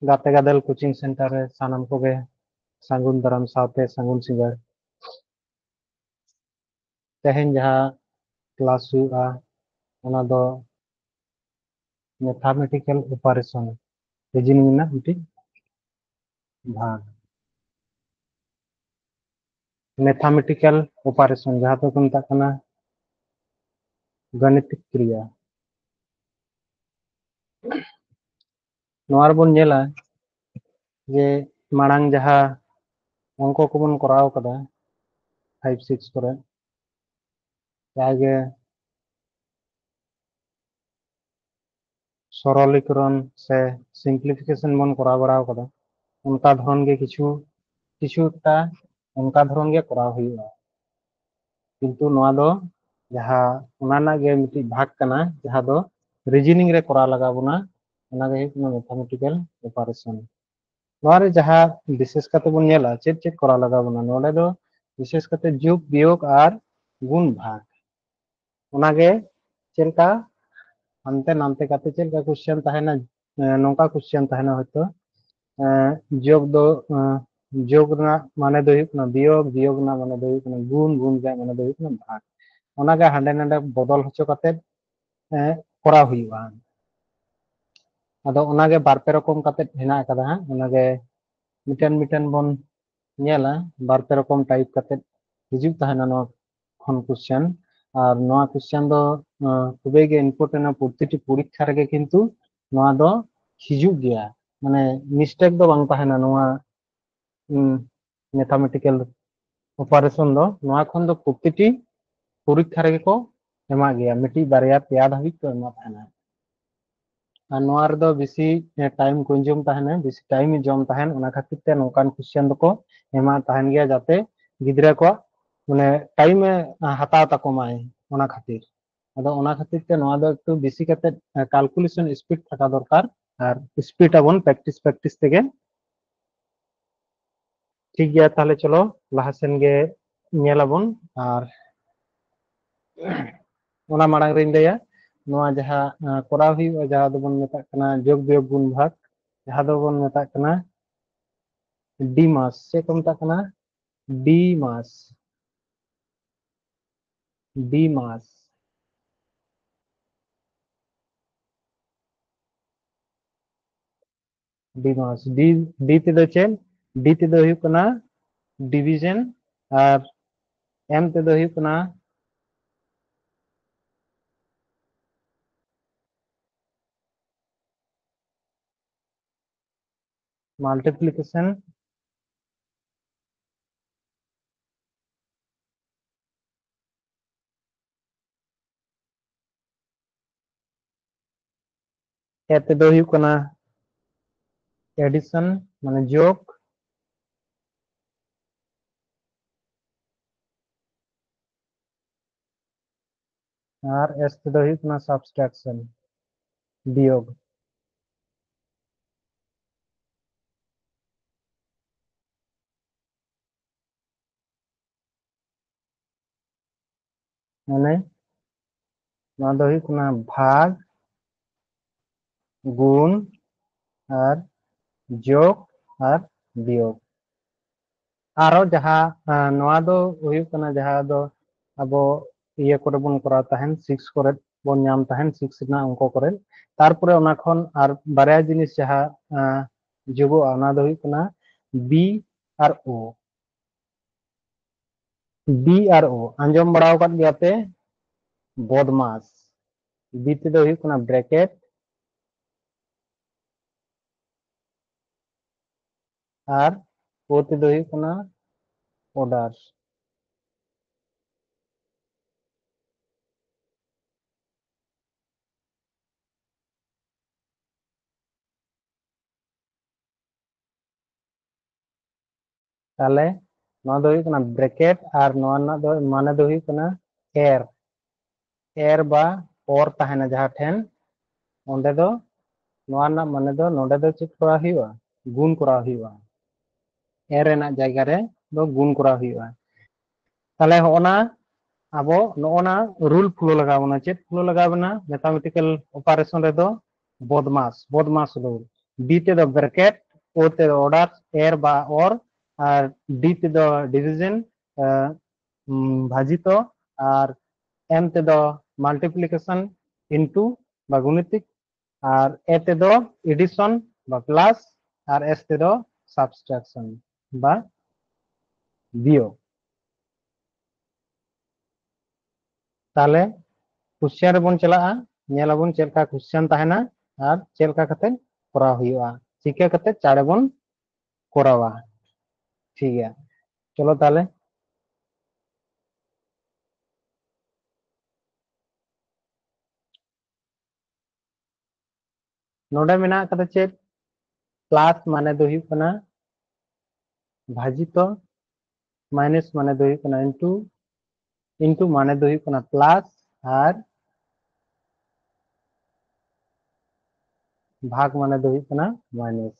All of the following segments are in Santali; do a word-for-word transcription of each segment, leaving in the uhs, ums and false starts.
ᱜᱟᱛᱮ ᱜᱟᱫᱮᱞ ᱠᱳᱪᱤᱝ ᱥᱮᱱᱴᱟᱨ ᱨᱮ ᱥᱟᱱᱟᱢ ᱠᱚᱜᱮ ᱥᱟᱹᱜᱩᱱ ᱫᱟᱨᱟᱢ ᱥᱟᱶᱛᱮ ᱥᱟᱹᱜᱩᱱ ᱥᱤᱸᱜᱟᱹᱲ᱾ ᱛᱮᱦᱮᱧ ᱡᱟᱦᱟᱸ ᱠᱞᱟᱥ ᱦᱩᱭᱩᱜᱼᱟ, ᱚᱱᱟ ᱫᱚ ᱢᱮᱛᱷᱟᱢᱮᱴᱤᱠᱮᱞ ᱚᱯᱟᱨᱮᱥᱚᱱ, ᱨᱤᱡᱤᱱᱤᱝ ᱨᱮᱱᱟᱜ ᱢᱤᱫᱴᱤᱡ ᱵᱷᱟᱜᱽ᱾ ᱢᱮᱛᱷᱟᱢᱮᱴᱤᱠᱮᱞ ᱚᱯᱟᱨᱮᱥᱚᱱ, ᱡᱟᱦᱟᱸ ᱫᱚᱠᱚ ᱢᱮᱛᱟᱜ ᱠᱟᱱᱟ ᱜᱟণᱤᱛᱤᱠ ᱠᱨᱤᱭᱟ᱾ ᱱᱚᱣᱟ ᱨᱮᱵᱚᱱ ᱧᱮᱞᱟ ᱡᱮ ᱢᱟᱲᱟᱝ ᱡᱟᱦᱟᱸ ᱚᱝᱠᱚ ᱠᱚᱵᱚᱱ ᱠᱚᱨᱟᱣ ᱠᱟᱫᱟ ᱯᱷᱟᱭᱤᱵᱷ ᱥᱤᱠᱥ ᱠᱚᱨᱮ, ᱡᱟᱦᱟᱸ ᱜᱮ ᱥᱚᱨᱚᱞᱤᱠᱚᱨᱚᱱ ᱥᱮ ᱥᱤᱢᱯᱞᱤᱯᱷᱤᱠᱮᱥᱚᱱ ᱵᱚᱱ ᱠᱚᱨᱟᱣ ᱵᱟᱲᱟ ᱠᱟᱫᱟ, ᱚᱱᱠᱟ ᱫᱷᱚᱨᱚᱱ ᱜᱮ ᱠᱤᱪᱷᱩ ᱠᱤᱪᱷᱩ ᱮᱠᱴᱟ ᱚᱱᱠᱟ ᱫᱷᱚᱨᱚᱱ ᱜᱮ ᱠᱚᱨᱟᱣ ᱦᱩᱭᱩᱜᱼᱟ᱾ ᱠᱤᱱᱛᱩ ᱱᱚᱣᱟ ᱫᱚ ᱡᱟᱦᱟᱸ ᱚᱱᱟ ᱨᱮᱱᱟᱜ ᱜᱮ ᱢᱤᱫᱴᱤᱡ ᱵᱷᱟᱜᱽ ᱠᱟᱱᱟ, ᱡᱟᱦᱟᱸ ᱫᱚ ᱨᱤᱡᱤᱱᱤᱝ ᱨᱮ ᱠᱚᱨᱟᱣ ᱞᱟᱜᱟᱣ ᱵᱚᱱᱟ, ᱚᱱᱟ ᱜᱮ ᱦᱩᱭᱩᱜ ᱠᱟᱱᱟ ᱢᱮᱛᱷᱟᱢᱮᱴᱤᱠᱮᱞ ᱚᱯᱟᱨᱮᱥᱚᱱ᱾ ᱱᱚᱣᱟ ᱨᱮ ᱡᱟᱦᱟᱸ ᱵᱤᱥᱮᱥ ᱠᱟᱛᱮ ᱵᱚᱱ ᱧᱮᱞᱟ, ᱪᱮᱫ ᱪᱮᱫ ᱠᱚᱨᱟᱣ ᱞᱟᱜᱟᱣ ᱵᱚᱱᱟ, ᱱᱚᱰᱮ ᱫᱚ ᱵᱤᱥᱮᱥ ᱠᱟᱛᱮ ᱡᱳᱜᱽ ᱵᱤᱭᱳᱜᱽ ᱟᱨ ᱜᱩᱱ ᱵᱷᱟᱜᱽ, ᱚᱱᱟᱜᱮ ᱪᱮᱫ ᱞᱮᱠᱟ ᱦᱟᱱᱛᱮ ᱱᱟᱱᱛᱮ ᱠᱟᱛᱮ ᱪᱮᱫ ᱞᱮᱠᱟ ᱠᱚᱥᱪᱮᱱ ᱛᱟᱦᱮᱱᱟ, ᱮ, ᱱᱚᱝᱠᱟ ᱠᱚᱥᱪᱮᱱ ᱛᱟᱦᱮᱱᱟ ᱦᱚᱭᱛᱳ, ᱮ, ᱡᱳᱜᱽ ᱫᱚ, ᱮ, ᱡᱳᱜᱽ ᱨᱮᱱᱟᱜ ᱢᱟᱱᱮ ᱫᱚ ᱦᱩᱭᱩᱜ ᱠᱟᱱᱟ ᱵᱤᱭᱳᱜᱽ, ᱵᱤᱭᱳᱜᱽ ᱨᱮᱱᱟᱜ ᱢᱟᱱᱮ ᱫᱚ ᱦᱩᱭᱩᱜ ᱠᱟᱱᱟ ᱜᱩᱱ, ᱜᱩᱱ ᱨᱮᱭᱟᱜ ᱢᱟᱱᱮ ᱫᱚ ᱦᱩᱭᱩᱜ ᱠᱟᱱᱟ ᱵᱷᱟᱜᱽ᱾ ᱚᱱᱟᱜᱮ ᱦᱟᱸᱰᱮ ᱱᱟᱰᱮ ᱵᱚᱫᱚᱞ ᱦᱚᱪᱚ ᱠᱟᱛᱮ, ᱮ, ᱠᱚᱨᱟᱣ ᱦᱩᱭᱩᱜᱼᱟ᱾ ᱟᱫᱚ ᱚᱱᱟᱜᱮ ᱵᱟᱨ ᱯᱮ ᱨᱚᱠᱚᱢ ᱠᱟᱛᱮ ᱦᱮᱱᱟᱜ ᱟᱠᱟᱫᱟ ᱦᱟᱸᱜ, ᱚᱱᱟᱜᱮ ᱢᱤᱫᱴᱮᱱ ᱢᱤᱫᱴᱮᱱ ᱵᱚᱱ ᱧᱮᱞᱟ, ᱵᱟᱨ ᱯᱮ ᱨᱚᱠᱚᱢ ᱴᱟᱭᱤᱯ ᱠᱟᱛᱮ ᱦᱤᱡᱩᱜ ᱛᱟᱦᱮᱱᱟ ᱱᱚᱣᱟ ᱠᱷᱚᱱ ᱠᱚᱥᱪᱮᱱ᱾ ᱟᱨ ᱱᱚᱣᱟ ᱠᱚᱥᱪᱮᱱ ᱫᱚ, ᱟᱸ, ᱠᱷᱩᱵᱮᱭ ᱜᱮ ᱤᱢᱯᱚᱨᱴᱮᱱᱴ, ᱯᱨᱚᱛᱤᱴᱤ ᱯᱚᱨᱤᱠᱠᱷᱟ ᱨᱮᱜᱮ ᱠᱤᱱᱛᱩ ᱱᱚᱣᱟ ᱫᱚ ᱦᱤᱡᱩᱜ ᱜᱮᱭᱟ, ᱢᱟᱱᱮ ᱢᱤᱥᱴᱮᱠ ᱫᱚ ᱵᱟᱝ ᱛᱟᱦᱮᱱᱟ ᱱᱚᱣᱟ, ᱩᱸ, ᱢᱮᱛᱷᱟᱢᱮᱴᱤᱠᱮᱞ ᱚᱯᱟᱨᱮᱥᱚᱱ ᱫᱚ᱾ ᱱᱚᱣᱟ ᱠᱷᱚᱱ ᱫᱚ ᱯᱨᱚᱛᱤᱴᱤ ᱯᱚᱨᱤᱠᱠᱷᱟ ᱨᱮᱜᱮ ᱠᱚ ᱮᱢᱟᱜ ᱜᱮᱭᱟ, ᱢᱤᱫᱴᱤᱡ ᱵᱟᱨᱭᱟ ᱯᱮᱭᱟ ᱫᱷᱟᱹᱵᱤᱡ ᱠᱚ ᱮᱢᱟᱜ ᱛᱟᱦᱮᱱᱟ᱾ ᱟᱨ ᱱᱚᱣᱟ ᱨᱮᱫᱚ ᱵᱮᱥᱤ, ᱮ, ᱴᱟᱭᱤᱢ ᱠᱚᱱᱡᱩᱢ ᱛᱟᱦᱮᱱᱟ, ᱵᱮᱥᱤ ᱴᱟᱭᱤᱢ ᱮ ᱡᱚᱢ ᱛᱟᱦᱮᱱ, ᱚᱱᱟ ᱠᱷᱟᱹᱛᱤᱨ ᱛᱮ ᱱᱚᱝᱠᱟᱱ ᱠᱚᱥᱪᱮᱱ ᱫᱚᱠᱚ ᱮᱢᱟᱜ ᱛᱟᱦᱮᱱ ᱜᱮᱭᱟ, ᱡᱟᱛᱮ ᱜᱤᱫᱽᱨᱟᱹ ᱠᱚᱣᱟᱜ, ᱢᱟᱱᱮ, ᱴᱟᱭᱤᱢ ᱮ ᱦᱟᱛᱟᱣ ᱛᱟᱠᱚ ᱢᱟᱭ, ᱚᱱᱟ ᱠᱷᱟᱹᱛᱤᱨ᱾ ᱟᱫᱚ ᱚᱱᱟ ᱠᱷᱟᱹᱛᱤᱨ ᱛᱮ ᱱᱚᱣᱟ ᱫᱚ ᱮᱠᱴᱩ ᱵᱮᱥᱤ ᱠᱟᱛᱮ, ᱮ, ᱠᱟᱞᱠᱩᱞᱮᱥᱚᱱ ᱥᱯᱤᱰ ᱛᱷᱟᱠᱟ ᱫᱚᱨᱠᱟᱨ, ᱟᱨ ᱥᱯᱤᱰ ᱟᱵᱚᱱ ᱯᱨᱮᱠᱴᱤᱥ ᱯᱨᱮᱠᱴᱤᱥ ᱛᱮᱜᱮ᱾ ᱴᱷᱤᱠ ᱜᱮᱭᱟ, ᱛᱟᱦᱞᱮ ᱪᱚᱞᱚ ᱞᱟᱦᱟ ᱥᱮᱱ ᱜᱮ ᱧᱮᱞ ᱟᱵᱚᱱ᱾ ᱟᱨ ᱚᱱᱟ ᱢᱟᱲᱟᱝ ᱨᱤᱧ ᱞᱟᱹᱭᱟ, ᱱᱚᱣᱟ ᱡᱟᱦᱟᱸ, ᱟᱸ, ᱠᱚᱨᱟᱣ ᱦᱩᱭᱩᱜᱼᱟ, ᱡᱟᱦᱟᱸ ᱫᱚᱵᱚᱱ ᱢᱮᱛᱟᱜ ᱠᱟᱱᱟ ᱡᱳᱜᱽ ᱵᱤᱭᱳᱜᱽ ᱜᱩᱱ ᱵᱷᱟᱜᱽ, ᱡᱟᱦᱟᱸ ᱫᱚᱵᱚᱱ ᱢᱮᱛᱟᱜ ᱠᱟᱱᱟ ᱰᱤᱢᱟᱥ᱾ ᱪᱮᱫ ᱠᱚ ᱢᱮᱛᱟᱜ ᱠᱟᱱᱟ? ᱰᱤᱢᱟᱥ᱾ ᱰᱤᱢᱟᱥ᱾ ᱰᱤᱢᱟᱥ᱾ ᱰᱤ, ᱰᱤ ᱛᱮᱫᱚ ᱪᱮᱫ? ᱰᱤ ᱛᱮᱫᱚ ᱦᱩᱭᱩᱜ ᱠᱟᱱᱟ ᱰᱤᱵᱷᱤᱡᱚᱱ, ᱟᱨ ᱮᱢ ᱛᱮᱫᱚ ᱦᱩᱭᱩᱜ ᱠᱟᱱᱟ multiplication, ᱮ ᱛᱮᱫᱚ ᱦᱩᱭᱩᱜ ᱠᱟᱱᱟ addition, ᱢᱟᱱᱮ ᱡᱳᱜ, ᱟᱨ ᱮᱥ ᱛᱮᱫᱚ ᱦᱩᱭᱩᱜ ᱠᱟᱱᱟ subtraction, ᱵᱤᱭᱳᱜ᱾ ᱢᱟᱱᱮ ᱱᱚᱣᱟ ᱫᱚ ᱦᱩᱭᱩᱜ ᱠᱟᱱᱟ ᱵᱷᱟᱜᱽ, ᱜᱩᱱ, ᱟᱨ ᱡᱳᱜ ᱟᱨ ᱵᱤᱭᱳᱜ᱾ ᱟᱨᱚ ᱡᱟᱦᱟᱸ, ᱟᱸ, ᱱᱚᱣᱟ ᱫᱚ ᱦᱩᱭᱩᱜ ᱠᱟᱱᱟ ᱡᱟᱦᱟᱸ ᱫᱚ ᱟᱵᱚ ᱤᱭᱟᱹ ᱠᱚᱨᱮ ᱵᱚᱱ ᱠᱚᱨᱟᱣ ᱛᱟᱦᱮᱱ, ᱥᱤᱠᱥ ᱠᱚᱨᱮ ᱵᱚᱱ ᱧᱟᱢ ᱛᱟᱦᱮᱱ, ᱥᱤᱠᱥ ᱨᱮᱱᱟᱜ ᱚᱝᱠᱚ ᱠᱚᱨᱮ᱾ ᱛᱟᱨᱯᱚᱨᱮ ᱚᱱᱟ ᱠᱷᱚᱱ ᱟᱨ ᱵᱟᱨᱭᱟ ᱡᱤᱱᱤᱥ ᱡᱟᱦᱟᱸ, ᱟᱸ, ᱡᱳᱜᱚᱜᱼᱟ, ᱚᱱᱟ ᱫᱚ ᱦᱩᱭᱩᱜ ᱠᱟᱱᱟ ᱵᱤ ᱟᱨ ᱳ᱾ ᱵᱤ ᱟᱨ ᱳ ᱟᱸᱡᱚᱢ ᱵᱟᱲᱟ ᱟᱠᱟᱫ ᱜᱮᱭᱟ ᱯᱮ? ᱵᱚᱫᱢᱟᱥ᱾ ᱵᱤ ᱛᱮᱫᱚ ᱦᱩᱭᱩᱜ ᱠᱟᱱᱟ ᱵᱨᱮᱠᱮᱴ, ᱟᱨ ᱳ ᱛᱮᱫᱚ ᱦᱩᱭᱩᱜ ᱠᱟᱱᱟ ᱚᱰᱟᱨ᱾ ᱛᱟᱦᱞᱮ ᱱᱚᱣᱟ ᱫᱚ ᱦᱩᱭᱩᱜ ᱠᱟᱱᱟ ᱵᱨᱮᱠᱮᱴ, ᱟᱨ ᱱᱚᱣᱟ ᱨᱮᱱᱟᱜ ᱫᱚ ᱢᱟᱱᱮ ᱫᱚ ᱦᱩᱭᱩᱜ ᱠᱟᱱᱟ ᱮᱨ, ᱮᱨ ᱵᱟ ᱚᱨ ᱛᱟᱦᱮᱱᱟ ᱡᱟᱦᱟᱸ ᱴᱷᱮᱱ, ᱚᱸᱰᱮ ᱫᱚ ᱱᱚᱣᱟ ᱨᱮᱱᱟᱜ ᱢᱟᱱᱮ ᱫᱚ ᱱᱚᱰᱮ ᱫᱚ ᱪᱮᱫ ᱠᱚᱨᱟᱣ ᱦᱩᱭᱩᱜᱼᱟ? ᱜᱩᱱ ᱠᱚᱨᱟᱣ ᱦᱩᱭᱩᱜᱼᱟ᱾ ᱮᱨ ᱨᱮᱱᱟᱜ ᱡᱟᱭᱜᱟ ᱨᱮ ᱫᱚ ᱜᱩᱱ ᱠᱚᱨᱟᱣ ᱦᱩᱭᱩᱜᱼᱟ᱾ ᱛᱟᱦᱞᱮ ᱦᱚᱸᱜᱼᱚ ᱱᱟ ᱟᱵᱚ ᱱᱚᱜᱼᱚ ᱱᱟ ᱨᱩᱞ ᱯᱷᱚᱞᱳ ᱞᱟᱜᱟᱣ ᱵᱚᱱᱟ᱾ ᱪᱮᱫ ᱯᱷᱚᱞᱳ ᱞᱟᱜᱟᱣ ᱵᱚᱱᱟ? ᱢᱮᱛᱷᱟᱢᱮᱴᱤᱠᱮᱞ ᱚᱯᱟᱨᱮᱥᱚᱱ ᱨᱮᱫᱚ ᱵᱚᱫᱢᱟᱥ, ᱵᱚᱫᱢᱟᱥ ᱨᱩᱞ᱾ B ᱛᱮᱫᱚ bracket, O ᱛᱮᱫᱚ order, er ᱵᱟ or, ᱟᱨ D ᱛᱮᱫᱚ division, ᱵᱷᱟᱡᱤᱛᱚ, ᱟᱨ M ᱛᱮᱫᱚ multiplication, into ᱵᱟ ᱜᱩᱱᱤᱛᱤᱠ, ᱟᱨ A ᱛᱮᱫᱚ addition ᱵᱟ plus, ᱟᱨ S ᱛᱮᱫᱚ subtraction ᱵᱟ ᱵᱤᱭᱳᱜ᱾ ᱛᱟᱦᱞᱮ question ᱨᱮᱵᱚᱱ ᱪᱟᱞᱟᱜᱼᱟ, ᱧᱮᱞ ᱟᱵᱚᱱ ᱪᱮᱫ ᱞᱮᱠᱟ question ᱛᱟᱦᱮᱱᱟ ᱟᱨ ᱪᱮᱫ ᱞᱮᱠᱟ ᱠᱟᱛᱮ ᱠᱚᱨᱟᱣ ᱦᱩᱭᱩᱜᱼᱟ, ᱪᱤᱠᱟᱹ ᱠᱟᱛᱮ ᱪᱟᱬᱮ ᱵᱚᱱ ᱠᱚᱨᱟᱣᱟ᱾ ᱴᱷᱤᱠ ᱜᱮᱭᱟ, ᱪᱚᱞᱚ ᱛᱟᱦᱞᱮ᱾ ᱱᱚᱰᱮ ᱢᱮᱱᱟᱜ ᱟᱠᱟᱫᱟ ᱪᱮᱫ? Plus ᱢᱟᱱᱮ ᱫᱚ ᱦᱩᱭᱩᱜ ᱠᱟᱱᱟ ᱵᱷᱟᱡᱤᱛᱚ, minus ᱢᱟᱱᱮ ᱫᱚ ᱦᱩᱭᱩᱜ ᱠᱟᱱᱟ into, into ᱢᱟᱱᱮ ᱫᱚ ᱦᱩᱭᱩᱜ ᱠᱟᱱᱟ plus, ᱟᱨ ᱵᱷᱟᱜᱽ ᱢᱟᱱᱮ ᱫᱚ ᱦᱩᱭᱩᱜ ᱠᱟᱱᱟ minus᱾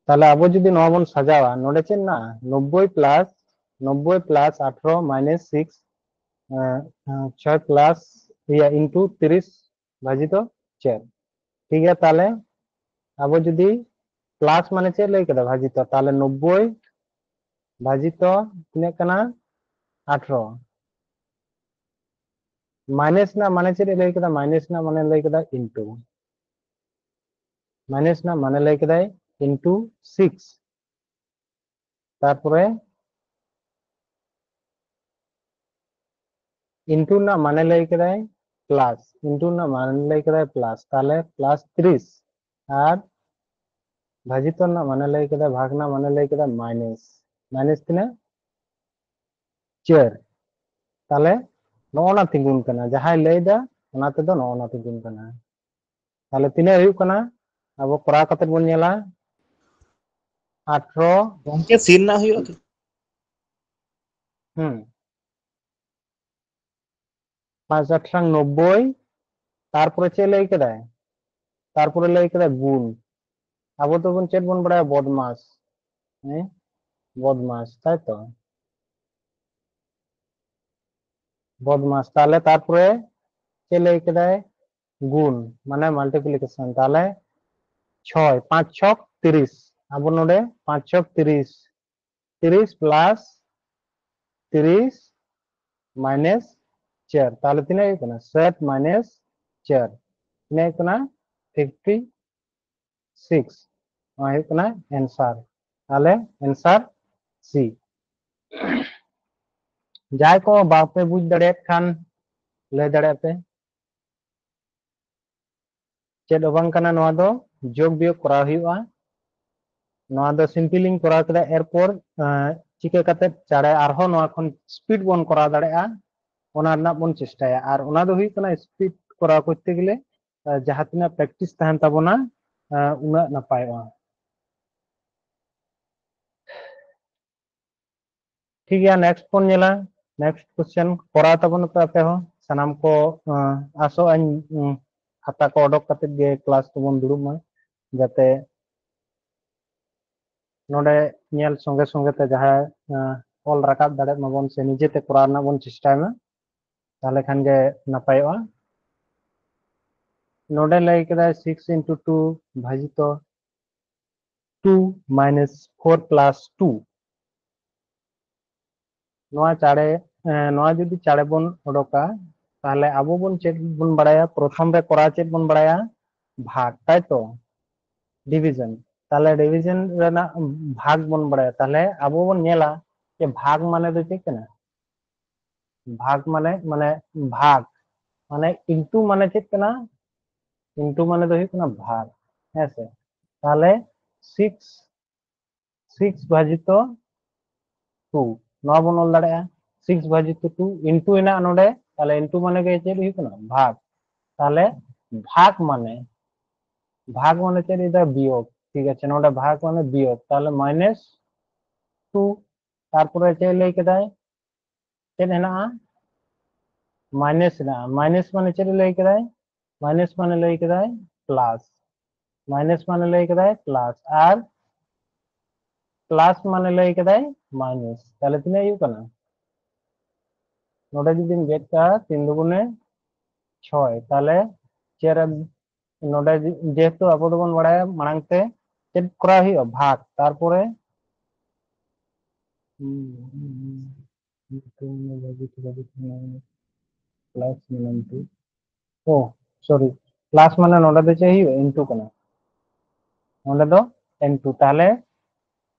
ᱛᱟᱦᱞᱮ ᱟᱵᱚ ᱡᱩᱫᱤ ᱱᱚᱣᱟ ᱵᱚᱱ ᱥᱟᱡᱟᱣᱟ, ᱱᱚᱰᱮ ᱪᱮᱫ ᱢᱮᱱᱟᱜᱼᱟ? ᱱᱚᱵᱵᱳᱭ plus, ᱱᱚᱵᱵᱳᱭ plus ᱟᱴᱷᱨᱚ minus six, ᱪᱷᱚᱭ plus, ᱤᱭᱟᱹ, into ᱛᱤᱨᱤᱥ ᱵᱷᱟᱡᱤᱛᱚ ᱪᱟᱨ᱾ ᱴᱷᱤᱠ ᱜᱮᱭᱟ, ᱛᱟᱦᱞᱮ ᱟᱵᱚ ᱡᱩᱫᱤ plus ᱢᱟᱱᱮ ᱪᱮᱫ ᱞᱟᱹᱭ ᱠᱮᱫᱟ? ᱵᱷᱟᱡᱤᱛᱚ, ᱛᱟᱦᱞᱮ ᱱᱚᱵᱵᱳᱭ ᱵᱷᱟᱡᱤᱛᱚ ᱛᱤᱱᱟᱹᱜ ᱠᱟᱱᱟ? ᱟᱴᱷᱨᱚ᱾ Minus ᱨᱮᱱᱟᱜ ᱢᱟᱱᱮ ᱪᱮᱫ ᱮ ᱞᱟᱹᱭ ᱠᱮᱫᱟ? Minus ᱨᱮᱱᱟᱜ ᱢᱟᱱᱮ ᱞᱟᱹᱭ ᱠᱮᱫᱟ into, minus ᱨᱮᱱᱟᱜ ᱢᱟᱱᱮ ᱞᱟᱹᱭ ᱠᱮᱫᱟᱭ into six᱾ ᱛᱟᱨᱯᱚᱨᱮ into ᱨᱮᱱᱟᱜ ᱢᱟᱱᱮ ᱞᱟᱹᱭ ᱠᱮᱫᱟᱭ plus, into ᱨᱮᱱᱟᱜ ᱢᱟᱱᱮ ᱞᱟᱹᱭ ᱠᱮᱫᱟᱭ plus, ᱛᱟᱦᱞᱮ plus ᱛᱤᱨᱤᱥ᱾ ᱟᱨ ᱵᱷᱟᱡᱤᱛᱚ ᱨᱮᱱᱟᱜ ᱢᱟᱱᱮ ᱞᱟᱹᱭ ᱠᱮᱫᱟᱭ, ᱵᱷᱟᱜᱽ ᱨᱮᱱᱟᱜ ᱢᱟᱱᱮ ᱞᱟᱹᱭ ᱠᱮᱫᱟᱭ minus, minus ᱛᱤᱱᱟᱹᱜ? ᱪᱟᱨ᱾ ᱛᱟᱦᱞᱮ ᱱᱚᱜᱼᱚ ᱱᱟ ᱛᱤᱸᱜᱩᱱ ᱠᱟᱱᱟ, ᱡᱟᱦᱟᱸᱭ ᱞᱟᱹᱭ ᱫᱟ ᱚᱱᱟ ᱛᱮᱫᱚ ᱱᱚᱜᱼᱚ ᱱᱟ ᱛᱤᱸᱜᱩᱱ ᱠᱟᱱᱟ᱾ ᱛᱟᱦᱞᱮ ᱛᱤᱱᱟᱹᱜ ᱦᱩᱭᱩᱜ ᱠᱟᱱᱟ? ᱟᱵᱚ ᱠᱚᱨᱟᱣ ᱠᱟᱛᱮ ᱵᱚᱱ ᱧᱮᱞᱟ, ᱟᱴᱷᱨᱚ᱾ ᱜᱚᱝᱠᱮ, ᱥᱤᱱ ᱨᱮᱱᱟᱜ ᱦᱩᱭᱩᱜᱼᱟ ᱠᱤ? ᱦᱩᱸ, ᱯᱟᱸᱪ ᱟᱴᱷᱨᱟᱝ ᱱᱚᱵᱵᱳᱭ, ᱛᱟᱨᱯᱚᱨᱮ ᱪᱮᱫ ᱞᱟᱹᱭ ᱠᱮᱫᱟᱭ? ᱛᱟᱨᱯᱚᱨᱮ ᱞᱟᱹᱭ ᱠᱮᱫᱟᱭ ᱜᱩᱱ᱾ ᱟᱵᱚ ᱫᱚᱵᱚᱱ ᱪᱮᱫ ᱵᱚᱱ ᱵᱟᱲᱟᱭᱟ? ᱵᱚᱫᱢᱟᱥ᱾ ᱦᱮᱸ, ᱵᱚᱫᱢᱟᱥ, ᱛᱟᱭ ᱛᱚ? ᱵᱚᱫᱢᱟᱥ᱾ ᱛᱟᱦᱞᱮ ᱛᱟᱨᱯᱚᱨᱮ ᱪᱮᱫ ᱞᱟᱹᱭ ᱠᱮᱫᱟᱭ? ᱜᱩᱱ, ᱢᱟᱱᱮ ᱢᱟᱞᱴᱤᱯᱞᱤᱠᱮᱥᱚᱱ᱾ ᱛᱟᱦᱚᱞᱮ ᱪᱷᱚᱭ, ᱯᱟᱸᱪ ᱪᱷᱚᱠ ᱛᱤᱨᱤᱥ, ᱟᱵᱚ ᱱᱚᱰᱮ ᱯᱟᱸᱪ ᱪᱷᱚᱠ ᱛᱤᱨᱤᱥ, ᱛᱤᱨᱤᱥ ᱯᱞᱟᱥ ᱛᱤᱨᱤᱥ ᱢᱟᱭᱱᱟᱥ ᱪᱟᱨ, ᱛᱟᱦᱚᱞᱮ ᱛᱤᱱᱟᱹᱜ ᱦᱩᱭᱩᱜ ᱠᱟᱱᱟ? ᱥᱟᱛ ᱢᱟᱭᱱᱟᱥ ᱪᱟᱨ, ᱛᱤᱱᱟᱹᱜ ᱦᱩᱭᱩᱜ ᱠᱟᱱᱟ? Fifty six. ᱱᱚᱣᱟ ᱦᱩᱭᱩᱜ ᱠᱟᱱᱟ ᱮᱱᱥᱟᱨ᱾ ᱛᱟᱦᱚᱞᱮ ᱮᱱᱥᱟᱨ ᱥᱤ᱾ ᱡᱟᱦᱟᱸᱭ ᱠᱚ ᱵᱟᱯᱮ ᱵᱩᱡᱽ ᱫᱟᱲᱮᱭᱟᱜ ᱠᱷᱟᱱ ᱞᱟᱹᱭ ᱫᱟᱲᱮᱭᱟᱜ ᱯᱮ᱾ ᱪᱮᱫ ᱦᱚᱸ ᱵᱟᱝ ᱠᱟᱱᱟ, ᱱᱚᱣᱟ ᱫᱚ ᱡᱳᱜᱽ ᱵᱤᱭᱳᱜᱽ ᱠᱚᱨᱟᱣ ᱦᱩᱭᱩᱜᱼᱟ᱾ ᱱᱚᱣᱟ ᱫᱚ ᱥᱤᱢᱯᱤᱞ ᱤᱧ ᱠᱚᱨᱟᱣ ᱠᱮᱫᱟ, ᱮᱨᱯᱚᱨ ᱟᱸ, ᱪᱤᱠᱟᱹ ᱠᱟᱛᱮ ᱪᱟᱲᱮ ᱟᱨᱦᱚᱸ ᱱᱚᱣᱟ ᱠᱷᱚᱱ ᱥᱯᱤᱰ ᱵᱚᱱ ᱠᱚᱨᱟᱣ ᱫᱟᱲᱮᱭᱟᱜᱼᱟ, ᱚᱱᱟ ᱨᱮᱱᱟᱜ ᱵᱚᱱ ᱪᱮᱥᱴᱟᱭᱟ᱾ ᱟᱨ ᱚᱱᱟ ᱫᱚ ᱦᱩᱭᱩᱜ ᱠᱟᱱᱟ, ᱥᱯᱤᱰ ᱠᱚᱨᱟᱣ ᱠᱚᱨᱛᱮ ᱜᱮᱞᱮ ᱟᱸ, ᱡᱟᱦᱟᱸ ᱛᱤᱱᱟᱹᱜ ᱯᱨᱮᱠᱴᱤᱥ ᱛᱟᱦᱮᱱ ᱛᱟᱵᱚᱱᱟ, ᱟᱸ, ᱩᱱᱟᱹᱜ ᱱᱟᱯᱟᱭᱚᱜᱼᱟ᱾ ᱴᱷᱤᱠ ᱜᱮᱭᱟ, ᱱᱮᱠᱥᱴ ᱵᱚᱱ ᱧᱮᱞᱟ᱾ ᱱᱮᱠᱥᱴ ᱠᱚᱥᱪᱮᱱ ᱠᱚᱨᱟᱣ ᱛᱟᱵᱚᱱ ᱯᱮ ᱟᱯᱮ ᱦᱚᱸ ᱥᱟᱱᱟᱢ ᱠᱚ᱾ ᱟᱸ, ᱟᱥᱚᱜ ᱟᱹᱧ, ᱩᱸ, ᱠᱷᱟᱛᱟ ᱠᱚ ᱚᱰᱚᱠ ᱠᱟᱛᱮ ᱜᱮ ᱠᱞᱟᱥ ᱨᱮᱵᱚᱱ ᱫᱩᱲᱩᱵ ᱢᱟ, ᱡᱟᱛᱮ ᱱᱚᱰᱮ ᱧᱮᱞ ᱥᱚᱸᱜᱮ ᱥᱚᱸᱜᱮ ᱛᱮ ᱡᱟᱦᱟᱸᱭ, ᱟᱸ, ᱚᱞ ᱨᱟᱠᱟᱵ ᱫᱟᱲᱮᱭᱟᱜ ᱢᱟᱵᱚᱱ ᱥᱮ ᱱᱤᱡᱮᱛᱮ ᱠᱚᱨᱟᱣ ᱨᱮᱱᱟᱜ ᱵᱚᱱ ᱪᱮᱥᱴᱟᱭ ᱢᱟ, ᱛᱟᱦᱚᱞᱮ ᱠᱷᱟᱱ ᱜᱮ ᱱᱟᱯᱟᱭᱚᱜᱼᱟ᱾ ᱱᱚᱰᱮ ᱞᱟᱹᱭ ᱠᱮᱫᱟᱭ six into two ᱵᱷᱟᱡᱤᱛᱚ two minus four plus two᱾ ᱱᱚᱣᱟ ᱪᱟᱲᱮ, ᱮᱸ, ᱱᱚᱣᱟ ᱡᱩᱫᱤ ᱪᱟᱲᱮ ᱵᱚᱱ ᱚᱰᱚᱠᱟ, ᱛᱟᱦᱚᱞᱮ ᱟᱵᱚ ᱵᱚᱱ ᱪᱮᱫ ᱵᱚᱱ ᱵᱟᱲᱟᱭᱟ? ᱯᱨᱚᱛᱷᱚᱢ ᱨᱮ ᱠᱚᱨᱟᱣ ᱪᱮᱫ ᱵᱚᱱ ᱵᱟᱲᱟᱭᱟ? ᱵᱷᱟᱜᱽ, ᱛᱟᱭ ᱛᱚ? ᱰᱤᱵᱷᱤᱡᱚᱱ᱾ ᱛᱟᱦᱚᱞᱮ ᱰᱤᱵᱷᱤᱡᱚᱱ ᱨᱮᱱᱟᱜ ᱵᱷᱟᱜᱽ ᱵᱚᱱ ᱵᱟᱲᱟᱭᱟ᱾ ᱛᱟᱦᱚᱞᱮ ᱟᱵᱚ ᱵᱚᱱ ᱧᱮᱞᱟ ᱡᱮ ᱵᱷᱟᱜᱽ ᱢᱟᱱᱮ ᱫᱚ ᱪᱮᱫ ᱠᱟᱱᱟ? ᱵᱷᱟᱜᱽ ᱢᱟᱱᱮ, ᱢᱟᱱᱮ ᱵᱷᱟᱜᱽ, ᱢᱟᱱᱮ into ᱢᱟᱱᱮ ᱪᱮᱫ ᱠᱟᱱᱟ? Into ᱢᱟᱱᱮ ᱫᱚ ᱦᱩᱭᱩᱜ ᱠᱟᱱᱟ ᱵᱷᱟᱜᱽ, ᱦᱮᱸ ᱥᱮ? ᱛᱟᱦᱚᱞᱮ ᱥᱤᱠᱥ, ᱥᱤᱠᱥ ᱵᱷᱟᱡᱤᱛᱚ ᱴᱩ, ᱱᱚᱣᱟ ᱵᱚᱱ ᱚᱞ ᱫᱟᱲᱮᱭᱟᱜᱼᱟ᱾ ᱥᱤᱠᱥ ᱵᱷᱟᱡᱤᱛᱚ ᱴᱩ, into ᱦᱮᱱᱟᱜᱼᱟ ᱱᱚᱰᱮ, ᱛᱟᱦᱚᱞᱮ into ᱢᱟᱱᱮ ᱜᱮ ᱪᱮᱫ ᱦᱩᱭᱩᱜ ᱠᱟᱱᱟ? ᱵᱷᱟᱜᱽ᱾ ᱛᱟᱦᱚᱞᱮ ᱵᱷᱟᱜᱽ ᱢᱟᱱᱮ, ᱵᱷᱟᱜᱽ ᱢᱟᱱᱮ ᱪᱮᱫ ᱞᱟᱹᱭ ᱫᱟ? ᱵᱤᱭᱳᱜᱽ᱾ ᱴᱷᱤᱠ ᱟᱪᱷᱮ, ᱱᱚᱰᱮ ᱵᱷᱟᱜᱽ ᱢᱟᱱᱮ ᱵᱤᱭᱳᱜᱽ, ᱛᱟᱦᱚᱞᱮ ᱢᱟᱭᱱᱟᱥ ᱴᱩ᱾ ᱛᱟᱨᱯᱚᱨᱮ ᱪᱮᱫ ᱞᱟᱹᱭ ᱠᱮᱫᱟᱭ? ᱪᱮᱫ ᱦᱮᱱᱟᱜᱼᱟ? ᱢᱟᱭᱱᱟᱥ ᱦᱮᱱᱟᱜᱼᱟ᱾ ᱢᱟᱭᱱᱟᱥ ᱢᱟᱱᱮ ᱪᱮᱫ ᱮ ᱞᱟᱹᱭ ᱠᱮᱫᱟᱭ? ᱢᱟᱭᱱᱟᱥ ᱢᱟᱱᱮ ᱞᱟᱹᱭ ᱠᱮᱫᱟᱭ ᱯᱞᱟᱥ᱾ ᱢᱟᱭᱱᱟᱥ ᱢᱟᱱᱮ ᱞᱟᱹᱭ ᱠᱮᱫᱟᱭ ᱯᱞᱟᱥ, ᱟᱨ ᱯᱞᱟᱥ ᱢᱟᱱᱮ ᱞᱟᱹᱭ ᱠᱮᱫᱟᱭ ᱢᱟᱭᱱᱟᱥ᱾ ᱛᱟᱦᱚᱞᱮ ᱛᱤᱱᱟᱹᱜ ᱦᱩᱭᱩᱜ ᱠᱟᱱᱟ? ᱱᱚᱰᱮ ᱡᱩᱫᱤᱢ ᱜᱮᱫ ᱠᱟᱜᱼᱟ, ᱛᱤᱱ ᱫᱩᱜᱩᱱᱮ ᱪᱷᱚᱭ, ᱛᱟᱦᱚᱞᱮ ᱪᱮᱫ ᱨᱮ ᱱᱚᱰᱮ ᱡᱮᱦᱮᱛᱩ ᱟᱵᱚ ᱫᱚᱵᱚᱱ ᱵᱟᱲᱟᱭᱟ ᱢᱟᱲᱟᱝ ᱛᱮ ᱪᱮᱫ ᱠᱚᱨᱟᱣ ᱦᱩᱭᱩᱜᱼᱟ, ᱵᱷᱟᱜᱽ, ᱛᱟᱨᱯᱚᱨᱮ plus ᱢᱟᱱᱮ ᱤᱱᱴᱩ, ᱳ ᱥᱚᱨᱤ, plus ᱢᱟᱱᱮ ᱱᱚᱰᱮ ᱫᱚ ᱪᱮᱫ ᱦᱩᱭᱩᱜᱼᱟ? ᱤᱱᱴᱩ ᱠᱟᱱᱟ, ᱱᱚᱰᱮ ᱫᱚ ᱤᱱᱴᱩ᱾ ᱛᱟᱦᱚᱞᱮ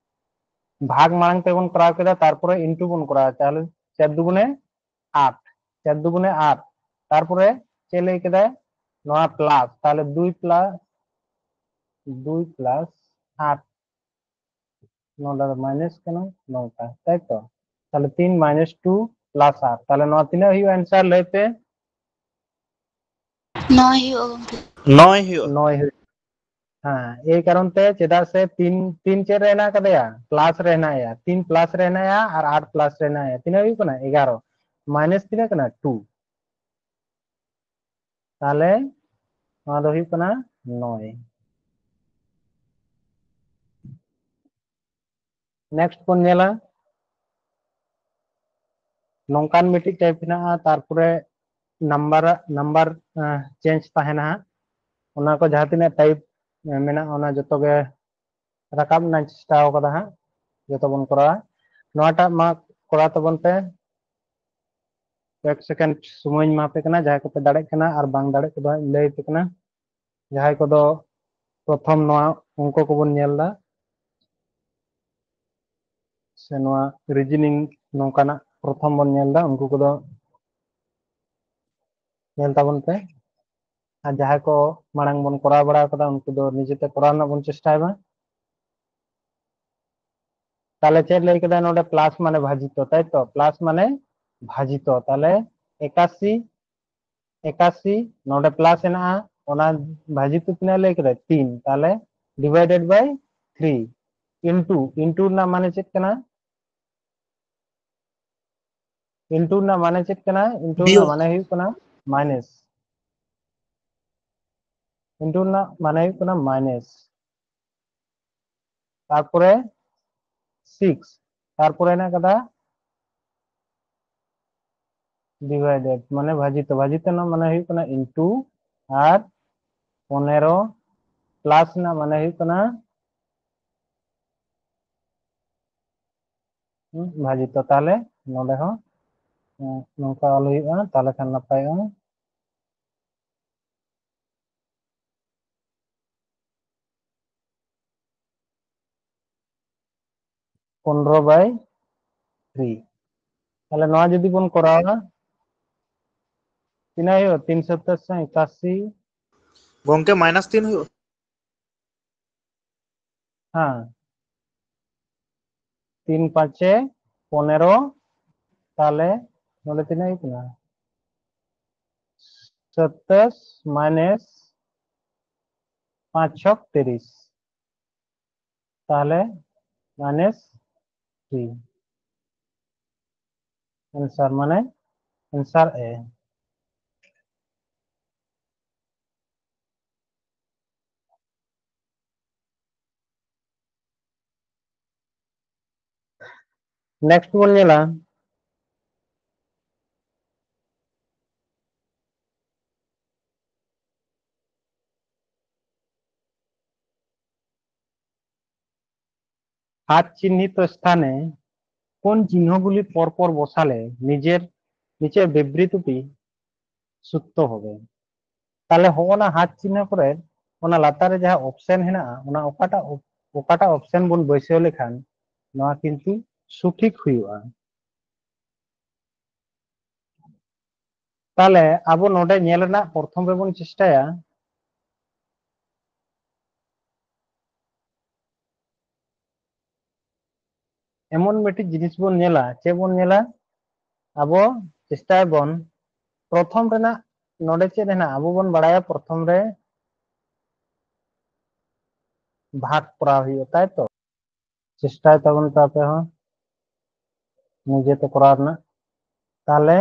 ᱵᱷᱟᱜᱽ ᱢᱟᱲᱟᱝ ᱛᱮᱵᱚᱱ ᱠᱚᱨᱟᱣ ᱠᱮᱫᱟ, ᱛᱟᱨᱯᱚᱨᱮ ᱤᱱᱴᱩ ᱵᱚᱱ ᱠᱚᱨᱟᱣᱟ᱾ ᱛᱟᱦᱚᱞᱮ ᱪᱟᱨ ᱫᱩᱜᱩᱱᱮ ᱟᱴ, ᱪᱟᱨ ᱫᱩᱜᱩᱱᱮ ᱟᱴ, ᱛᱟᱨᱯᱚᱨᱮ ᱪᱮᱫ ᱞᱟᱹᱭ ᱠᱮᱫᱟᱭ? ᱱᱚᱣᱟ plus, ᱛᱟᱦᱚᱞᱮ ᱫᱩᱭ plus, ᱫᱩᱭ plus ᱟᱴ, ᱱᱚᱰᱮ ᱫᱚ ᱢᱟᱭᱱᱟᱥ ᱠᱟᱱᱟ ᱱᱚᱝᱠᱟ, ᱛᱟᱭ ᱛᱚ? ᱛᱟᱦᱚᱞᱮ ᱛᱤᱱ minus two plus ᱟᱴ, ᱛᱟᱦᱚᱞᱮ ᱱᱚᱣᱟ ᱛᱤᱱᱟᱹᱜ ᱦᱩᱭᱩᱜᱼᱟ answer ᱞᱟᱹᱭ ᱯᱮ? ᱱᱚᱭ ᱦᱩᱭᱩᱜᱼᱟ ᱜᱚᱝᱠᱮ᱾ ᱱᱚᱭ ᱦᱩᱭᱩᱜᱼᱟ᱾ ᱱᱚᱭ ᱦᱩᱭᱩᱜᱼᱟ᱾ ᱦᱮᱸ, ᱮᱭ ᱠᱟᱨᱚᱱ ᱛᱮ, ᱪᱮᱫᱟᱜ ᱥᱮ ᱛᱤᱱ, ᱛᱤᱱ ᱪᱮᱫ ᱨᱮ ᱦᱮᱱᱟᱜ ᱟᱠᱟᱫᱮᱭᱟ? plus ᱨᱮ ᱦᱮᱱᱟᱭᱟ᱾ ᱛᱤᱱ plus ᱨᱮ ᱦᱮᱱᱟᱭᱟ ᱟᱨ ᱟᱴ plus ᱨᱮ ᱦᱮᱱᱟᱭᱟ, ᱛᱤᱱᱟᱹᱜ ᱦᱩᱭᱩᱜ ᱠᱟᱱᱟ? ᱮᱜᱟᱨᱚ᱾ minus ᱛᱤᱱᱟᱹᱜ ᱠᱟᱱᱟ? two᱾ ᱛᱟᱦᱞᱮ ᱱᱚᱣᱟ ᱫᱚ ᱦᱩᱭᱩᱜ ᱠᱟᱱᱟ ᱱᱚᱭ᱾ next ᱵᱚᱱ ᱧᱮᱞᱟ, ᱱᱚᱝᱠᱟᱱ ᱢᱤᱫᱴᱤᱡ type ᱦᱮᱱᱟᱜᱼᱟ, ᱛᱟᱨᱯᱚᱨᱮ number, number change ᱛᱟᱦᱮᱱᱟ ᱦᱟᱸᱜ᱾ ᱚᱱᱟ ᱠᱚ ᱡᱟᱦᱟᱸ ᱛᱤᱱᱟᱹᱜ type ᱢᱮᱱᱟᱜᱼᱟ, ᱚᱱᱟ ᱡᱚᱛᱚ ᱜᱮ ᱨᱟᱠᱟᱵ ᱨᱮᱱᱟᱜ ᱪᱮᱥᱴᱟ ᱠᱟᱫᱟ ᱦᱟᱸᱜ, ᱡᱚᱛᱚ ᱵᱚᱱ ᱠᱚᱨᱟᱣᱟ᱾ ᱱᱚᱣᱟᱴᱟᱜ ᱢᱟ ᱠᱚᱨᱟᱣ ᱛᱟᱵᱚᱱ ᱯᱮ, ᱠᱚᱭᱮᱠ second ᱥᱚᱢᱚᱭ ᱤᱧ ᱮᱢᱟ ᱯᱮ ᱠᱟᱱᱟ, ᱡᱟᱦᱟᱸᱭ ᱠᱚᱯᱮ ᱫᱟᱲᱮᱜ ᱠᱟᱱᱟ ᱟᱨ ᱵᱟᱝ ᱫᱟᱲᱮᱜ ᱠᱚᱫᱚ ᱦᱟᱸᱜ ᱤᱧ ᱞᱟᱹᱭ ᱟᱯᱮ ᱠᱟᱱᱟ᱾ ᱡᱟᱦᱟᱸᱭ ᱠᱚᱫᱚ ᱯᱨᱚᱛᱷᱚᱢ ᱱᱚᱣᱟ ᱚᱝᱠᱚ ᱠᱚᱵᱚᱱ ᱧᱮᱞ ᱮᱫᱟ, ᱥᱮ ᱱᱚᱣᱟ reasoning ᱱᱚᱝᱠᱟᱱᱟᱜ ᱯᱨᱚᱛᱷᱚᱢ ᱵᱚᱱ ᱧᱮᱞ ᱮᱫᱟ, ᱩᱱᱠᱩ ᱠᱚᱫᱚ ᱧᱮᱞ ᱛᱟᱵᱚᱱ ᱯᱮ᱾ ᱟᱨ ᱡᱟᱦᱟᱸᱭ ᱠᱚ ᱢᱟᱲᱟᱝ ᱵᱚᱱ ᱠᱚᱨᱟᱣ ᱵᱟᱲᱟ ᱟᱠᱟᱫᱟ, ᱩᱱᱠᱩ ᱫᱚ ᱱᱤᱡᱮᱛᱮ ᱠᱚᱨᱟᱣ ᱨᱮᱱᱟᱜ ᱵᱚᱱ ᱪᱮᱥᱴᱟᱭ ᱢᱟ᱾ ᱛᱟᱦᱞᱮ ᱪᱮᱫ ᱞᱟᱹᱭ ᱠᱮᱫᱟᱭ ᱱᱚᱰᱮ? plus ᱢᱟᱱᱮ ᱵᱷᱟᱡᱤᱛᱚ, ᱛᱟᱭ ᱛᱚ? plus ᱢᱟᱱᱮ ᱵᱷᱟᱡᱤᱛᱚ᱾ ᱛᱟᱦᱞᱮ ᱮᱠᱟᱥᱤ, ᱮᱠᱟᱥᱤ, ᱱᱚᱰᱮ plus ᱦᱮᱱᱟᱜᱼᱟ, ᱚᱱᱟ ᱵᱷᱟᱡᱤᱛᱚ ᱛᱤᱱᱟᱹᱜ ᱞᱟᱹᱭ ᱠᱮᱫᱟᱭ? ᱛᱤᱱ᱾ ᱛᱟᱦᱞᱮ divided by three into, into ᱨᱮᱱᱟᱜ ᱢᱟᱱᱮ ᱪᱮᱫ ᱠᱟᱱᱟ? into ᱨᱮᱱᱟᱜ ᱢᱟᱱᱮ ᱪᱮᱫ ᱠᱟᱱᱟ? into ᱨᱮᱱᱟᱜ ᱵᱤᱭᱳᱜ᱾ ᱢᱟᱱᱮ ᱦᱩᱭᱩᱜ ᱠᱟᱱᱟ minus᱾ into ᱨᱮᱱᱟᱜ ᱢᱟᱱᱮ ᱦᱩᱭᱩᱜ ᱠᱟᱱᱟ minus᱾ ᱛᱟᱨᱯᱚᱨᱮ six, ᱛᱟᱨᱯᱚᱨᱮ ᱦᱮᱱᱟᱜ ᱠᱟᱫᱟ divided, ᱢᱟᱱᱮ ᱵᱷᱟᱡᱤᱛᱚ᱾ ᱵᱷᱟᱡᱤᱛᱚ ᱨᱮᱱᱟᱜ ᱢᱟᱱᱮ ᱦᱩᱭᱩᱜ ᱠᱟᱱᱟ into, ᱟᱨ ᱯᱚᱱᱮᱨᱚ ᱯᱞᱟᱥ ᱨᱮᱱᱟᱜ ᱢᱟᱱᱮ ᱦᱩᱭᱩᱜ ᱠᱟᱱᱟ ᱦᱩᱸ, ᱵᱷᱟᱡᱤᱛᱚ᱾ ᱛᱟᱦᱚᱞᱮ ᱱᱚᱰᱮ ᱦᱚᱸ ᱦᱩᱸ, ᱱᱚᱝᱠᱟ ᱚᱞ ᱦᱩᱭᱩᱜᱼᱟ, ᱛᱟᱦᱚᱞᱮ ᱠᱷᱟᱱ ᱱᱟᱯᱟᱭᱚᱜᱼᱟ᱾ ᱯᱚᱱᱨᱚ by three᱾ ᱛᱟᱦᱚᱞᱮ ᱱᱚᱣᱟ ᱡᱩᱫᱤ ᱵᱚᱱ ᱠᱚᱨᱟᱣᱟ, ᱛᱤᱱᱟᱹᱜ ᱦᱩᱭᱩᱜᱼᱟ? ᱛᱤᱱ ᱥᱚᱛᱮ ᱮᱠᱟᱥᱤ᱾ ᱜᱚᱝᱠᱮ, ᱢᱟᱭᱱᱟᱥ ᱛᱤᱱ ᱦᱩᱭᱩᱜᱼᱟ? ᱦᱮᱸ, ᱛᱤᱱ ᱯᱟᱸᱪᱮ ᱯᱚᱱᱮᱨᱚ᱾ ᱛᱟᱦᱚᱞᱮ ᱱᱚᱰᱮ ᱛᱤᱱᱟᱹᱜ ᱦᱩᱭᱩᱜ ᱠᱟᱱᱟ? ᱥᱟᱛᱟᱥ ᱢᱟᱭᱱᱟᱥ ᱯᱟᱸᱪ ᱪᱷᱚᱠ ᱛᱤᱨᱤᱥ᱾ ᱛᱟᱦᱚᱞᱮ ᱢᱟᱭᱱᱟᱥ ᱛᱷᱨᱤ᱾ ᱮᱱᱥᱟᱨ ᱢᱟᱱᱮ ᱮᱱᱥᱟᱨ ᱮ᱾ ᱱᱮᱠᱥᱴ ᱵᱚᱱ ᱧᱮᱞᱟ, হাত চিহ্নিত স্থানে কোন চিহ্নগুলি পরপর বসালে নিজের নিচের বিবৃতিটি সত্য হবে। তাহলে ᱦᱚᱸᱜᱼᱚ ᱱᱟ ᱦᱟᱛ ᱪᱤᱱᱦᱟᱹ ᱠᱚᱨᱮ ᱚᱱᱟ ᱞᱟᱛᱟᱨ ᱨᱮ ᱡᱟᱦᱟᱸ ᱚᱯᱥᱮᱱ ᱦᱮᱱᱟᱜᱼᱟ, ᱚᱱᱟ ᱚᱠᱟᱴᱟᱜ ᱚᱠᱟᱴᱟᱜ ᱚᱯᱥᱮᱱ ᱵᱚᱱ ᱵᱟᱹᱭᱥᱟᱹᱣ ᱞᱮᱠᱷᱟᱱ ᱱᱚᱣᱟ ᱠᱤᱱᱛᱩ ᱥᱚᱴᱷᱤᱠ ᱦᱩᱭᱩᱜᱼᱟ᱾ ᱛᱟᱦᱚᱞᱮ ᱟᱵᱚ ᱱᱚᱰᱮ ᱧᱮᱞ ᱨᱮᱱᱟᱜ ᱯᱨᱚᱛᱷᱚᱢ ᱨᱮᱵᱚᱱ ᱪᱮᱥᱴᱟᱭᱟ, ᱮᱢᱚᱱ ᱢᱤᱫᱴᱤᱡ ᱡᱤᱱᱤᱥ ᱵᱚᱱ ᱧᱮᱞᱟ᱾ ᱪᱮᱫ ᱵᱚᱱ ᱧᱮᱞᱟ? ᱟᱵᱚ ᱪᱮᱥᱴᱟᱭᱟᱵᱚᱱ ᱯᱨᱚᱛᱷᱚᱢ ᱨᱮᱱᱟᱜ ᱱᱚᱰᱮ ᱪᱮᱫ ᱦᱮᱱᱟᱜᱼᱟ? ᱟᱵᱚ ᱵᱚᱱ ᱵᱟᱲᱟᱭᱟ ᱯᱨᱚᱛᱷᱚᱢ ᱨᱮ ᱵᱷᱟᱜᱽ ᱠᱚᱨᱟᱣ ᱦᱩᱭᱩᱜᱼᱟ, ᱛᱟᱭ ᱛᱚ? ᱪᱮᱥᱴᱟᱭ ᱛᱟᱵᱚᱱ ᱯᱮ ᱟᱯᱮ ᱦᱚᱸ ᱱᱤᱡᱮᱛᱮ ᱠᱚᱨᱟᱣ ᱨᱮᱱᱟᱜ᱾ ᱛᱟᱦᱚᱞᱮ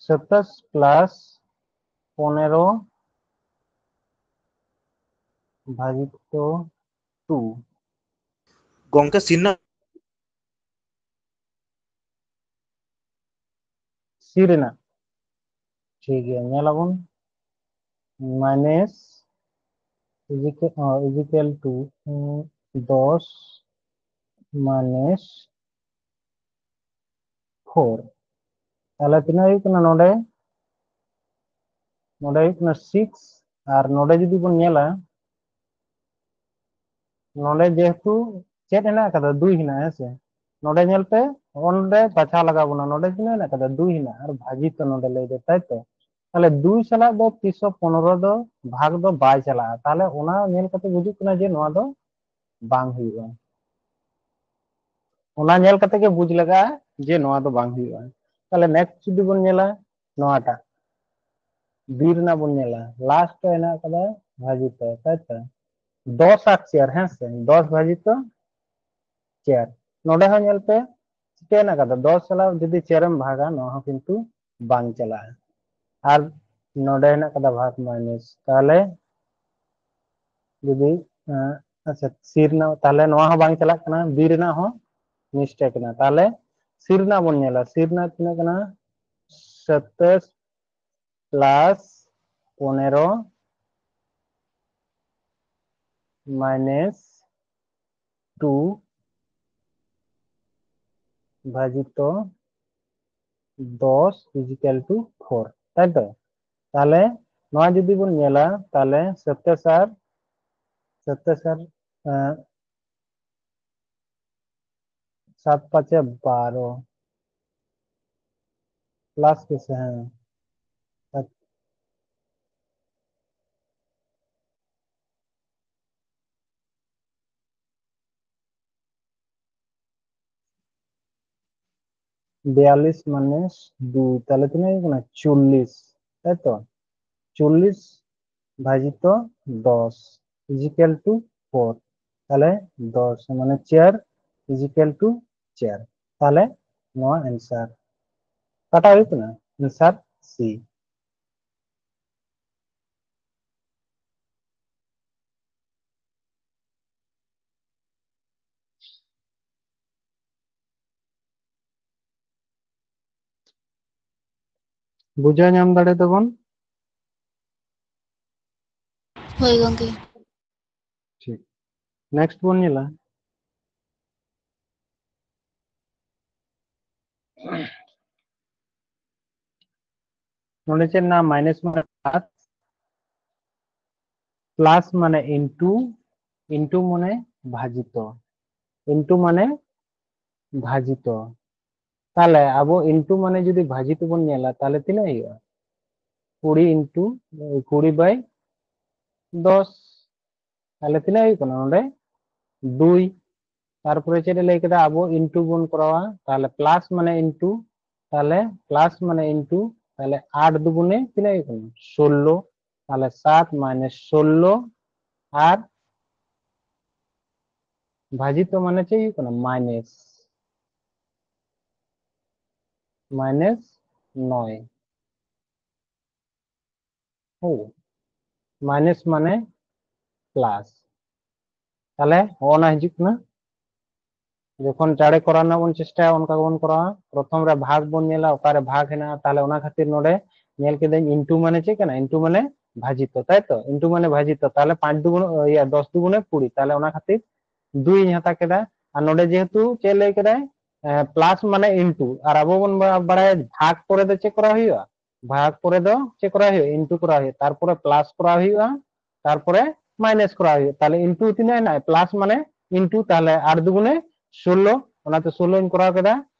ᱥᱟᱛᱟᱥ ᱯᱞᱟᱥ ᱯᱚᱱᱮᱨᱚ ᱵᱷᱟᱜᱤᱛᱚ ᱴᱩ᱾ ᱜᱚᱝᱠᱮ, ᱥᱤᱱᱱᱟ ᱥᱤ ᱨᱮᱱᱟᱜ ᱴᱷᱤᱠ ᱜᱮᱭᱟ, ᱧᱮᱞ ᱟᱵᱚᱱ, minus is equal, is equal to ᱫᱚᱥ minus four᱾ ᱛᱟᱦᱚᱞᱮ ᱛᱤᱱᱟᱹᱜ ᱦᱩᱭᱩᱜ ᱠᱟᱱᱟ ᱱᱚᱰᱮ? ᱱᱚᱰᱮ ᱦᱩᱭᱩᱜ ᱠᱟᱱᱟ six, ᱟᱨ ᱱᱚᱰᱮ ᱡᱩᱫᱤ ᱵᱚᱱ ᱧᱮᱞᱟ, ᱱᱚᱰᱮ ᱡᱮᱦᱮᱛᱩ ᱪᱮᱫ ᱦᱮᱱᱟᱜ ᱟᱠᱟᱫᱟ? ᱫᱩᱭ ᱦᱮᱱᱟᱜᱼᱟ, ᱦᱮᱸ ᱥᱮ? ᱱᱚᱰᱮ ᱧᱮᱞ ᱯᱮ, ᱱᱚᱰᱮ ᱵᱟᱪᱷᱟᱣ ᱞᱟᱜᱟᱣ ᱵᱚᱱᱟ, ᱱᱚᱰᱮ ᱛᱤᱱᱟᱹᱜ ᱦᱮᱱᱟᱜ ᱟᱠᱟᱫᱟ? ᱫᱩᱭ ᱦᱮᱱᱟᱜᱼᱟ, ᱟᱨ ᱵᱷᱟᱹᱡᱤᱛ ᱱᱚᱰᱮ ᱞᱟᱹᱭ ᱫᱟ, ᱛᱟᱭ ᱛᱚ? ᱛᱟᱦᱚᱞᱮ ᱫᱩᱭ ᱥᱟᱞᱟᱜ ᱫᱚ ᱛᱤᱥ ᱦᱚᱸ ᱯᱚᱱᱨᱚ ᱫᱚ ᱵᱷᱟᱜᱽ ᱫᱚ ᱵᱟᱭ ᱪᱟᱞᱟᱜᱼᱟ᱾ ᱛᱟᱦᱚᱞᱮ ᱚᱱᱟ ᱧᱮᱞ ᱠᱟᱛᱮ ᱵᱩᱡᱩᱜ ᱠᱟᱱᱟ ᱡᱮ ᱱᱚᱣᱟ ᱫᱚ ᱵᱟᱝ ᱦᱩᱭᱩᱜᱼᱟ᱾ ᱚᱱᱟ ᱧᱮᱞ ᱠᱟᱛᱮ ᱜᱮ ᱵᱩᱡᱽ ᱞᱟᱜᱟᱜᱼᱟ ᱡᱮ ᱱᱚᱣᱟ ᱫᱚ ᱵᱟᱝ ᱦᱩᱭᱩᱜᱼᱟ᱾ ᱛᱟᱦᱚᱞᱮ next ᱡᱩᱫᱤ ᱵᱚᱱ ᱧᱮᱞᱟ, ᱱᱚᱣᱟᱴᱟᱜ B ᱨᱮᱱᱟᱜ ᱵᱚᱱ ᱧᱮᱞᱟ, last ᱨᱮ ᱦᱮᱱᱟᱜ ᱟᱠᱟᱫᱟ ᱵᱷᱟᱹᱡᱤᱛ, ᱛᱟᱭ ᱛᱚ? ᱫᱚᱥ ᱟᱨ ᱪᱟᱨ, ᱦᱮᱸ ᱥᱮ? ᱫᱚᱥ ᱵᱷᱟᱹᱡᱤᱛ ᱪᱟᱨ᱾ ᱱᱚᱰᱮ ᱦᱚᱸ ᱧᱮᱞ ᱯᱮ, ᱪᱤᱠᱟᱹ ᱦᱮᱱᱟᱜ ᱟᱠᱟᱫᱟ? ᱫᱚᱥ ᱥᱟᱞᱟᱜ ᱡᱩᱫᱤ ᱪᱟᱨ ᱮᱢ ᱵᱷᱟᱜᱟ, ᱱᱚᱣᱟ ᱦᱚᱸ ᱠᱤᱱᱛᱩ ᱵᱟᱝ ᱪᱟᱞᱟᱜᱼᱟ᱾ ᱟᱨ ᱱᱚᱰᱮ ᱦᱮᱱᱟᱜ ᱟᱠᱟᱫᱟ ᱵᱷᱟᱜᱽ minus, ᱛᱟᱦᱚᱞᱮ ᱡᱩᱫᱤ, ᱟᱸ, ᱟᱪᱪᱷᱟ, C ᱨᱮᱱᱟᱜ, ᱛᱟᱦᱚᱞᱮ ᱱᱚᱣᱟ ᱦᱚᱸ ᱵᱟᱝ ᱪᱟᱞᱟᱜ ᱠᱟᱱᱟ, B ᱨᱮᱱᱟᱜ ᱦᱚᱸ mistake ᱮᱱᱟ᱾ ᱛᱟᱦᱚᱞᱮ C ᱨᱮᱱᱟᱜ ᱵᱚᱱ ᱧᱮᱞᱟ, C ᱨᱮᱱᱟᱜ ᱛᱤᱱᱟᱹᱜ ᱠᱟᱱᱟ? ᱥᱟᱛᱟᱥ plus ᱯᱚᱱᱮᱨᱚ minus two ᱵᱷᱟᱡᱤᱛᱚ ᱫᱚᱥ is equal to four, ᱛᱟᱭ ᱛᱚ? ᱛᱟᱦᱚᱞᱮ ᱱᱚᱣᱟ ᱡᱩᱫᱤ ᱵᱚᱱ ᱧᱮᱞᱟ, ᱛᱟᱦᱚᱞᱮ ᱥᱟᱛᱟᱥ ᱟᱨ ᱥᱟᱛᱟᱥ ᱟᱨ, ᱮᱸ, ᱥᱟᱛ ᱯᱟᱸᱪᱮ ᱵᱟᱨᱚ, plus ᱠᱮᱥᱮ, ᱦᱮᱸ, ᱥᱟᱛ ᱵᱤᱭᱟᱞᱞᱤᱥ minus ᱫᱩᱭ, ᱛᱟᱦᱚᱞᱮ ᱛᱤᱱᱟᱹᱜ ᱦᱩᱭᱩᱜ ᱠᱟᱱᱟ? ᱪᱚᱞᱞᱤᱥ, ᱛᱟᱭ ᱛᱚ? ᱪᱚᱞᱞᱤᱥ ᱵᱷᱟᱡᱤᱛᱚ ᱫᱚᱥ is equal to four, ᱛᱟᱦᱚᱞᱮ ᱫᱚᱥ ᱢᱟᱱᱮ ᱪᱟᱨ is equal to ᱪᱟᱨ᱾ ᱛᱟᱦᱚᱞᱮ ᱱᱚᱣᱟ answer ᱚᱠᱟᱴᱟᱜ ᱦᱩᱭᱩᱜ ᱠᱟᱱᱟ? Answer C᱾ ᱵᱩᱡᱷᱟᱹᱣ ᱧᱟᱢ ᱫᱟᱲᱮ ᱫᱟᱵᱚᱱ? ᱦᱳᱭ ᱜᱚᱝᱠᱮ᱾ ᱴᱷᱤᱠ, ᱱᱮᱠᱥᱴ ᱵᱚᱱ ᱧᱮᱞᱟ᱾ ᱱᱚᱰᱮ ᱪᱮᱫ ᱢᱮᱱᱟᱜᱼᱟ? ᱢᱟᱭᱱᱟᱥ ᱢᱟᱱᱮ ᱯᱞᱟᱥ, ᱯᱞᱟᱥ ᱢᱟᱱᱮ ᱤᱱᱴᱩ, ᱤᱱᱴᱩ ᱢᱟᱱᱮ ᱵᱷᱟᱡᱤᱛᱚ, ᱤᱱᱴᱩ ᱢᱟᱱᱮ ᱵᱷᱟᱡᱤᱛᱚ᱾ ᱛᱟᱦᱞᱮ ᱟᱵᱚ ᱤᱱᱴᱩ ᱢᱟᱱᱮ ᱡᱩᱫᱤ ᱵᱷᱟᱡᱤᱛᱚ ᱵᱚᱱ ᱧᱮᱞᱟ, ᱛᱟᱦᱞᱮ ᱛᱤᱱᱟᱹᱜ ᱦᱩᱭᱩᱜᱼᱟ? ᱠᱩᱲᱤ ᱤᱱᱴᱩ, ᱠᱩᱲᱤ ᱵᱟᱭ ᱫᱚᱥ᱾ ᱛᱟᱦᱞᱮ ᱛᱤᱱᱟᱹᱜ ᱦᱩᱭᱩᱜ ᱠᱟᱱᱟ ᱱᱚᱰᱮ? ᱫᱩᱭ᱾ ᱛᱟᱨᱯᱚᱨᱮ ᱪᱮᱫ ᱮ ᱞᱟᱹᱭ ᱠᱮᱫᱟ? ᱟᱵᱚ ᱤᱱᱴᱩ ᱵᱚᱱ ᱠᱚᱨᱟᱣᱟ, ᱛᱟᱦᱞᱮ ᱯᱞᱟᱥ ᱢᱟᱱᱮ ᱤᱱᱴᱩ, ᱛᱟᱦᱞᱮ ᱯᱞᱟᱥ ᱢᱟᱱᱮ ᱤᱱᱴᱩ, ᱛᱟᱦᱞᱮ ᱟᱴ ᱫᱩᱜᱩᱱᱮ ᱛᱤᱱᱟᱹᱜ ᱦᱩᱭᱩᱜ ᱠᱟᱱᱟ? ᱥᱳᱞᱞᱳ᱾ ᱛᱟᱦᱞᱮ ᱥᱟᱛ ᱢᱟᱭᱱᱟᱥ ᱥᱳᱞᱞᱳ ᱟᱨ ᱵᱷᱟᱡᱤᱛᱚ ᱢᱟᱱᱮ ᱪᱮᱫ ᱦᱩᱭᱩᱜ ᱠᱟᱱᱟ? ᱢᱟᱭᱱᱟᱥ, ᱢᱟᱭᱱᱟᱥ ᱱᱚᱭ᱾ ᱦᱳᱭ, ᱢᱟᱭᱱᱟᱥ ᱢᱟᱱᱮ ᱯᱞᱟᱥ᱾ ᱛᱟᱦᱞᱮ ᱦᱚᱸᱜᱼᱚ ᱱᱟ ᱦᱤᱡᱩᱜ ᱠᱟᱱᱟ᱾ ᱡᱚᱠᱷᱚᱱ ᱪᱟᱬᱮ ᱠᱚᱨᱟᱣ ᱨᱮᱱᱟᱜ ᱵᱚᱱ ᱪᱮᱥᱴᱟᱭᱟ, ᱚᱱᱠᱟ ᱜᱮᱵᱚᱱ ᱠᱚᱨᱟᱣᱟ᱾ ᱯᱨᱚᱛᱷᱚᱢ ᱨᱮ ᱵᱷᱟᱜᱽ ᱵᱚᱱ ᱧᱮᱞᱟ, ᱚᱠᱟᱨᱮ ᱵᱷᱟᱜᱽ ᱦᱮᱱᱟᱜᱼᱟ᱾ ᱛᱟᱦᱞᱮ ᱚᱱᱟ ᱠᱷᱟᱹᱛᱤᱨ ᱱᱚᱰᱮ ᱧᱮᱞ ᱠᱮᱫᱟᱹᱧ, ᱤᱱᱴᱩ ᱢᱟᱱᱮ ᱪᱮᱫ ᱠᱟᱱᱟ? ᱤᱱᱴᱩ ᱢᱟᱱᱮ ᱵᱷᱟᱡᱤᱛᱚ, ᱛᱟᱭ ᱛᱚ? ᱤᱱᱴᱩ ᱢᱟᱱᱮ ᱵᱷᱟᱡᱤᱛᱚ᱾ ᱛᱟᱦᱞᱮ ᱯᱟᱸᱪ ᱫᱩᱜᱩᱱ, ᱤᱭᱟᱹ, ᱫᱚᱥ ᱫᱩᱜᱩᱱᱮ ᱠᱩᱲᱤ, ᱛᱟᱦᱞᱮ ᱚᱱᱟ ᱠᱷᱟᱹᱛᱤᱨ ᱫᱩᱭ ᱤᱧ ᱦᱟᱛᱟᱣ ᱠᱮᱫᱟ᱾ ᱟᱨ ᱱᱚᱰᱮ ᱡᱮᱦᱮᱛᱩ ᱪᱮᱫ ᱞᱟᱹᱭ ᱠᱮᱫᱟᱭ, ᱯᱞᱟᱥ ᱢᱟᱱᱮ ᱤᱱᱴᱩ, ᱟᱨ ᱟᱵᱚ ᱵᱚᱱ ᱵᱟ-, ᱵᱟᱲᱟᱭᱟ ᱵᱷᱟᱜᱽ ᱯᱚᱨᱮ ᱫᱚ ᱪᱮᱫ ᱠᱚᱨᱟᱣ ᱦᱩᱭᱩᱜᱼᱟ? ᱵᱷᱟᱜᱽ ᱯᱚᱨᱮ ᱫᱚ ᱪᱮᱫ ᱠᱚᱨᱟᱣ ᱦᱩᱭᱩᱜᱼᱟ? ᱤᱱᱴᱩ ᱠᱚᱨᱟᱣ ᱦᱩᱭᱩᱜᱼᱟ, ᱛᱟᱨᱯᱚᱨᱮ ᱯᱞᱟᱥ ᱠᱚᱨᱟᱣ ᱦᱩᱭᱩᱜᱼᱟ, ᱛᱟᱨᱯᱚᱨᱮ ᱢᱟᱭᱱᱟᱥ ᱠᱚᱨᱟᱣ ᱦᱩᱭᱩᱜᱼᱟ᱾ ᱛᱟᱦᱞᱮ ᱤᱱᱴᱩ ᱛᱤᱱᱟᱹᱜ ᱦᱮᱱᱟᱜᱼᱟ? ᱯᱞᱟᱥ ᱢᱟᱱᱮ ᱤᱱᱴᱩ, ᱛᱟᱦᱞᱮ ᱟᱴ ᱫᱩᱜᱩᱱᱮ ᱥᱳᱞᱞᱳ, ᱚᱱᱟᱛᱮ ᱥᱳᱞᱞᱳᱧ ᱠᱚᱨᱟᱣ ᱠᱮᱫᱟ᱾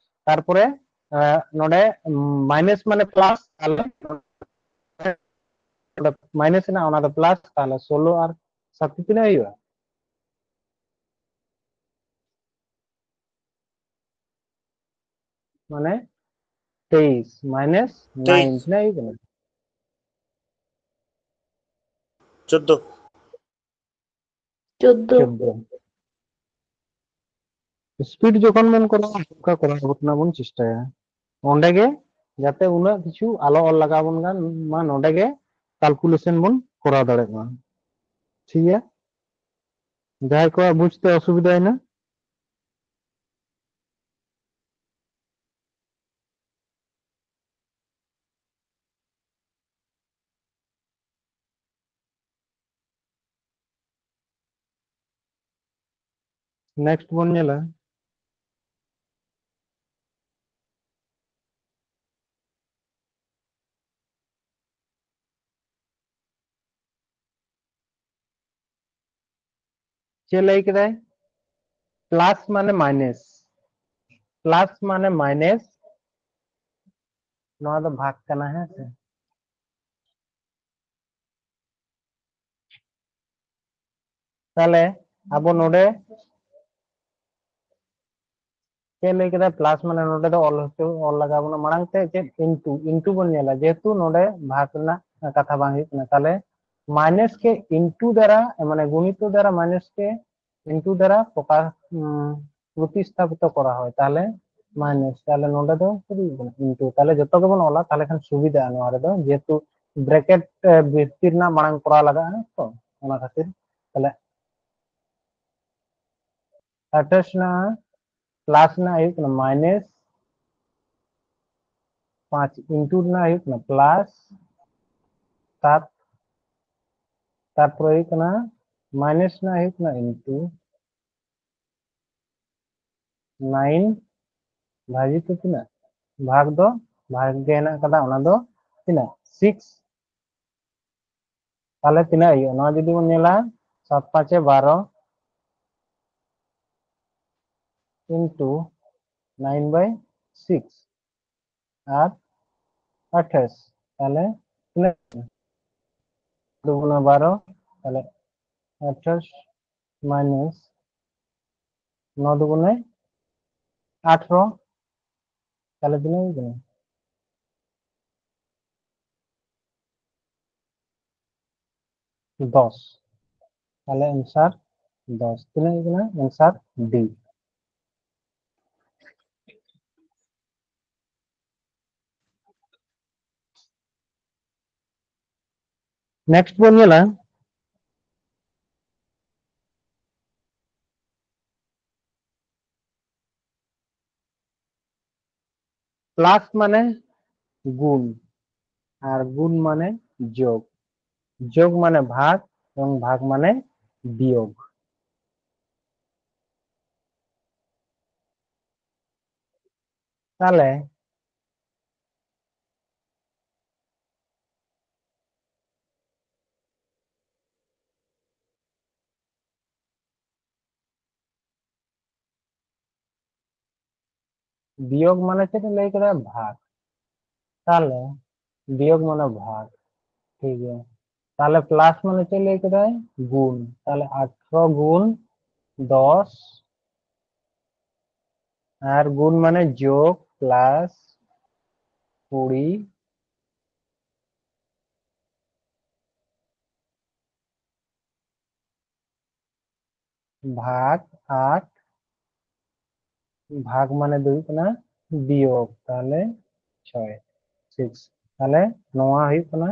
ᱛᱟᱨᱯᱚᱨᱮ, ᱮ, ᱱᱚᱰᱮ ᱢᱟᱭᱱᱟᱥ ᱢᱟᱱᱮ ᱯᱞᱟᱥ, ᱛᱟᱦᱞᱮ ᱱᱚᱰᱮ ᱢᱟᱭᱱᱟᱥ ᱦᱮᱱᱟᱜᱼᱟ, ᱚᱱᱟ ᱫᱚ ᱯᱞᱟᱥ, ᱛᱟᱦᱞᱮ ᱥᱳᱞᱞᱳ ᱟᱨ ᱥᱟᱛ ᱛᱤᱱᱟᱹᱜ ᱦᱩᱭᱩᱜᱼᱟ? ᱢᱟᱱᱮ ᱛᱮᱭᱤᱥ ᱢᱟᱭᱱᱟᱥ ᱱᱟᱭᱤᱱ ᱛᱮᱭᱤᱥ᱾ ᱛᱤᱱᱟᱹᱜ ᱦᱩᱭᱩᱜ ᱠᱟᱱᱟ? ᱪᱳᱫᱫᱳ᱾ ᱪᱳᱫᱫᱳ᱾ ᱪᱳᱫᱫᱳ᱾ ᱥᱯᱤᱰ ᱡᱚᱠᱷᱚᱱ ᱵᱚᱱ ᱠᱚᱨᱟᱣᱟ, ᱚᱱᱠᱟ ᱠᱚᱨᱟᱣ ᱨᱮᱱᱟᱜ ᱵᱚᱱ ᱪᱮᱥᱴᱟᱭᱟ᱾ ᱚᱸᱰᱮ ᱜᱮ ᱡᱟᱛᱮ ᱩᱱᱟᱹᱜ ᱠᱤᱪᱷᱩ ᱟᱞᱚ ᱚᱞ ᱞᱟᱜᱟᱣ ᱵᱚᱱ ᱠᱟᱱ ᱢᱟ, ᱱᱚᱸᱰᱮ ᱜᱮ ᱠᱟᱞᱠᱩᱞᱮᱥᱚᱱ ᱵᱚᱱ ᱠᱚᱨᱟᱣ ᱫᱟᱲᱮᱭᱟᱜ ᱢᱟ᱾ ᱴᱷᱤᱠ ᱜᱮᱭᱟ, ᱡᱟᱦᱟᱸᱭ ᱠᱚᱣᱟᱜ ᱵᱩᱡᱽᱛᱮ ᱚᱥᱩᱵᱤᱫᱷᱟᱭᱮᱱᱟ, ᱱᱮᱠᱥᱴ ᱵᱚᱱ ᱧᱮᱞᱟ, ᱪᱮᱫ ᱞᱟᱹᱭ ᱠᱮᱫᱟᱭ? ᱯᱞᱟᱥ ᱢᱟᱱᱮ ᱢᱟᱭᱱᱟᱥ, ᱯᱞᱟᱥ ᱢᱟᱱᱮ ᱢᱟᱭᱱᱟᱥ, ᱱᱚᱣᱟ ᱫᱚ ᱵᱷᱟᱜᱽ ᱠᱟᱱᱟ, ᱦᱮᱸ ᱥᱮ? ᱛᱟᱦᱞᱮ ᱟᱵᱚ ᱱᱚᱰᱮ ᱪᱮᱫ ᱞᱟᱹᱭ ᱠᱮᱫᱟ? ᱯᱞᱟᱥ ᱢᱟᱱᱮ ᱱᱚᱰᱮ ᱫᱚ ᱚᱞ ᱦᱚᱪᱚ, ᱚᱞ ᱞᱟᱜᱟᱣ ᱵᱚᱱᱟ᱾ ᱢᱟᱲᱟᱝ ᱛᱮ ᱪᱮᱫ? ᱤᱱᱴᱩ, ᱤᱱᱴᱩ ᱵᱚᱱ ᱧᱮᱞᱟ, ᱡᱮᱦᱮᱛᱩ ᱱᱚᱰᱮ ᱵᱷᱟᱜᱽ ᱨᱮᱱᱟᱜ ᱠᱟᱛᱷᱟ ᱵᱟᱝ ᱦᱩᱭᱩᱜ ᱠᱟᱱᱟ᱾ ᱛᱟᱦᱞᱮ ᱢᱟᱭᱱᱟᱥ ᱠᱮ ᱤᱱᱴᱩ ᱫᱟᱨᱟ, ᱢᱟᱱᱮ ᱜᱩᱬᱤᱛᱚ ᱫᱟᱨᱟ ᱢᱟᱭᱱᱟᱥ ᱠᱮ ᱤᱱᱴᱩ ᱫᱟᱨᱟ ᱯᱨᱚᱠᱟᱥ, ᱩᱢ, ᱯᱨᱚᱛᱤᱥᱛᱷᱟᱯᱤᱛ ᱠᱚᱨᱟ ᱦᱚᱭ, ᱛᱟᱦᱞᱮ ᱢᱟᱭᱱᱟᱥ, ᱛᱟᱦᱞᱮ ᱱᱚᱰᱮ ᱫᱚ ᱪᱮᱫ ᱦᱩᱭᱩᱜ ᱠᱟᱱᱟ? ᱤᱱᱴᱩ᱾ ᱛᱟᱦᱞᱮ ᱡᱚᱛᱚ ᱜᱮᱵᱚᱱ ᱚᱞᱟ, ᱛᱟᱦᱞᱮ ᱠᱷᱟᱱ ᱥᱩᱵᱤᱫᱷᱟᱜᱼᱟ ᱱᱚᱣᱟ ᱨᱮᱫᱚ, ᱡᱮᱦᱮᱛᱩ ᱵᱨᱮᱠᱮᱴ, ᱮ, ᱵᱷᱤᱛᱤᱨ ᱨᱮᱱᱟᱜ ᱢᱟᱲᱟᱝ ᱠᱚᱨᱟᱣ ᱞᱟᱜᱟᱜᱼᱟ ᱛᱚ, ᱚᱱᱟ ᱠᱷᱟᱹᱛᱤᱨ᱾ ᱛᱟᱦᱞᱮ ᱟᱴᱷᱟᱥ ᱨᱮᱱᱟᱜ ᱯᱞᱟᱥ ᱨᱮᱱᱟᱜ ᱦᱩᱭᱩᱜ ᱠᱟᱱᱟ ᱢᱟᱭᱱᱟᱥ, ᱯᱟᱸᱪ ᱤᱱᱴᱩ ᱨᱮᱱᱟᱜ ᱦᱩᱭᱩᱜ ᱠᱟᱱᱟ ᱯᱞᱟᱥ ᱥᱟᱛ, ᱛᱟᱨᱯᱚᱨᱮ ᱦᱩᱭᱩᱜ ᱠᱟᱱᱟ ᱢᱟᱭᱱᱟᱥ ᱨᱮᱱᱟᱜ ᱦᱩᱭᱩᱜ ᱠᱟᱱᱟ ᱤᱱᱴᱩ ᱱᱟᱭᱤᱱ ᱵᱷᱟᱹᱡᱤᱛᱮ ᱛᱤᱱᱟᱹᱜ? ᱵᱷᱟᱜᱽ ᱫᱚ ᱵᱷᱟᱜᱽ ᱜᱮ ᱦᱮᱱᱟᱜ ᱟᱠᱟᱫᱟ, ᱚᱱᱟ ᱫᱚ ᱛᱤᱱᱟᱹᱜ? ᱥᱤᱠᱥ᱾ ᱛᱟᱦᱞᱮ ᱛᱤᱱᱟᱹᱜ ᱦᱩᱭᱩᱜᱼᱟ? ᱱᱚᱣᱟ ᱡᱩᱫᱤ ᱵᱚᱱ ᱧᱮᱞᱟ, ᱥᱟᱛ ᱯᱟᱸᱪᱮ ᱵᱟᱨᱚ into nine by six ᱟᱨ ᱟᱴᱷᱟᱥ, ᱛᱟᱦᱞᱮ ᱛᱤᱱᱟᱹᱜ? ᱫᱩᱜᱩᱱᱟ ᱵᱟᱨᱚ, ᱛᱟᱦᱞᱮ ᱟᱴᱷᱟᱥ ᱢᱟᱭᱱᱟᱥ ᱱᱚ ᱫᱩᱜᱩᱱᱮ ᱟᱴᱷᱨᱚ, ᱛᱟᱦᱞᱮ ᱛᱤᱱᱟᱹᱜ ᱦᱩᱭᱩᱜ ᱠᱟᱱᱟ? ᱫᱚᱥ᱾ ᱛᱟᱦᱞᱮ ᱮᱱᱥᱟᱨ ᱫᱚᱥ᱾ ᱛᱤᱱᱟᱹᱜ ᱦᱩᱭᱩᱜ ᱠᱟᱱᱟ? ᱮᱱᱥᱟᱨ ᱰᱤ᱾ ᱱᱮᱠᱥᱴ ᱵᱚᱱ ᱧᱮᱞᱟ, ᱯᱞᱟᱥ ᱢᱟᱱᱮ ᱜᱩᱱ ᱟᱨ ᱜᱩᱱ ᱢᱟᱱᱮ ᱡᱳᱜ, ᱡᱳᱜ ᱢᱟᱱᱮ ᱵᱷᱟᱜᱽ ᱮᱵᱚᱝ ᱵᱷᱟᱜᱽ ᱢᱟᱱᱮ ᱵᱤᱭᱳᱜ᱾ ᱛᱟᱦᱞᱮ ᱵᱤᱭᱳᱜᱽ ᱢᱟᱱᱮ ᱪᱮᱫ ᱮ ᱞᱟᱹᱭ ᱠᱮᱫᱟ? ᱵᱷᱟᱜᱽ᱾ ᱛᱟᱦᱞᱮ ᱵᱤᱭᱳᱜᱽ ᱢᱟᱱᱮ ᱵᱷᱟᱜᱽ, ᱴᱷᱤᱠ ᱜᱮᱭᱟ᱾ ᱛᱟᱦᱞᱮ ᱯᱞᱟᱥ ᱢᱟᱱᱮ ᱪᱮᱫ ᱞᱟᱹᱭ ᱠᱮᱫᱟᱭ? ᱜᱩᱱ᱾ ᱛᱟᱦᱞᱮ ᱟᱴᱷᱨᱚ ᱜᱩᱱ ᱫᱚᱥ, ᱟᱨ ᱜᱩᱱ ᱢᱟᱱᱮ ᱡᱳᱜᱽ ᱯᱞᱟᱥ ᱠᱩᱲᱤ ᱵᱷᱟᱜᱽ ᱟᱴ, ᱵᱷᱟᱜᱽ ᱢᱟᱱᱮ ᱫᱚ ᱦᱩᱭᱩᱜ ᱠᱟᱱᱟ ᱵᱤᱭᱳᱜᱽ, ᱛᱟᱦᱞᱮ ᱪᱷᱚᱭ, ᱥᱤᱠᱥ᱾ ᱛᱟᱦᱞᱮ ᱱᱚᱣᱟ ᱦᱩᱭᱩᱜ ᱠᱟᱱᱟ,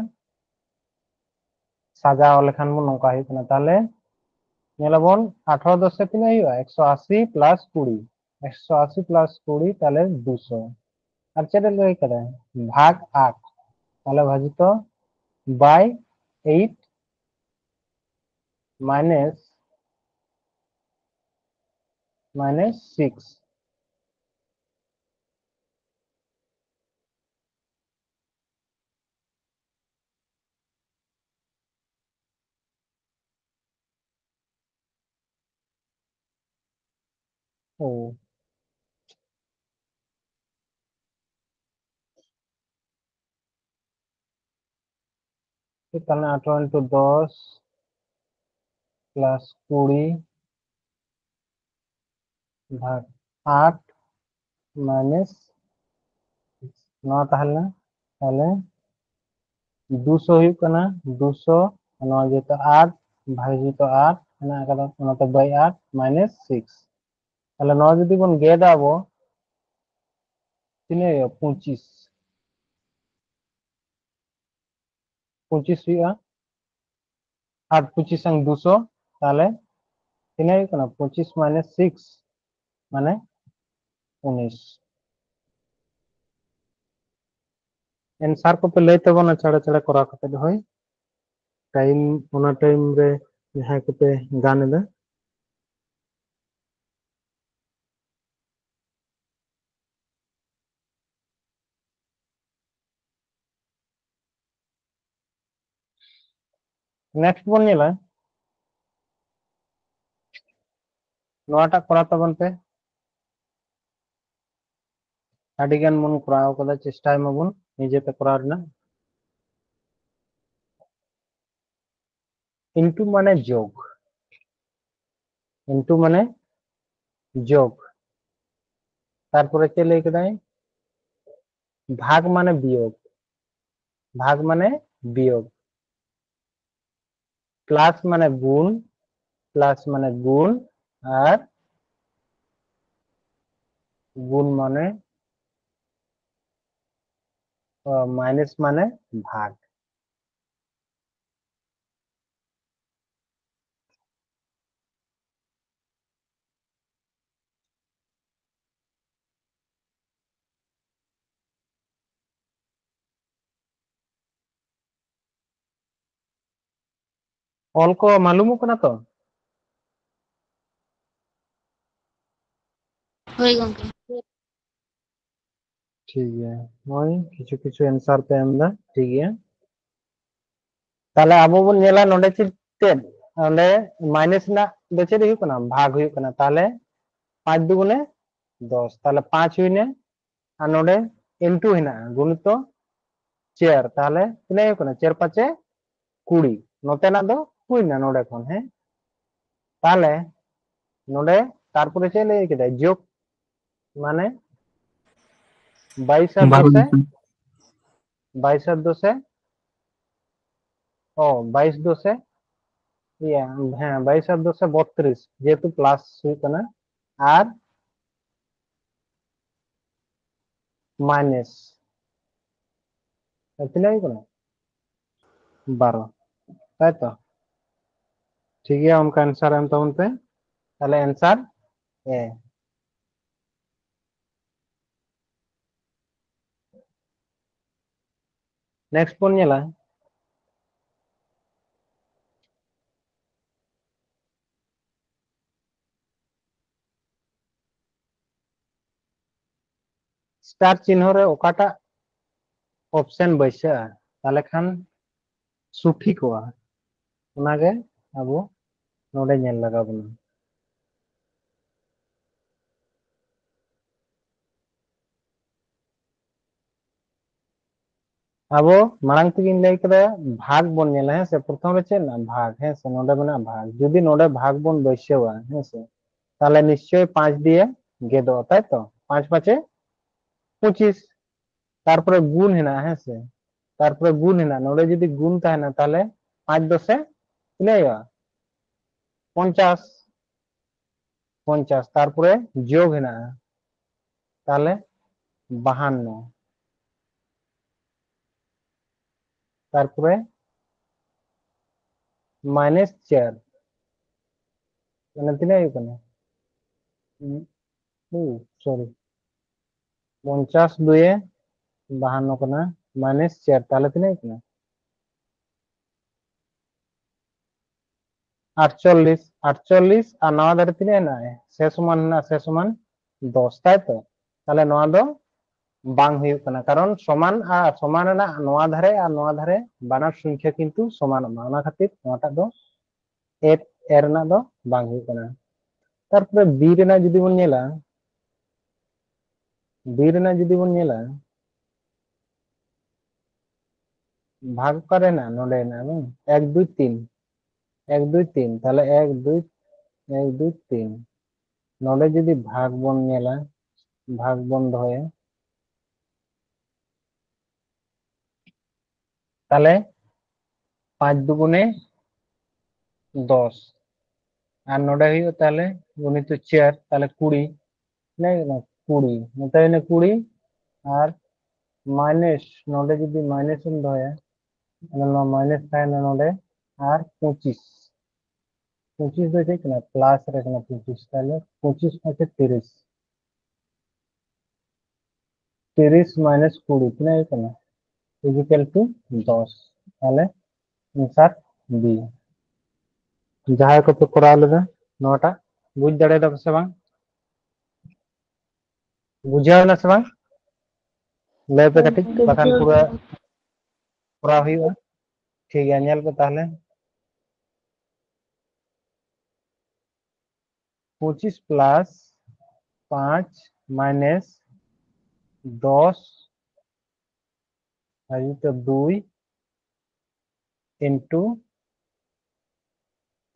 ᱥᱟᱡᱟᱣ ᱞᱮᱠᱷᱟᱱ ᱵᱚᱱ ᱱᱚᱝᱠᱟ ᱦᱩᱭᱩᱜ ᱠᱟᱱᱟ᱾ ᱛᱟᱦᱞᱮ ᱧᱮᱞᱟᱵᱚᱱ ᱟᱴᱷᱨᱚ ᱫᱚᱥ ᱮ ᱛᱤᱱᱟᱹᱜ ᱦᱩᱭᱩᱜᱼᱟ? ᱮᱠᱥᱚ ᱟᱥᱤ ᱯᱞᱟᱥ ᱠᱩᱲᱤ, ᱮᱠᱥᱚ ᱟᱥᱤ ᱯᱞᱟᱥ ᱠᱩᱲᱤ, ᱛᱟᱦᱞᱮ ᱫᱩᱥᱚ᱾ ᱟᱨ ᱪᱮᱫ ᱮ ᱞᱟᱹᱭ ᱠᱟᱫᱟ? ᱵᱷᱟᱜᱽ ᱟᱴ, ᱛᱟᱦᱞᱮ ᱵᱷᱟᱡᱤᱛᱚ ᱵᱟᱭ ᱮᱭᱤᱴ ᱢᱟᱭᱱᱟᱥ, ᱢᱟᱭᱱᱟᱥ ᱥᱤᱠᱥ᱾ ᱳ᱾ ᱛᱟᱦᱞᱮ ᱟᱴᱷᱨᱚ ᱤᱱᱴᱩ ᱫᱚᱥ ᱯᱞᱟᱥ ᱠᱩᱲᱤ ᱵᱷᱟᱜᱽ ᱟᱴ ᱢᱟᱭᱱᱟᱥ ᱱᱚᱣᱟ ᱛᱟᱦᱮᱸ ᱞᱮᱱᱟ, ᱛᱟᱦᱞᱮ ᱫᱩᱥᱚ ᱦᱩᱭᱩᱜ ᱠᱟᱱᱟ, ᱫᱩᱥᱚ, ᱱᱚᱣᱟ ᱡᱮᱦᱮᱛᱩ ᱟᱴ ᱵᱷᱟᱜᱽ ᱡᱮᱦᱮᱛᱩ ᱟᱴ ᱢᱮᱱᱟᱜ ᱟᱠᱟᱫᱟ, ᱚᱱᱟᱛᱮ by ᱟᱴ minus six᱾ ᱛᱟᱦᱞᱮ ᱱᱚᱣᱟ ᱡᱩᱫᱤ ᱵᱚᱱ ᱜᱮᱫᱟ ᱟᱵᱚ, ᱛᱤᱱᱟᱹᱜ ᱦᱩᱭᱩᱜᱼᱟ? ᱯᱚᱸᱪᱤᱥ, ᱯᱚᱸᱪᱤᱥ ᱦᱩᱭᱩᱜᱼᱟ, ᱟᱴ ᱯᱚᱸᱪᱤᱥ ᱟᱝ ᱫᱩᱥᱚ, ᱛᱟᱦᱞᱮ ᱛᱤᱱᱟᱹᱜ ᱦᱩᱭᱩᱜ ᱠᱟᱱᱟ? ᱯᱚᱸᱪᱤᱥ minus six ᱢᱟᱱᱮ ᱩᱱᱤᱥ᱾ ᱮᱱᱥᱟᱨ ᱠᱚᱯᱮ ᱞᱟᱹᱭ ᱛᱟᱵᱚᱱᱟ ᱪᱟᱲᱮ ᱪᱟᱲᱮ ᱠᱚᱨᱟᱣ ᱠᱟᱛᱮ, ᱦᱳᱭ᱾ ᱴᱟᱭᱤᱢ, ᱚᱱᱟ ᱴᱟᱭᱤᱢ ᱨᱮ ᱡᱟᱦᱟᱸᱭ ᱠᱚᱯᱮ ᱜᱟᱱ ᱮᱫᱟ᱾ ᱱᱮᱠᱥᱴ ᱵᱚᱱ ᱧᱮᱞᱟ, ᱱᱚᱣᱟᱴᱟᱜ ᱠᱚᱨᱟᱣ ᱛᱟᱵᱚᱱ ᱯᱮ᱾ ᱟᱹᱰᱤ ᱜᱟᱱ ᱵᱚᱱ ᱠᱚᱨᱟᱣ ᱠᱟᱫᱟ, ᱪᱮᱥᱴᱟᱭ ᱢᱟᱵᱚᱱ ᱱᱤᱡᱮᱛᱮ ᱠᱚᱨᱟᱣ ᱨᱮᱱᱟᱜ᱾ ᱤᱱᱴᱩ ᱢᱟᱱᱮ ᱡᱳᱜ, ᱤᱱᱴᱩ ᱢᱟᱱᱮ ᱡᱳᱜ᱾ ᱛᱟᱨᱯᱚᱨᱮ ᱪᱮᱫ ᱞᱟᱹᱭ ᱠᱮᱫᱟᱭ? ᱵᱷᱟᱜᱽ ᱢᱟᱱᱮ ᱵᱤᱭᱳᱜ, ᱵᱷᱟᱜᱽ ᱢᱟᱱᱮ ᱵᱤᱭᱳᱜ᱾ ᱯᱞᱟᱥ ᱢᱟᱱᱮ ᱜᱩᱱ, ᱯᱞᱟᱥ ᱢᱟᱱᱮ ᱜᱩᱱ, ᱟᱨ ᱜᱩᱱ ᱢᱟᱱᱮ, ᱚ, ᱢᱟᱭᱱᱟᱥ ᱢᱟᱱᱮ ᱵᱷᱟᱜᱽ᱾ ᱚᱞ ᱠᱚ ᱢᱟᱞᱩᱢᱚᱜ ᱠᱟᱱᱟ ᱛᱚ? ᱦᱳᱭ ᱜᱚᱝᱠᱮ᱾ ᱴᱷᱤᱠ ᱜᱮᱭᱟ, ᱱᱚᱜᱼᱚᱭ ᱠᱤᱪᱷᱩ ᱠᱤᱪᱷᱩ ᱮᱱᱥᱟᱨ ᱯᱮ ᱮᱢ ᱮᱫᱟ, ᱴᱷᱤᱠ ᱜᱮᱭᱟ᱾ ᱛᱟᱦᱞᱮ ᱟᱵᱚ ᱵᱚᱱ ᱧᱮᱞᱟ ᱱᱚᱰᱮ ᱪᱮᱫ, ᱪᱮᱫ ᱚᱸᱰᱮ ᱢᱟᱭᱱᱟᱥ ᱨᱮᱱᱟᱜ ᱫᱚ ᱪᱮᱫ ᱦᱩᱭᱩᱜ ᱠᱟᱱᱟ? ᱵᱷᱟᱜᱽ ᱦᱩᱭᱩᱜ ᱠᱟᱱᱟ᱾ ᱛᱟᱦᱞᱮ ᱯᱟᱸᱪ ᱫᱩᱜᱩᱱᱮ ᱫᱚᱥ, ᱛᱟᱦᱞᱮ ᱯᱟᱸᱪ ᱦᱩᱭᱱᱟ, ᱟᱨ ᱱᱚᱰᱮ ᱤᱱᱴᱩ ᱦᱮᱱᱟᱜᱼᱟ ᱜᱩᱱᱤᱛᱚ ᱪᱟᱨ, ᱛᱟᱦᱞᱮ ᱛᱤᱱᱟᱹᱜ ᱦᱩᱭᱩᱜ ᱠᱟᱱᱟ? ᱪᱟᱨ ᱯᱟᱸᱪᱮ ᱠᱩᱲᱤ, ᱱᱚᱛᱮᱱᱟᱜ ᱫᱚ ᱦᱩᱭᱱᱟ ᱱᱚᱰᱮ ᱠᱷᱚᱱ, ᱦᱮᱸ᱾ ᱛᱟᱦᱞᱮ ᱱᱚᱰᱮ ᱛᱟᱨᱯᱚᱨᱮ ᱪᱮᱫ ᱞᱟᱹᱭ ᱠᱮᱫᱟ? ᱡᱳᱜᱽ ᱢᱟᱱᱮ ᱵᱟᱭᱤᱥ ᱟᱨ ᱵᱟᱨᱚ ᱫᱚᱥᱮ, ᱫᱤᱱ᱾ ᱵᱟᱭᱤᱥ ᱟᱨ ᱫᱚᱥᱮ, ᱚ, ᱵᱟᱭᱤᱥ ᱫᱚᱥᱮ, ᱤᱭᱟᱹ, ᱦᱮᱸ, ᱵᱟᱭᱤᱥ ᱟᱨ ᱫᱚᱥᱮ ᱵᱚᱛᱨᱤᱥ, ᱡᱮᱦᱮᱛᱩ ᱯᱞᱟᱥ ᱦᱩᱭᱩᱜ ᱠᱟᱱᱟ, ᱟᱨ ᱢᱟᱭᱱᱟᱥ, ᱛᱤᱱᱟᱹᱜ ᱦᱩᱭᱩᱜ ᱠᱟᱱᱟ? ᱵᱟᱨᱚ, ᱛᱟᱭ ᱛᱚ? ᱴᱷᱤᱠ ᱜᱮᱭᱟ, ᱚᱱᱠᱟ ᱮᱱᱥᱟᱨ ᱮᱢ ᱛᱟᱵᱚᱱ ᱯᱮ᱾ ᱛᱟᱦᱞᱮ ᱮᱱᱥᱟᱨ ᱮ᱾ ᱱᱮᱠᱥᱴ ᱵᱚᱱ ᱧᱮᱞᱟ, ᱥᱴᱟᱨ ᱪᱤᱱᱦᱟᱹ ᱨᱮ ᱚᱠᱟᱴᱟᱜ ᱚᱯᱥᱮᱱ ᱵᱟᱹᱭᱥᱟᱹᱜᱼᱟ, ᱛᱟᱦᱞᱮ ᱠᱷᱟᱱ ᱥᱚᱴᱷᱤᱠᱚᱜᱼᱟ? ᱚᱱᱟᱜᱮ ᱟᱵᱚ ᱱᱚᱰᱮ ᱧᱮᱞ ᱞᱟᱜᱟᱣ ᱵᱚᱱᱟ᱾ ᱟᱵᱚ ᱢᱟᱲᱟᱝ ᱛᱮᱜᱮᱧ ᱞᱟᱹᱭ ᱠᱮᱫᱟ, ᱵᱷᱟᱜᱽ ᱵᱚᱱ ᱧᱮᱞᱟ, ᱦᱮᱸ ᱥᱮ? ᱯᱨᱚᱛᱷᱚᱢ ᱨᱮ ᱪᱮᱫ ᱢᱮᱱᱟᱜᱼᱟ? ᱵᱷᱟᱜᱽ, ᱦᱮᱸ ᱥᱮ? ᱱᱚᱰᱮ ᱢᱮᱱᱟᱜᱼᱟ ᱵᱷᱟᱜᱽ᱾ ᱡᱩᱫᱤ ᱱᱚᱰᱮ ᱵᱷᱟᱜᱽ ᱵᱚᱱ ᱵᱟᱹᱭᱥᱟᱹᱣᱟ, ᱦᱮᱸ ᱥᱮ, ᱛᱟᱦᱚᱞᱮ ᱱᱤᱥᱪᱚᱭ ᱯᱟᱸᱪ ᱫᱤᱭᱮ ᱜᱮᱫᱚᱜᱼᱟ, ᱛᱟᱭ ᱛᱚ? ᱯᱟᱸᱪ ᱯᱟᱸᱪᱮ ᱯᱚᱸᱪᱤᱥ᱾ ᱛᱟᱨᱯᱚᱨᱮ ᱜᱩᱱ ᱦᱮᱱᱟᱜᱼᱟ, ᱦᱮᱸ ᱥᱮ? ᱛᱟᱨᱯᱚᱨᱮ ᱜᱩᱱ ᱦᱮᱱᱟᱜᱼᱟ᱾ ᱱᱚᱰᱮ ᱡᱩᱫᱤ ᱜᱩᱱ ᱛᱟᱦᱮᱱᱟ, ᱛᱟᱦᱚᱞᱮ ᱯᱟᱸᱪ ᱫᱚᱥᱮ ᱛᱤᱱᱟᱹᱜ ᱦᱩᱭᱩᱜᱼᱟ? ᱯᱚᱧᱪᱟᱥ᱾ ᱯᱚᱧᱪᱟᱥ᱾ ᱛᱟᱨᱯᱚᱨᱮ ᱡᱳᱜ ᱦᱮᱱᱟᱜᱼᱟ, ᱛᱟᱦᱚᱞᱮ ᱵᱟᱦᱟᱱᱱᱚ᱾ ᱛᱟᱨᱯᱚᱨᱮ ᱢᱟᱭᱱᱟᱥ ᱪᱟᱨ, ᱢᱟᱱᱮ ᱛᱤᱱᱟᱹᱜ ᱦᱩᱭᱩᱜ ᱠᱟᱱᱟ? ᱥᱚᱨᱤ, ᱯᱚᱧᱪᱟᱥ ᱫᱩᱭᱮ ᱵᱟᱦᱟᱱᱱᱚ ᱠᱟᱱᱟ, ᱢᱟᱭᱱᱟᱥ ᱪᱟᱨ, ᱛᱟᱦᱚᱞᱮ ᱛᱤᱱᱟᱹᱜ ᱦᱩᱭᱩᱜ ᱠᱟᱱᱟ? ᱟᱴᱪᱚᱞᱞᱤᱥ᱾ ᱟᱴᱪᱚᱞᱞᱤᱥ ᱟᱨ ᱱᱚᱣᱟ ᱫᱷᱟᱨᱮ ᱛᱤᱱᱟᱹᱜ ᱦᱮᱱᱟᱜᱼᱟ? ᱥᱮ ᱥᱚᱢᱟᱱ ᱦᱮᱱᱟᱜᱼᱟ, ᱥᱮ ᱥᱚᱢᱟᱱ ᱫᱚᱥ, ᱛᱟᱭ ᱛᱚ? ᱛᱟᱦᱚᱞᱮ ᱱᱚᱣᱟ ᱫᱚ ᱵᱟᱝ ᱦᱩᱭᱩᱜ ᱠᱟᱱᱟ, ᱠᱟᱨᱚᱱ ᱥᱚᱢᱟᱱ ᱟᱨ ᱥᱚᱢᱟᱱ ᱨᱮᱱᱟᱜ ᱱᱚᱣᱟ ᱫᱷᱟᱨᱮ ᱟᱨ ᱱᱚᱣᱟ ᱫᱷᱟᱨᱮ ᱵᱟᱱᱟᱨ ᱥᱚᱝᱠᱷᱟ ᱠᱤᱱᱛᱩ ᱥᱚᱢᱟᱱᱚᱜ ᱢᱟ, ᱚᱱᱟ ᱠᱷᱟᱹᱛᱤᱨ ᱱᱚᱣᱟᱴᱟᱜ ᱫᱚ ᱮᱯ ᱮ ᱨᱮᱱᱟᱜ ᱫᱚ ᱵᱟᱝ ᱦᱩᱭᱩᱜ ᱠᱟᱱᱟ᱾ ᱛᱟᱨᱯᱚᱨᱮ ᱵᱤ ᱨᱮᱱᱟᱜ ᱡᱩᱫᱤ ᱵᱚᱱ ᱧᱮᱞᱟ, ᱵᱤ ᱨᱮᱱᱟᱜ ᱡᱩᱫᱤ ᱵᱚᱱ ᱧᱮᱞᱟ, ᱵᱷᱟᱜᱽ ᱚᱠᱟᱨᱮ ᱦᱮᱱᱟᱜᱼᱟ? ᱱᱚᱰᱮ ᱦᱮᱱᱟᱜᱼᱟ, ᱵᱟᱝ? ᱮᱠ ᱫᱩᱭ ᱛᱤᱱ, ᱮᱠ ᱫᱩᱭ ᱛᱤᱱ, ᱛᱟᱦᱚᱞᱮ ᱮᱠ ᱫᱩᱭ, ᱮᱠ ᱫᱩᱭ ᱛᱤᱱ᱾ ᱱᱚᱰᱮ ᱡᱩᱫᱤ ᱵᱷᱟᱜᱽ ᱵᱚᱱ ᱧᱮᱞᱟ, ᱵᱷᱟᱜᱽ ᱵᱚᱱ ᱫᱚᱦᱚᱭᱟ, ᱛᱟᱦᱚᱞᱮ ᱯᱟᱸᱪ ᱫᱩᱜᱩᱱᱮ ᱫᱚᱥ, ᱟᱨ ᱱᱚᱰᱮ ᱦᱩᱭᱩᱜᱼᱟ ᱛᱟᱦᱚᱞᱮ ᱜᱩᱱᱤᱛᱚ ᱪᱟᱨ, ᱛᱟᱦᱚᱞᱮ ᱠᱩᱲᱤ, ᱛᱤᱱᱟᱹᱜ ᱦᱩᱭᱩᱜ ᱠᱟᱱᱟ? ᱠᱩᱲᱤ, ᱱᱚᱛᱮ ᱦᱩᱭᱱᱟ ᱠᱩᱲᱤ, ᱟᱨ ᱢᱟᱭᱱᱟᱥ, ᱱᱚᱰᱮ ᱡᱩᱫᱤ ᱢᱟᱭᱱᱟᱥ ᱮᱢ ᱫᱚᱦᱚᱭᱟ, ᱛᱟᱦᱚᱞᱮ ᱱᱚᱣᱟ ᱢᱟᱭᱱᱟᱥ ᱛᱟᱦᱮᱱᱟ ᱱᱚᱰᱮ, ᱟᱨ ᱯᱚᱸᱪᱤᱥ, ᱯᱚᱸᱪᱤᱥ ᱫᱚ ᱪᱮᱫ ᱠᱟᱱᱟ? ᱯᱞᱟᱥ ᱨᱮ ᱠᱟᱱᱟ ᱯᱚᱸᱪᱤᱥ, ᱛᱟᱦᱚᱞᱮ ᱯᱚᱸᱪᱤᱥ ᱯᱟᱸᱪᱮ ᱛᱤᱨᱤᱥ, ᱛᱤᱨᱤᱥ ᱢᱟᱭᱱᱟᱥ ᱠᱩᱲᱤ ᱛᱤᱱᱟᱹᱜ ᱦᱩᱭᱩᱜ ᱠᱟᱱᱟ? Is equal to ᱫᱚᱥ᱾ ᱛᱟᱦᱚᱞᱮ answer B᱾ ᱡᱟᱦᱟᱸᱭ ᱠᱚᱯᱮ ᱠᱚᱨᱟᱣ ᱞᱮᱫᱟ ᱱᱚᱣᱟᱴᱟᱜ, ᱵᱩᱡᱽ ᱫᱟᱲᱮᱭᱟᱫᱟ ᱯᱮ ᱥᱮ ᱵᱟᱝ? ᱵᱩᱡᱷᱟᱹᱣ ᱮᱱᱟ ᱥᱮ ᱵᱟᱝ? ᱞᱟᱹᱭ ᱯᱮ ᱠᱟᱹᱴᱤᱡ, ᱵᱟᱠᱷᱟᱱ ᱯᱩᱨᱟᱹ ᱠᱚᱨᱟᱣ ᱦᱩᱭᱩᱜᱼᱟ᱾ ᱴᱷᱤᱠ ᱜᱮᱭᱟ, ᱧᱮᱞ ᱯᱮ ᱛᱟᱦᱚᱞᱮ᱾ ᱯᱚᱸᱪᱤᱥ ᱯᱞᱟᱥ ᱯᱟᱸᱪ ᱢᱟᱭᱱᱟᱥ ᱫᱚᱥ, ᱟᱨ ᱱᱤᱛᱚᱜ ᱫᱩᱭ into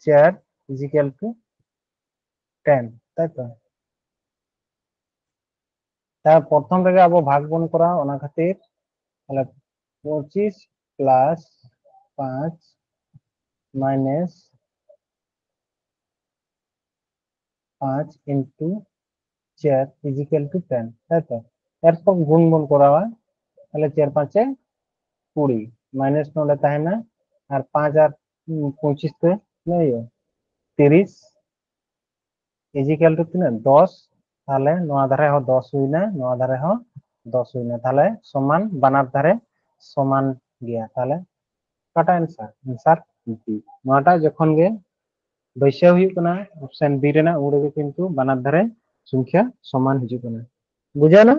ᱪᱟᱨ is equal to ten, ᱛᱟᱭ ᱛᱚ? ᱛᱟᱦᱞᱮ ᱯᱨᱚᱛᱷᱚᱢ ᱨᱮᱜᱮ ᱟᱵᱚ ᱵᱷᱟᱜᱽ ᱵᱚᱱ ᱠᱚᱨᱟᱣᱟ, ᱚᱱᱟ ᱠᱷᱟᱹᱛᱤᱨ ᱛᱟᱦᱞᱮ ᱯᱚᱸᱪᱤᱥ ᱯᱞᱟᱥ ᱯᱟᱸᱪ ᱢᱟᱭᱱᱟᱥ ᱯᱟᱸᱪ into ᱪᱟᱨ is equal to ten, ᱛᱟᱭ ᱛᱚ? ᱮᱨᱯᱚᱨ ᱜᱩᱱ ᱵᱚᱱ ᱠᱚᱨᱟᱣᱟ, ᱛᱟᱦᱞᱮ ᱪᱟᱨ ᱯᱟᱸᱪᱮ ᱠᱩᱲᱤ, ᱢᱟᱭᱱᱟᱥ ᱱᱚᱰᱮ ᱛᱟᱦᱮᱱᱟ, ᱟᱨ ᱯᱟᱸᱪ ᱟᱨ ᱯᱚᱸᱪᱤᱥ ᱛᱮ ᱛᱤᱱᱟᱹᱜ ᱦᱩᱭᱩᱜᱼᱟ? ᱛᱤᱨᱤᱥ is equal to ᱛᱤᱱᱟᱹᱜ? ᱫᱚᱥ᱾ ᱛᱟᱦᱞᱮ ᱱᱚᱣᱟ ᱫᱷᱟᱨᱮ ᱦᱚᱸ ᱫᱚᱥ ᱦᱩᱭᱱᱟ, ᱱᱚᱣᱟ ᱫᱷᱟᱨᱮ ᱦᱚᱸ ᱫᱚᱥ ᱦᱩᱭᱱᱟ᱾ ᱛᱟᱦᱞᱮ ᱥᱚᱢᱟᱱ, ᱵᱟᱱᱟᱨ ᱫᱷᱟᱨᱮ ᱥᱚᱢᱟᱱ ᱜᱮᱭᱟ᱾ ᱛᱟᱦᱞᱮ ᱚᱠᱟᱴᱟᱜ answer? Answer B᱾ ᱱᱚᱣᱟᱴᱟᱜ ᱡᱚᱠᱷᱚᱱ ᱜᱮ ᱵᱟᱹᱭᱥᱟᱹᱣ ᱦᱩᱭᱩᱜ ᱠᱟᱱᱟ option B ᱨᱮᱱᱟᱜ, ᱩᱱ ᱨᱮᱜᱮ ᱠᱤᱱᱛᱩ ᱵᱟᱱᱟᱨ ᱫᱷᱟᱨᱮ ᱥᱚᱝᱠᱷᱟ ᱥᱚᱢᱟᱱ ᱦᱤᱡᱩᱜ ᱠᱟᱱᱟ᱾ ᱵᱩᱡᱷᱟᱹᱣ ᱮᱱᱟ?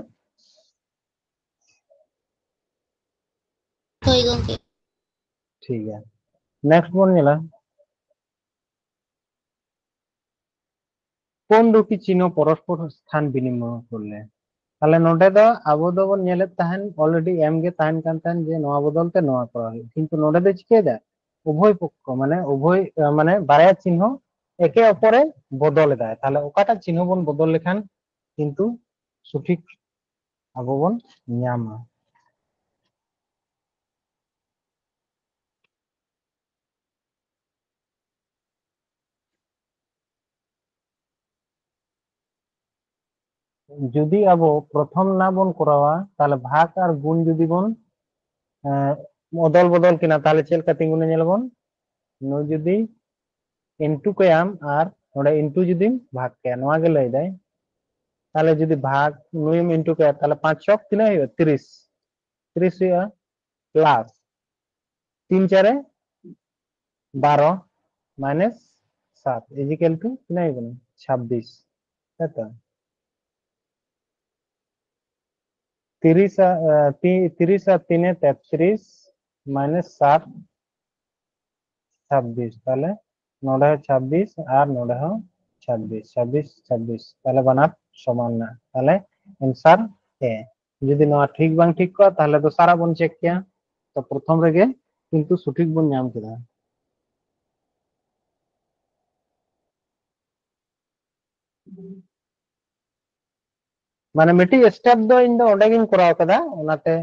ᱦᱳᱭ ᱜᱚᱝᱠᱮ᱾ ᱴᱷᱤᱠ ᱜᱮᱭᱟ, next ᱵᱚᱱ ᱧᱮᱞᱟ, কোন দুটি চিহ্ন পরস্পর স্থান বিনিময় করলে। ᱛᱟᱦᱞᱮ ᱱᱚᱰᱮ ᱫᱚ ᱟᱵᱚ ᱫᱚᱵᱚᱱ ᱧᱮᱞᱮᱫ ᱛᱟᱦᱮᱱ, already ᱮᱢ ᱜᱮ ᱛᱟᱦᱮᱱ ᱠᱟᱱ ᱛᱟᱦᱮᱱ ᱡᱮ ᱱᱚᱣᱟ ᱵᱚᱫᱚᱞ ᱛᱮ ᱱᱚᱣᱟ ᱠᱚᱨᱟᱣ ᱦᱩᱭᱩᱜᱼᱟ, ᱠᱤᱱᱛᱩ ᱱᱚᱰᱮ ᱫᱚ ᱪᱤᱠᱟᱹᱭᱮᱫᱟ? ᱩᱵᱷᱚᱭ ᱯᱚᱠᱠᱷᱚ, ᱢᱟᱱᱮ ᱩᱵᱷᱚᱭ, ᱢᱟᱱᱮ ᱵᱟᱨᱭᱟ ᱪᱤᱱᱦᱚ ᱮᱠᱮ ᱚᱯᱚᱨᱮ ᱵᱚᱫᱚᱞ ᱮᱫᱟᱭ᱾ ᱛᱟᱦᱞᱮ ᱚᱠᱟᱴᱟᱜ ᱪᱤᱱᱦᱚ ᱵᱚᱱ ᱵᱚᱫᱚᱞ ᱞᱮᱠᱷᱟᱱ ᱠᱤᱱᱛᱩ ᱥᱚᱴᱷᱤᱠ ᱟᱵᱚ ᱵᱚᱱ ᱧᱟᱢᱟ? ᱡᱩᱫᱤ ᱟᱵᱚ ᱯᱨᱚᱛᱷᱚᱢ ᱨᱮᱱᱟᱜ ᱵᱚᱱ ᱠᱚᱨᱟᱣᱟ, ᱛᱟᱦᱞᱮ ᱵᱷᱟᱜᱽ ᱟᱨ ᱜᱩᱱ ᱡᱩᱫᱤ ᱵᱚᱱ, ᱮᱸ, ᱚᱫᱚᱞ ᱵᱚᱫᱚᱞ ᱠᱤᱱᱟ, ᱛᱟᱦᱞᱮ ᱪᱮᱫ ᱞᱮᱠᱟ ᱛᱤᱸᱜᱩᱱᱟ? ᱧᱮᱞ ᱟᱵᱚᱱ, ᱱᱩᱭ ᱡᱩᱫᱤ into ᱠᱟᱭᱟᱢ ᱟᱨ ᱱᱚᱰᱮ into ᱡᱩᱫᱤᱢ ᱵᱷᱟᱜᱽ ᱠᱟᱭᱟ, ᱱᱚᱣᱟ ᱜᱮ ᱞᱟᱹᱭ ᱫᱟᱭ᱾ ᱛᱟᱦᱞᱮ ᱡᱩᱫᱤ ᱵᱷᱟᱜᱽ ᱱᱩᱭᱮᱢ into ᱠᱟᱭᱟ, ᱛᱟᱦᱞᱮ ᱯᱟᱸᱪ ᱪᱷᱚᱠ ᱛᱤᱱᱟᱹᱜ ᱦᱩᱭᱩᱜᱼᱟ? ᱛᱤᱨᱤᱥ᱾ ᱛᱤᱨᱤᱥ ᱦᱩᱭᱩᱜᱼᱟ, plus ᱛᱤᱱ ᱪᱟᱨᱮ ᱵᱟᱨᱚ minus ᱥᱟᱛ is equal to ᱛᱤᱱᱟᱹᱜ ᱦᱩᱭᱩᱜ ᱠᱟᱱᱟ? ᱪᱷᱟᱵᱵᱤᱥ, ᱛᱟᱭ ᱛᱚ? ᱛᱤᱨᱤᱥ ᱟᱨ, ᱮ, ᱛᱤ-, ᱛᱤᱨᱤᱥ ᱟᱨ ᱛᱤᱱᱮ ᱛᱮᱛᱨᱤᱥ minus ᱥᱟᱛ, ᱪᱷᱟᱵᱵᱤᱥ᱾ ᱛᱟᱦᱞᱮ ᱱᱚᱰᱮ ᱦᱚᱸ ᱪᱷᱟᱵᱵᱤᱥ ᱟᱨ ᱱᱚᱰᱮ ᱦᱚᱸ ᱪᱷᱟᱵᱵᱤᱥ, ᱪᱷᱟᱵᱵᱤᱥ, ᱪᱷᱟᱵᱵᱤᱥ, ᱛᱟᱦᱞᱮ ᱵᱟᱱᱟᱨ ᱥᱚᱢᱟᱱ ᱱᱟ᱾ ᱛᱟᱦᱞᱮ answer A᱾ ᱡᱩᱫᱤ ᱱᱚᱣᱟ ᱴᱷᱤᱠ ᱵᱟᱝ ᱴᱷᱤᱠ ᱠᱚᱜᱼᱟ, ᱛᱟᱦᱞᱮ ᱫᱚᱥᱟᱨᱟᱜ ᱵᱚᱱ check ᱠᱮᱭᱟ᱾ ᱛᱚ ᱯᱨᱚᱛᱷᱚᱢ ᱨᱮᱜᱮ ᱠᱤᱱᱛᱩ ᱥᱚᱴᱷᱤᱠ ᱵᱚᱱ ᱧᱟᱢ ᱠᱮᱫᱟ᱾ ᱢᱟᱱᱮ ᱢᱤᱫᱴᱤᱡ step ᱫᱚ ᱤᱧ ᱫᱚ ᱚᱸᱰᱮ ᱜᱤᱧ ᱠᱚᱨᱟᱣ ᱠᱟᱫᱟ, ᱚᱱᱟᱛᱮ᱾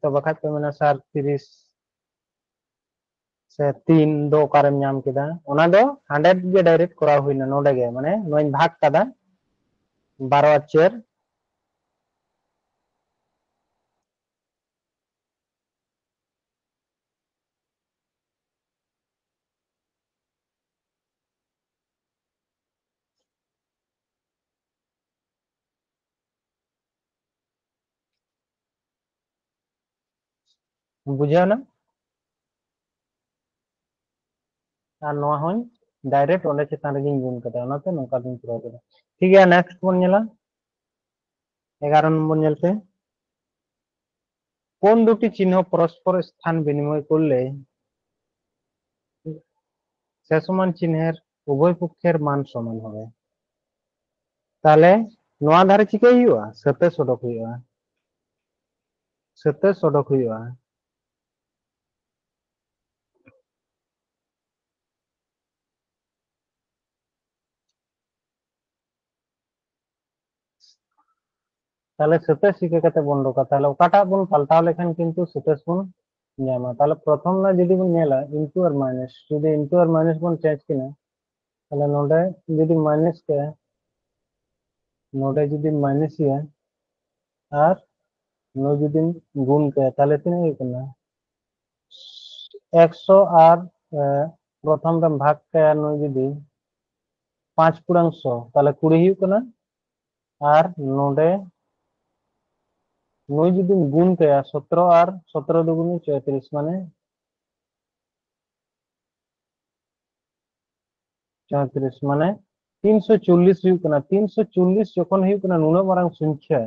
ᱛᱚ ᱵᱟᱠᱷᱟᱡ ᱯᱮ ᱢᱮᱱᱟ, "ᱥᱟᱨ, ᱛᱤᱨᱤᱥ ᱥᱮ ᱛᱤᱱ ᱫᱚ ᱚᱠᱟᱨᱮᱢ ᱧᱟᱢ ᱠᱮᱫᱟ?" ᱚᱱᱟ ᱫᱚ hundred ᱜᱮ direct ᱠᱚᱨᱟᱣ ᱦᱩᱭᱱᱟ ᱱᱚᱰᱮ ᱜᱮ, ᱢᱟᱱᱮ ᱱᱚᱣᱟᱧ ᱵᱷᱟᱜᱽ ᱠᱟᱫᱟ ᱵᱟᱨᱚ ᱟᱨ ᱪᱟᱨ᱾ ᱵᱩᱡᱷᱟᱹᱣ ᱮᱱᱟ? ᱟᱨ ᱱᱚᱣᱟ ᱦᱚᱸᱧ direct ᱚᱸᱰᱮ ᱪᱮᱛᱟᱱ ᱨᱮᱜᱤᱧ ᱜᱩᱱ ᱠᱟᱫᱟ, ᱚᱱᱟᱛᱮ ᱱᱚᱝᱠᱟ ᱜᱤᱧ ᱠᱚᱨᱟᱣ ᱠᱮᱫᱟ᱾ ᱴᱷᱤᱠ ᱜᱮᱭᱟ, next ᱵᱚᱱ ᱧᱮᱞᱟ᱾ ᱮᱜᱟᱨᱚ ᱱᱚᱢᱵᱚᱨ ᱧᱮᱞ ᱯᱮ᱾ কোন দুটি চিহ্ন পরস্পর স্থান বিনিময় করলে সে সমান চিহ্নের উভয় পক্ষের মান সমান হবে? তাহলে ᱱᱚᱣᱟ ᱫᱷᱟᱨᱮ ᱪᱤᱠᱟᱹᱭ ᱦᱩᱭᱩᱜᱼᱟ? ᱥᱟᱹᱛᱟᱹᱥ ᱚᱰᱚᱠ ᱦᱩᱭᱩᱜᱼᱟ, ᱥᱟᱹᱛᱟᱹᱥ ᱚᱰᱚᱠ ᱦᱩᱭᱩᱜᱼᱟ᱾ ᱛᱟᱦᱞᱮ ᱥᱟᱹᱛᱟᱹᱥ ᱪᱤᱠᱟᱹ ᱠᱟᱛᱮ ᱵᱚᱱ ᱩᱰᱩᱠᱟ? ᱛᱟᱦᱞᱮ ᱚᱠᱟᱴᱟᱜ ᱵᱚᱱ ᱯᱟᱞᱴᱟᱣ ᱞᱮᱠᱷᱟᱱ ᱠᱤᱱᱛᱩ ᱥᱟᱹᱛᱟᱹᱥ ᱵᱚᱱ ᱧᱟᱢᱟ? ᱛᱟᱦᱞᱮ ᱯᱨᱚᱛᱷᱚᱢ ᱨᱮ ᱡᱩᱫᱤ ᱵᱚᱱ ᱧᱮᱞᱟ into ᱟᱨ minus, ᱡᱩᱫᱤ into ᱟᱨ minus ᱵᱚᱱ change ᱠᱤᱱᱟ, ᱛᱟᱦᱞᱮ ᱱᱚᱰᱮ ᱡᱩᱫᱤ minus ᱠᱮᱭᱟ, ᱱᱚᱰᱮ ᱡᱩᱫᱤ minus ᱮᱭᱟ ᱟᱨ ᱱᱚᱰᱮ ᱡᱩᱫᱤᱢ ᱜᱩᱱ ᱠᱮᱭᱟ, ᱛᱟᱦᱞᱮ ᱛᱤᱱᱟᱹᱜ ᱦᱩᱭᱩᱜ ᱠᱟᱱᱟ? ᱮᱠᱥᱚ ᱟᱨ, ᱮ, ᱯᱨᱚᱛᱷᱚᱢ ᱨᱮᱢ ᱵᱷᱟᱜᱽ ᱠᱟᱭᱟ ᱱᱩᱭ ᱡᱩᱫᱤ ᱯᱟᱸᱪ ᱯᱩᱲᱟᱝ ᱥᱚ, ᱛᱟᱦᱞᱮ ᱠᱩᱲᱤ ᱦᱩᱭᱩᱜ ᱠᱟᱱᱟ᱾ ᱟᱨ ᱱᱚᱰᱮ ᱱᱩᱭ ᱡᱩᱫᱤᱢ ᱜᱩᱱ ᱠᱟᱭᱟ, ᱥᱚᱛᱨᱚ ᱟᱨ ᱥᱚᱛᱨᱚ ᱫᱩᱜᱩᱱᱤ ᱪᱚᱭᱛᱨᱤᱥ, ᱢᱟᱱᱮ ᱪᱚᱭᱛᱨᱤᱥ, ᱢᱟᱱᱮ ᱛᱤᱱᱥᱚ ᱪᱚᱞᱞᱤᱥ ᱦᱩᱭᱩᱜ ᱠᱟᱱᱟ᱾ ᱛᱤᱱᱥᱚ ᱪᱚᱞᱞᱤᱥ ᱡᱚᱠᱷᱚᱱ ᱦᱩᱭᱩᱜ ᱠᱟᱱᱟ ᱱᱩᱱᱟᱹᱜ ᱢᱟᱨᱟᱝ ᱥᱚᱝᱠᱷᱭᱟ,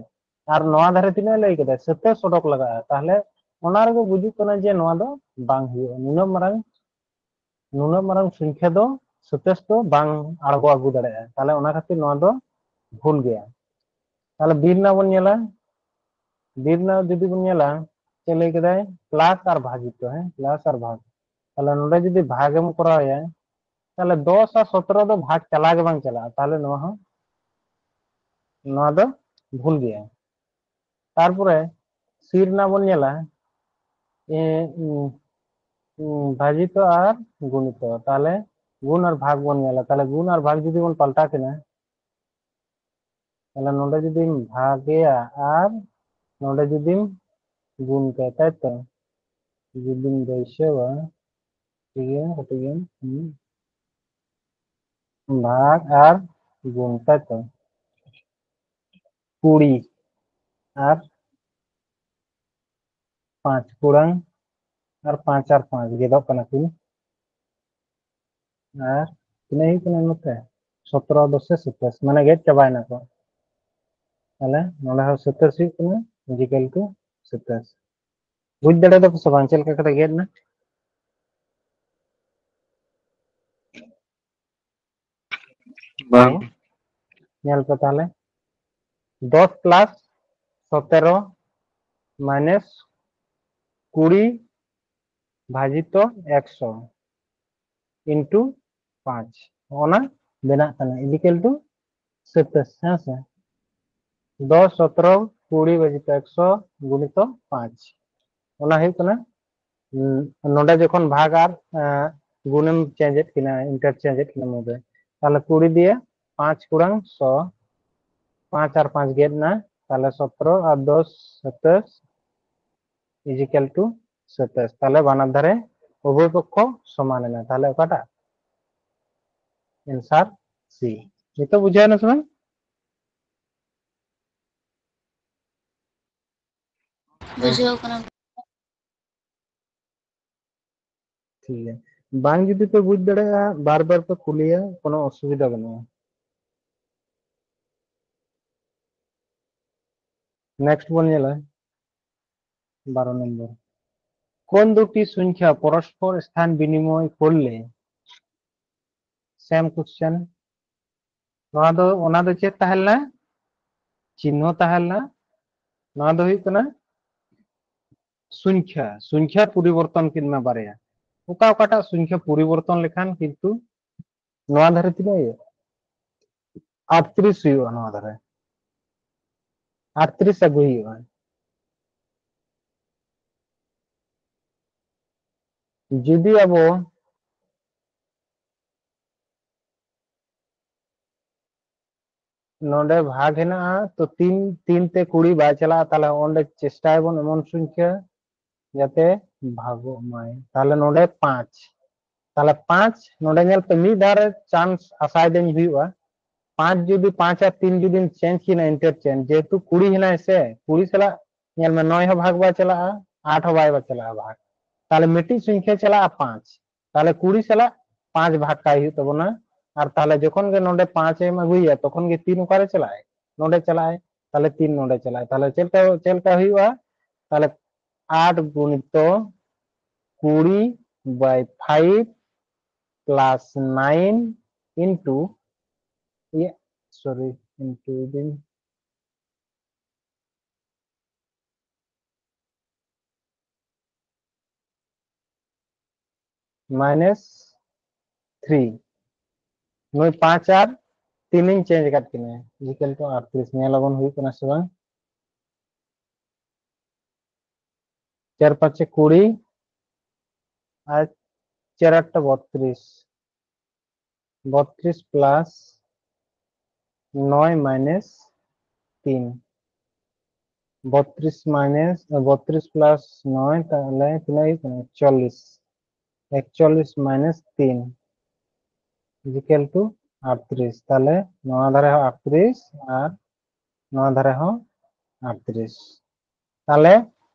ᱟᱨ ᱱᱚᱣᱟ ᱫᱷᱟᱨᱮ ᱛᱤᱱᱟᱹᱜ ᱞᱟᱹᱭ ᱠᱮᱫᱟ? ᱥᱟᱹᱛᱟᱹᱥ ᱚᱰᱚᱠ ᱞᱟᱜᱟᱜᱼᱟ᱾ ᱛᱟᱦᱞᱮ ᱚᱱᱟ ᱨᱮᱜᱮ ᱵᱩᱡᱩᱜ ᱠᱟᱱᱟ ᱡᱮ ᱱᱚᱣᱟ ᱫᱚ ᱵᱟᱝ ᱦᱩᱭᱩᱜᱼᱟ, ᱱᱩᱱᱟᱹᱜ ᱢᱟᱨᱟᱝ, ᱱᱩᱱᱟᱹᱜ ᱢᱟᱨᱟᱝ ᱥᱚᱝᱠᱷᱭᱟ ᱫᱚ ᱥᱟᱛᱟᱥ ᱫᱚ ᱵᱟᱝ ᱟᱬᱜᱚ ᱟᱹᱜᱩ ᱫᱟᱲᱮᱭᱟᱜᱼᱟ᱾ ᱛᱟᱦᱚᱞᱮ ᱚᱱᱟ ᱠᱷᱟᱹᱛᱤᱨ ᱱᱚᱣᱟ ᱫᱚ ᱵᱷᱩᱞ ᱜᱮᱭᱟ᱾ ᱛᱟᱦᱚᱞᱮ ᱵᱤ ᱨᱮᱱᱟᱜ ᱵᱚᱱ ᱧᱮᱞᱟ, ᱵᱤ ᱨᱮᱱᱟᱜ ᱡᱩᱫᱤ ᱵᱚᱱ ᱧᱮᱞᱟ, ᱪᱮᱫ ᱞᱟᱹᱭ ᱠᱮᱫᱟᱭ? ᱯᱞᱟᱥ ᱟᱨ ᱵᱷᱟᱜᱤᱛᱚ, ᱦᱮᱸ, ᱯᱞᱟᱥ ᱟᱨ ᱵᱷᱟᱜᱽ᱾ ᱛᱟᱦᱚᱞᱮ ᱱᱚᱰᱮ ᱡᱩᱫᱤ ᱵᱷᱟᱜᱽ ᱮᱢ ᱠᱚᱨᱟᱣ ᱮᱭᱟ, ᱛᱟᱦᱚᱞᱮ ᱫᱚᱥ ᱟᱨ ᱥᱚᱛᱨᱚ ᱫᱚ ᱵᱷᱟᱜᱽ ᱪᱟᱞᱟᱣ ᱜᱮ ᱵᱟᱝ ᱪᱟᱞᱟᱜᱼᱟ᱾ ᱛᱟᱦᱚᱞᱮ ᱱᱚᱣᱟ ᱦᱚᱸ, ᱱᱚᱣᱟ ᱫᱚ ᱵᱷᱩᱞ ᱜᱮᱭᱟ᱾ ᱛᱟᱨᱯᱚᱨᱮ ᱥᱤ ᱨᱮᱱᱟᱜ ᱵᱚᱱ ᱧᱮᱞᱟ, ᱮ, ᱩᱸ, ᱩᱸ, ᱵᱷᱟᱡᱤᱛᱚ ᱟᱨ ᱜᱩᱬᱤᱛᱚ, ᱛᱟᱦᱚᱞᱮ ᱜᱩᱱ ᱟᱨ ᱵᱷᱟᱜᱽ ᱵᱚᱱ ᱧᱮᱞᱟ᱾ ᱛᱟᱦᱚᱞᱮ ᱜᱩᱱ ᱟᱨ ᱵᱷᱟᱜᱽ ᱡᱩᱫᱤ ᱵᱚᱱ ᱯᱟᱞᱴᱟᱣ ᱠᱤᱱᱟ, ᱛᱟᱦᱚᱞᱮ ᱱᱚᱰᱮ ᱡᱩᱫᱤᱢ ᱵᱷᱟᱜᱮᱭᱟ ᱟᱨ ᱱᱚᱰᱮ ᱡᱩᱫᱤᱢ ᱜᱩᱱ ᱠᱮᱭᱟ, ᱛᱟᱭ ᱛᱚ? ᱡᱩᱫᱤᱢ ᱵᱟᱹᱭᱥᱟᱹᱣᱟ, ᱴᱷᱤᱠ ᱜᱮᱭᱟ, ᱠᱟᱹᱴᱤᱡ ᱜᱟᱱ, ᱦᱩᱸ᱾ ᱵᱷᱟᱜᱽ ᱟᱨ ᱜᱩᱱ, ᱛᱟᱭ ᱛᱚ? ᱠᱩᱲᱤ ᱟᱨ ᱯᱟᱸᱪ ᱠᱩᱲᱟᱝ ᱟᱨ ᱯᱟᱸᱪ ᱟᱨ ᱯᱟᱸᱪ ᱜᱮᱫᱚᱜ ᱠᱟᱱᱟ ᱠᱤᱱ᱾ ᱟᱨ ᱛᱤᱱᱟᱹᱜ ᱦᱩᱭᱩᱜ ᱠᱟᱱᱟ ᱱᱚᱛᱮ? ᱥᱚᱛᱨᱚ ᱫᱚᱥᱮ ᱥᱟᱛᱟᱥ, ᱢᱟᱱᱮ ᱜᱮᱫ ᱪᱟᱵᱟᱭᱮᱱᱟ ᱠᱚ᱾ ᱛᱟᱦᱞᱮ ᱱᱚᱰᱮ ᱦᱚᱸ ᱥᱟᱛᱟᱥ ᱦᱩᱭᱩᱜ ᱠᱟᱱᱟ, is equal to ᱥᱟᱛᱟᱥ᱾ ᱵᱩᱡᱽ ᱫᱟᱲᱮ ᱫᱟᱯᱮ ᱥᱮ ᱵᱟᱝ, ᱪᱮᱫ ᱞᱮᱠᱟ ᱠᱟᱛᱮ ᱜᱮᱫ ᱮᱱᱟ? ᱵᱟᱝ᱾ ᱧᱮᱞ ᱯᱮ ᱛᱟᱦᱞᱮ, ᱫᱚᱥ ᱯᱞᱟᱥ ᱥᱚᱛᱮᱨᱚ ᱢᱟᱭᱱᱟᱥ ᱠᱩᱲᱤ ᱵᱷᱟᱡᱤᱛᱚ ᱮᱠᱥᱚ ᱤᱱᱴᱩ ᱯᱟᱸᱪ, ᱚᱱᱟ ᱵᱮᱱᱟᱜ ᱠᱟᱱᱟ is equal to ᱥᱟᱛᱟᱥ, ᱦᱮᱸ ᱥᱮ? ᱫᱚᱥ, ᱥᱚᱛᱨᱚ, ᱠᱩᱲᱤ ᱵᱷᱟᱡᱤᱛᱚ ᱮᱠᱥᱚ ᱜᱩᱱᱤᱛᱚ ᱯᱟᱸᱪ, ᱚᱱᱟ ᱦᱩᱭᱩᱜ ᱠᱟᱱᱟ᱾ ᱩᱸ, ᱱᱚᱰᱮ ᱡᱚᱠᱷᱚᱱ ᱵᱷᱟᱜᱽ ᱟᱨ, ᱮᱸ, ᱜᱩᱱᱮᱢ change ᱮᱫ ᱠᱤᱱᱟ, interchange ᱮᱫ ᱠᱤᱱᱟ ᱢᱩᱫᱽᱨᱮ, ᱛᱟᱦᱞᱮ ᱠᱩᱲᱤ ᱫᱤᱭᱮ ᱯᱟᱸᱪ ᱠᱩᱲᱟᱝ ᱥᱚ, ᱯᱟᱸᱪ ᱟᱨ ᱯᱟᱸᱪ ᱜᱮᱫ ᱮᱱᱟ, ᱛᱟᱦᱞᱮ ᱥᱚᱛᱨᱚ ᱟᱨ ᱫᱚᱥ ᱥᱟᱛᱟᱥ is equal to ᱥᱟᱛᱟᱥ᱾ ᱛᱟᱦᱞᱮ ᱵᱟᱱᱟᱨ ᱫᱷᱟᱨᱮ ᱩᱵᱷᱚᱭ ᱯᱚᱠᱠᱷᱚ ᱥᱚᱢᱟᱱ ᱮᱱᱟ᱾ ᱛᱟᱦᱞᱮ ᱚᱠᱟᱴᱟᱜ answer? C᱾ ᱱᱤᱛᱚᱜ ᱵᱩᱡᱷᱟᱹᱣ ᱮᱱᱟ ᱥᱮ ᱵᱟᱝ? ᱵᱩᱡᱷᱟᱹᱣ ᱠᱟᱱᱟ᱾ ᱴᱷᱤᱠ ᱜᱮᱭᱟ, ᱵᱟᱝ ᱡᱩᱫᱤ ᱯᱮ ᱵᱩᱡᱽ ᱫᱟᱲᱮᱭᱟᱜᱼᱟ, ᱵᱟᱨ ᱵᱟᱨ ᱯᱮ ᱠᱩᱞᱤᱭᱟ, ᱠᱳᱱᱳ ᱚᱥᱩᱵᱤᱫᱷᱟ ᱵᱟᱹᱱᱩᱜᱼᱟ᱾ Next ᱵᱚᱱ ᱧᱮᱞᱟ ᱵᱟᱨᱚ নম্বর। কোন দুটি সংখ্যা পরস্পর স্থান বিনিময় করলে same question. ᱱᱚᱣᱟ ᱫᱚ, ᱚᱱᱟ ᱫᱚ ᱪᱮᱫ ᱛᱟᱦᱮᱸ ᱞᱮᱱᱟ? ᱪᱤᱱᱦᱚ ᱛᱟᱦᱮᱸ ᱞᱮᱱᱟ᱾ ᱱᱚᱣᱟ ᱫᱚ ᱦᱩᱭᱩᱜ ᱠᱟᱱᱟ ᱥᱚᱝᱠᱷᱟ, ᱥᱚᱝᱠᱷᱟ ᱯᱚᱨᱤᱵᱚᱨᱛᱚᱱ ᱠᱤᱱ ᱢᱟ ᱵᱟᱨᱭᱟ᱾ ᱚᱠᱟ ᱚᱠᱟᱴᱟᱜ ᱥᱚᱝᱠᱷᱟ ᱯᱚᱨᱤᱵᱚᱨᱛᱚᱱ ᱞᱮᱠᱷᱟᱱ ᱠᱤᱱᱛᱩ ᱱᱚᱣᱟ ᱫᱷᱟᱨᱮ ᱛᱤᱱᱟᱹᱜ ᱦᱩᱭᱩᱜᱼᱟ? ᱟᱴᱛᱨᱤᱥ ᱦᱩᱭᱩᱜᱼᱟ ᱱᱚᱣᱟ ᱫᱷᱟᱨᱮ᱾ ᱟᱴᱛᱨᱤᱥ ᱟᱹᱜᱩᱭ ᱦᱩᱭᱩᱜᱼᱟ᱾ ᱡᱩᱫᱤ ᱟᱵᱚ ᱱᱚᱰᱮ ᱵᱷᱟᱜᱽ ᱦᱮᱱᱟᱜᱼᱟ, ᱛᱚ ᱛᱤᱱ, ᱛᱤᱱ ᱛᱮ ᱠᱩᱲᱤ ᱵᱟᱭ ᱪᱟᱞᱟᱜᱼᱟ, ᱛᱟᱦᱞᱮ ᱚᱸᱰᱮ ᱪᱮᱥᱴᱟᱭᱟᱵᱚᱱ ᱮᱢᱚᱱ ᱥᱚᱝᱠᱷᱟ ᱡᱟᱛᱮ ᱵᱷᱟᱜᱚᱜ ᱢᱟᱭ᱾ ᱛᱟᱦᱞᱮ ᱱᱚᱰᱮ ᱯᱟᱸᱪ, ᱛᱟᱦᱞᱮ ᱯᱟᱸᱪ ᱱᱚᱰᱮ ᱧᱮᱞ ᱯᱮ, ᱢᱤᱫ ᱫᱷᱟᱣ ᱨᱮ ᱪᱟᱱᱥ ᱟᱥᱟᱭ ᱫᱟᱹᱧ ᱦᱩᱭᱩᱜᱼᱟ᱾ ᱯᱟᱸᱪ ᱡᱩᱫᱤ, ᱯᱟᱸᱪ ᱟᱨ ᱛᱤᱱ ᱡᱩᱫᱤᱢ ᱪᱮᱧᱡᱽ ᱠᱤᱱᱟ, ᱤᱱᱴᱟᱨᱪᱮᱧᱡᱽ, ᱡᱮᱦᱮᱛᱩ ᱠᱩᱲᱤ ᱦᱮᱱᱟᱭ ᱥᱮ, ᱠᱩᱲᱤ ᱥᱟᱞᱟᱜ ᱧᱮᱞ ᱢᱮ ᱱᱚᱭ ᱦᱚᱸ ᱵᱷᱟᱜᱽ ᱵᱟᱭ ᱪᱟᱞᱟᱜᱼᱟ, ᱟᱴ ᱦᱚᱸ ᱵᱟᱭ ᱪᱟᱞᱟᱜᱼᱟ ᱵᱷᱟᱜᱽ, ᱛᱟᱦᱞᱮ ᱢᱤᱫᱴᱤᱡ ᱥᱚᱝᱠᱷᱟ ᱪᱟᱞᱟᱜᱼᱟ ᱯᱟᱸᱪ, ᱛᱟᱦᱞᱮ ᱠᱩᱲᱤ ᱥᱟᱞᱟᱜ ᱯᱟᱸᱪ ᱵᱷᱟᱜᱽ ᱠᱟᱭ ᱦᱩᱭᱩᱜ ᱛᱟᱵᱚᱱᱟ᱾ ᱟᱨ ᱛᱟᱦᱞᱮ ᱡᱚᱠᱷᱚᱱ ᱜᱮ ᱱᱚᱰᱮ ᱯᱟᱸᱪ ᱮᱢ ᱟᱹᱜᱩᱭᱟ, ᱛᱚᱠᱷᱚᱱ ᱜᱮ ᱛᱤᱱ ᱚᱠᱟᱨᱮ ᱪᱟᱞᱟᱜᱼᱟᱭ? ᱱᱚᱰᱮ ᱪᱟᱞᱟᱜᱼᱟᱭ᱾ ᱛᱟᱦᱞᱮ ᱛᱤᱱ ᱱᱚᱰᱮ ᱪᱟᱞᱟᱜᱼᱟᱭ᱾ ᱛᱟᱦᱞᱮ ᱪᱮᱫ ᱞᱮᱠᱟ, ᱪᱮᱫ ᱞᱮᱠᱟ ᱦᱩᱭᱩᱜᱼᱟ? ᱛᱟᱦᱞᱮ ᱟᱴ ᱜᱩᱬᱤᱛᱚ ᱠᱩᱲᱤ by five plus nine into, ᱤᱭᱟᱹ, sorry, into ᱫᱤᱱ minus three᱾ ᱱᱩᱭ ᱯᱟᱸᱪ ᱟᱨ ᱛᱤᱱ ᱤᱧ ᱪᱮᱧᱡᱽ ᱟᱠᱟᱫ ᱠᱤᱱᱟ, equal to ᱟᱴᱛᱨᱤᱥ᱾ ᱧᱮᱞ ᱟᱵᱚᱱ ᱦᱩᱭᱩᱜ ᱠᱟᱱᱟ ᱥᱮ ᱵᱟᱝ? ᱪᱟᱨ ᱯᱟᱸᱪᱮ ᱠᱩᱲᱤ ᱟᱨ ᱪᱟᱨ ᱟᱴᱴᱟ ᱵᱚᱛᱛᱨᱤᱥ᱾ ᱵᱚᱛᱛᱨᱤᱥ plus ᱱᱚᱭ minus ᱛᱤᱱ᱾ ᱵᱚᱛᱛᱨᱤᱥ minus, ᱵᱚᱛᱛᱨᱤᱥ plus ᱱᱚᱭ, ᱛᱟᱦᱞᱮ ᱛᱤᱱᱟᱹᱜ ᱦᱩᱭᱩᱜ ᱠᱟᱱᱟ? ᱮᱠᱪᱚᱞᱞᱤᱥ᱾ ᱮᱠᱪᱚᱞᱞᱤᱥ minus ᱛᱤᱱ is equal to ᱟᱴᱛᱨᱤᱥ᱾ ᱛᱟᱦᱞᱮ ᱱᱚᱣᱟ ᱫᱷᱟᱨᱮ ᱦᱚᱸ ᱟᱴᱛᱨᱤᱥ ᱟᱨ ᱱᱚᱣᱟ ᱫᱷᱟᱨᱮ ᱦᱚᱸ ᱟᱴᱛᱨᱤᱥ᱾ ᱛᱟᱦᱞᱮ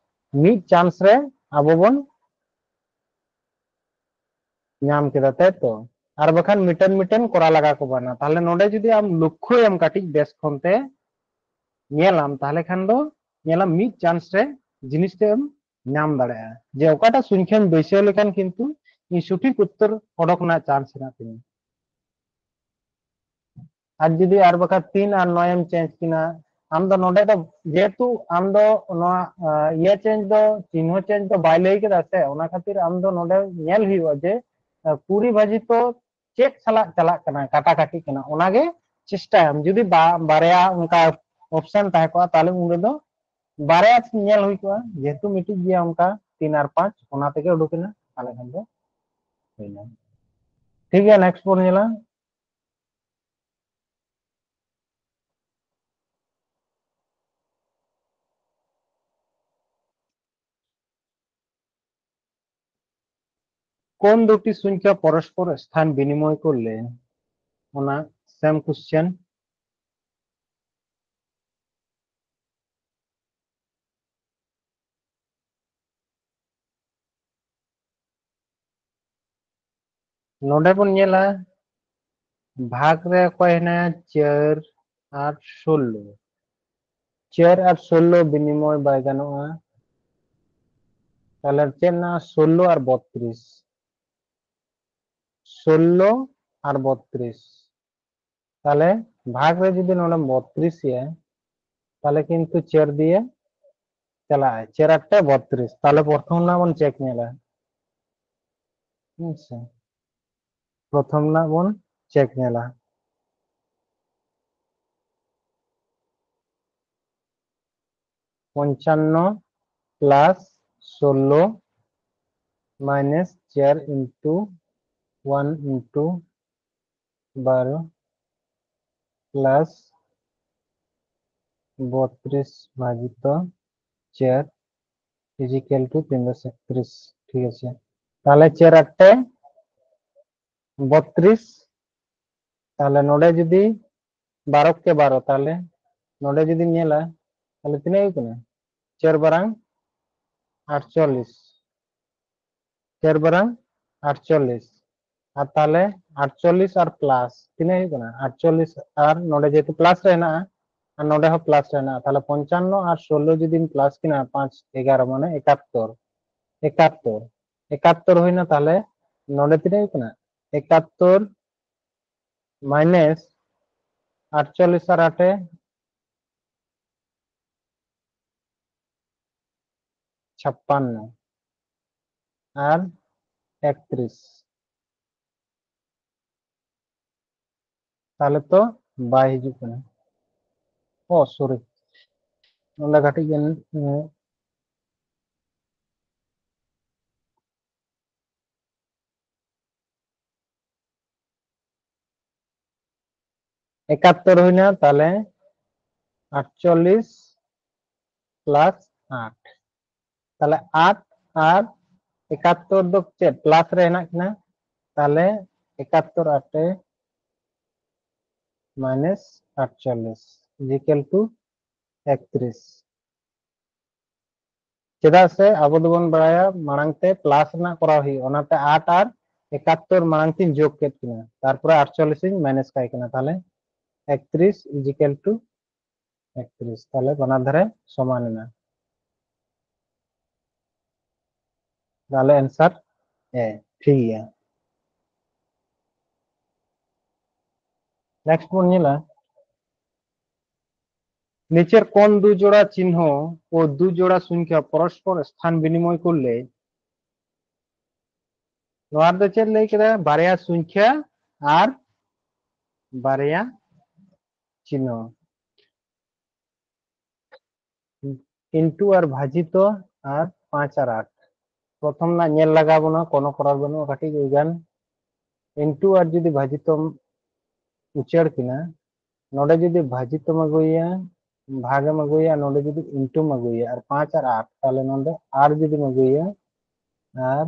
ᱢᱤᱫ ᱪᱟᱱᱥ ᱨᱮ ᱟᱵᱚ ᱵᱚᱱ ᱧᱟᱢ ᱠᱮᱫᱟ, ᱛᱟᱭ ᱛᱚ? ᱟᱨ ᱵᱟᱠᱷᱟᱱ ᱢᱤᱫᱴᱮᱱ ᱢᱤᱫᱴᱮᱱ ᱠᱚᱨᱟᱣ ᱞᱟᱜᱟ ᱠᱚ ᱵᱟᱱᱟ᱾ ᱛᱟᱦᱞᱮ ᱱᱚᱰᱮ ᱡᱩᱫᱤ ᱟᱢ ᱞᱚᱠᱠᱷᱚᱭᱟᱢ ᱠᱟᱹᱴᱤᱡ ᱵᱮᱥ ᱠᱷᱚᱱ ᱛᱮ ᱧᱮᱞᱟᱢ, ᱛᱟᱦᱞᱮ ᱠᱷᱟᱱ ᱫᱚ ᱧᱮᱞᱟᱢ ᱢᱤᱫ ᱪᱟᱱᱥ ᱨᱮ ᱡᱤᱱᱤᱥ ᱛᱮᱢ ᱧᱟᱢ ᱫᱟᱲᱮᱭᱟᱜᱼᱟ, ᱡᱮ ᱚᱠᱟᱴᱟᱜ ᱥᱚᱝᱠᱷᱟᱧ ᱵᱟᱹᱭᱥᱟᱹᱣ ᱞᱮᱠᱷᱟᱱ ᱠᱤᱱᱛᱩ ᱤᱧ ᱥᱚᱴᱷᱤᱠ ᱩᱛᱛᱚᱨ ᱚᱰᱚᱠ ᱨᱮᱱᱟᱜ ᱪᱟᱱᱥ ᱦᱮᱱᱟᱜ ᱛᱤᱧᱟ᱾ ᱟᱨ ᱡᱩᱫᱤ ᱟᱨ ᱵᱟᱠᱷᱟᱱ ᱛᱤᱱ ᱟᱨ ᱱᱚᱭ ᱮᱢ ᱪᱮᱧᱡᱽ ᱠᱤᱱᱟ, ᱟᱢ ᱫᱚ ᱱᱚᱰᱮ ᱫᱚ ᱡᱮᱦᱮᱛᱩ ᱟᱢ ᱫᱚ ᱱᱚᱣᱟ, ᱟ, ᱤᱭᱟᱹ ᱪᱮᱧᱡᱽ ᱫᱚ, ᱪᱤᱱᱦᱟᱹ ᱪᱮᱧᱡᱽ ᱫᱚ ᱵᱟᱭ ᱞᱟᱹᱭ ᱠᱮᱫᱟ ᱥᱮ, ᱚᱱᱟ ᱠᱷᱟᱹᱛᱤᱨ ᱟᱢ ᱫᱚ ᱱᱚᱰᱮ ᱧᱮᱞ ᱦᱩᱭᱩᱜᱼᱟ ᱡᱮ, ᱟ, ᱠᱩᱲᱤ ᱵᱷᱟᱹᱡᱤᱛᱚ ᱪᱮᱫ ᱥᱟᱞᱟᱜ ᱪᱟᱞᱟᱜ ᱠᱟᱱᱟ, ᱠᱟᱴᱟᱠᱟᱴᱤ ᱠᱟᱱᱟ, ᱚᱱᱟᱜᱮ ᱪᱮᱥᱴᱟᱭᱟᱢ᱾ ᱡᱩᱫᱤ ᱵᱟ-, ᱵᱟᱨᱭᱟ ᱚᱱᱠᱟ ᱚᱯᱥᱮᱱ ᱛᱟᱦᱮᱸ ᱠᱚᱜᱼᱟ, ᱛᱟᱦᱞᱮ ᱩᱱ ᱨᱮᱫᱚ ᱵᱟᱨᱭᱟ ᱧᱮᱞ ᱦᱩᱭ ᱠᱚᱜᱼᱟ, ᱡᱮᱦᱮᱛᱩ ᱢᱤᱫᱴᱤᱡ ᱜᱮᱭᱟ ᱚᱱᱠᱟ ᱛᱤᱱ ᱟᱨ ᱯᱟᱸᱪ, ᱚᱱᱟ ᱛᱮᱜᱮ ᱩᱰᱩᱠ ᱮᱱᱟ, ᱛᱟᱦᱞᱮ ᱠᱷᱟᱱ ᱫᱚ ᱦᱩᱭᱱᱟ᱾ ᱴᱷᱤᱠ ᱜᱮᱭᱟ, ᱱᱮᱠᱥᱴ ᱵᱚᱱ ᱧᱮᱞᱟ᱾ কোন দুটি সংখ্যা পরস্পর স্থান বিনিময় করলে, ᱚᱱᱟ ᱥᱮᱢ ᱠᱚᱥᱪᱮᱱ᱾ ᱱᱚᱰᱮ ᱵᱚᱱ ᱧᱮᱞᱟ, ᱵᱷᱟᱜᱽ ᱨᱮ ᱚᱠᱚᱭ ᱦᱮᱱᱟᱭᱟ? ᱪᱟᱹᱨ ᱟᱨ ᱥᱳᱞᱞᱳ᱾ ᱪᱟᱹᱨ ᱟᱨ ᱥᱳᱞᱞᱳ ᱵᱤᱱᱤᱢᱚᱭ ᱵᱟᱭ ᱜᱟᱱᱚᱜᱼᱟ᱾ ᱛᱟᱦᱞᱮ ᱪᱮᱫ ᱢᱮᱱᱟᱜᱼᱟ? ᱥᱳᱞᱞᱳ ᱟᱨ ᱵᱚᱛᱨᱤᱥ᱾ ᱥᱳᱞᱞᱳ ᱟᱨ ᱵᱚᱛᱨᱤᱥ᱾ ᱛᱟᱦᱞᱮ ᱵᱷᱟᱜᱽ ᱨᱮ ᱡᱩᱫᱤ ᱱᱚᱰᱮᱢ ᱵᱚᱛᱨᱤᱥ ᱮᱭᱟ, ᱛᱟᱦᱞᱮ ᱠᱤᱱᱛᱩ ᱪᱟᱹᱨ ᱫᱤᱭᱮ ᱪᱟᱞᱟᱜᱼᱟᱭ, ᱪᱟᱹᱨ ᱟᱴᱮ ᱵᱚᱛᱨᱤᱥ᱾ ᱛᱟᱦᱞᱮ ᱯᱨᱚᱛᱷᱚᱢ ᱨᱮᱱᱟᱜ ᱵᱚᱱ ᱪᱮᱠ ᱧᱮᱞᱟ᱾ ᱦᱮᱸ ᱥᱮ? ᱯᱨᱚᱛᱷᱚᱢ ᱨᱮᱱᱟᱜ ᱵᱚᱱ ᱪᱮᱠ ᱧᱮᱞᱟ᱾ ᱯᱚᱧᱪᱟᱱᱱᱚ plus ᱥᱳᱞᱞᱳ minus ᱪᱟᱨ into one into ᱵᱟᱨᱚ plus ᱵᱚᱛᱨᱤᱥ ᱵᱷᱟᱡᱤᱛᱚ ᱪᱟᱨ is equal to ᱛᱤᱱᱥᱚ ᱮᱠᱛᱨᱤᱥ᱾ ᱴᱷᱤᱠ ᱟᱪᱷᱮ, ᱛᱟᱦᱞᱮ ᱪᱟᱨ ᱟᱴᱮ ᱵᱚᱛᱨᱤᱥ᱾ ᱛᱟᱦᱞᱮ ᱱᱚᱰᱮ ᱡᱩᱫᱤ ᱵᱟᱨᱚ ᱠᱮ ᱵᱟᱨᱚ, ᱛᱟᱦᱞᱮ ᱱᱚᱰᱮ ᱡᱩᱫᱤᱢ ᱧᱮᱞᱟ, ᱛᱟᱦᱞᱮ ᱛᱤᱱᱟᱹᱜ ᱦᱩᱭᱩᱜ ᱠᱟᱱᱟ? ᱪᱟᱨ ᱵᱟᱨᱟᱝ ᱟᱴᱪᱚᱞᱞᱤᱥ᱾ ᱪᱟᱨ ᱵᱟᱨᱟᱝ ᱟᱴᱪᱚᱞᱞᱤᱥ᱾ ᱟᱨ ᱛᱟᱦᱞᱮ ᱟᱴᱪᱚᱞᱞᱤᱥ ᱟᱨ plus ᱛᱤᱱᱟᱹᱜ ᱦᱩᱭᱩᱜ ᱠᱟᱱᱟ? ᱟᱴᱪᱚᱞᱞᱤᱥ ᱟᱨ ᱱᱚᱰᱮ ᱡᱮᱦᱮᱛᱩ plus ᱨᱮ ᱦᱮᱱᱟᱜᱼᱟ, ᱟᱨ ᱱᱚᱰᱮ ᱦᱚᱸ plus ᱨᱮ ᱦᱮᱱᱟᱜᱼᱟ, ᱛᱟᱦᱞᱮ ᱯᱚᱧᱪᱟᱱᱱᱚ ᱟᱨ ᱥᱳᱞᱞᱳ ᱡᱩᱫᱤᱢ plus ᱠᱤᱱᱟ, ᱯᱟᱸᱪ ᱮᱜᱟᱨᱚ ᱢᱟᱱᱮ ᱮᱠᱟᱛᱛᱳᱨ, ᱮᱠᱟᱛᱛᱳᱨ, ᱮᱠᱟᱛᱛᱳᱨ ᱦᱩᱭᱱᱟ᱾ ᱛᱟᱦᱞᱮ ᱱᱚᱰᱮ ᱛᱤᱱᱟᱹᱜ ᱦᱩᱭᱩᱜ ᱠᱟᱱᱟ? ᱮᱠᱟᱛᱛᱳᱨ minus ᱟᱴᱪᱚᱞᱞᱤᱥ ᱟᱨ ᱟᱴᱮ ᱪᱷᱟᱯᱯᱟᱱᱱᱚ ᱟᱨ ᱮᱠᱛᱨᱤᱥ, ᱛᱟᱦᱞᱮ ᱛᱚ ᱵᱟᱭ ᱦᱤᱡᱩᱜ ᱠᱟᱱᱟ᱾ ᱚ, ᱥᱚᱨᱤ, ᱱᱚᱰᱮ ᱠᱟᱹᱴᱤᱡ ᱜᱟᱱ, ᱩᱸ, ᱮᱠᱟᱛᱛᱳᱨ ᱦᱩᱭᱱᱟ, ᱛᱟᱦᱞᱮ ᱟᱴᱪᱚᱞᱞᱤᱥ ᱯᱞᱟᱥ ᱟᱴ, ᱛᱟᱦᱞᱮ ᱟᱴ ᱟᱨ ᱮᱠᱟᱛᱛᱳᱨ ᱫᱚ ᱪᱮᱫ ᱯᱞᱟᱥ ᱨᱮ ᱦᱮᱱᱟᱜ ᱠᱤᱱᱟ? ᱛᱟᱦᱞᱮ ᱮᱠᱟᱛᱛᱳᱨ ᱟᱴᱮ ᱢᱟᱭᱱᱟᱥ ᱟᱴᱪᱚᱞᱞᱤᱥ ᱤᱡᱤᱠᱮᱞ ᱴᱩ ᱮᱠᱛᱨᱤᱥ᱾ ᱪᱮᱫᱟᱜ ᱥᱮ ᱟᱵᱚ ᱫᱚᱵᱚᱱ ᱵᱟᱲᱟᱭᱟ ᱢᱟᱲᱟᱝ ᱛᱮ ᱯᱞᱟᱥ ᱨᱮᱱᱟᱜ ᱠᱚᱨᱟᱣ ᱦᱩᱭᱩᱜᱼᱟ, ᱚᱱᱟᱛᱮ ᱟᱴ ᱟᱨ ᱮᱠᱟᱛᱛᱳᱨ ᱢᱟᱲᱟᱝ ᱛᱤᱧ ᱡᱳᱜᱽ ᱠᱮᱫ ᱠᱤᱱᱟ, ᱛᱟᱨᱯᱚᱨᱮ ᱟᱴᱪᱚᱞᱞᱤᱥ ᱤᱧ ᱢᱟᱭᱱᱟᱥ ᱠᱟᱭ ᱠᱟᱱᱟ, ᱛᱟᱦᱞᱮ ᱮᱠᱛᱨᱤᱥ ᱤᱡᱤᱠᱮᱞ ᱴᱩ ᱮᱠᱛᱨᱤᱥ, ᱛᱟᱦᱞᱮ ᱵᱟᱱᱟᱨ ᱫᱷᱟᱨᱮ ᱥᱚᱢᱟᱱ ᱮᱱᱟ᱾ ᱛᱟᱦᱞᱮ ᱟᱱᱥᱟᱨ ᱮ ᱴᱷᱤᱠ ᱜᱮᱭᱟ᱾ ᱱᱮᱠᱥᱴ ᱵᱚᱱ ᱧᱮᱞᱟ, নিচের কোন দু জোড়া চিহ্ন ও দু জোড়া সংখ্যা পরস্পর স্থান বিনিময় করলে, ᱱᱚᱣᱟ ᱨᱮᱫᱚ ᱪᱮᱫ ᱞᱟᱹᱭ ᱠᱮᱫᱟ? ᱵᱟᱨᱭᱟ ᱥᱚᱝᱠᱷᱟ ᱟᱨ ᱵᱟᱨᱭᱟ ᱪᱤᱱᱦᱟᱹ, ᱤᱱᱴᱩ ᱟᱨ ᱵᱷᱟᱡᱤᱛᱚ ᱟᱨ ᱯᱟᱸᱪ ᱟᱨ ᱟᱴ᱾ ᱯᱨᱚᱛᱷᱚᱢ ᱨᱮᱱᱟᱜ ᱧᱮᱞ ᱞᱟᱜᱟᱣ ᱵᱚᱱᱟ, ᱠᱳᱱᱳ ᱠᱚᱨᱟᱨ ᱵᱟᱹᱱᱩᱜᱼᱟ, ᱠᱟᱹᱴᱤᱡ ᱜᱟᱱ ᱤᱱᱴᱩ ᱟᱨ ᱡᱩᱫᱤ ᱵᱷᱟᱡᱤᱛᱚᱢ ᱩᱪᱟᱹᱲ ᱠᱤᱱᱟ, ᱱᱚᱰᱮ ᱡᱩᱫᱤ ᱵᱷᱟᱡᱤᱛᱚᱢ ᱟᱹᱜᱩᱭᱟ, ᱵᱷᱟᱜᱽ ᱮᱢ ᱟᱹᱜᱩᱭᱟ, ᱱᱚᱰᱮ ᱡᱩᱫᱤ ᱤᱱᱴᱩᱢ ᱟᱹᱜᱩᱭᱟ, ᱟᱨ ᱯᱟᱸᱪ ᱟᱨ ᱟᱴ, ᱛᱟᱦᱞᱮ ᱱᱚᱰᱮ ᱟᱨ ᱡᱩᱫᱤᱢ ᱟᱹᱜᱩᱭᱟ, ᱟᱨ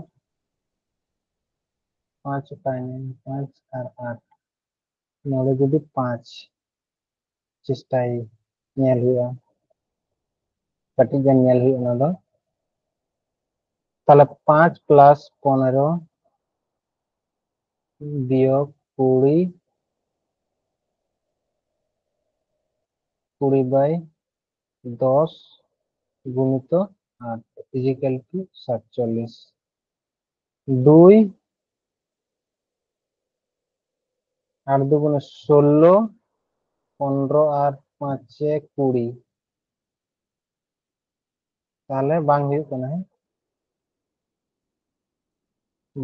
ᱯᱟᱸᱪ ᱚᱠᱟᱭᱮᱱᱟ? ᱯᱟᱸᱪ ᱟᱨ ᱟᱴ, ᱱᱚᱰᱮ ᱡᱩᱫᱤ ᱯᱟᱸᱪ ᱪᱮᱥᱴᱟᱭ ᱧᱮᱞ ᱦᱩᱭᱩᱜᱼᱟ, ᱠᱟᱹᱴᱤᱡ ᱜᱟᱱ ᱧᱮᱞ ᱦᱩᱭᱩᱜᱼᱟ ᱚᱱᱟ ᱫᱚ᱾ ᱛᱟᱦᱞᱮ ᱯᱟᱸᱪ ᱯᱞᱟᱥ ᱯᱚᱱᱮᱨᱚ ᱵᱤᱭᱳᱜᱽ ᱠᱩᱲᱤ, ᱠᱩᱲᱤ ᱵᱟᱭ ᱫᱚᱥ ᱜᱩᱱᱤᱛᱚ ᱟᱴ ᱤᱡᱤᱠᱮᱞ ᱴᱩ ᱥᱟᱛᱪᱚᱞᱞᱤᱥ᱾ ᱫᱩᱭ, ᱟᱴ ᱫᱩ ᱜᱩᱱᱮ ᱥᱳᱞᱞᱳ, ᱯᱚᱱᱨᱚ ᱟᱨ ᱯᱟᱸᱪᱮ ᱠᱩᱲᱤ᱾ ᱛᱟᱦᱞᱮ ᱵᱟᱝ ᱦᱩᱭᱩᱜ ᱠᱟᱱᱟ, ᱦᱮᱸ?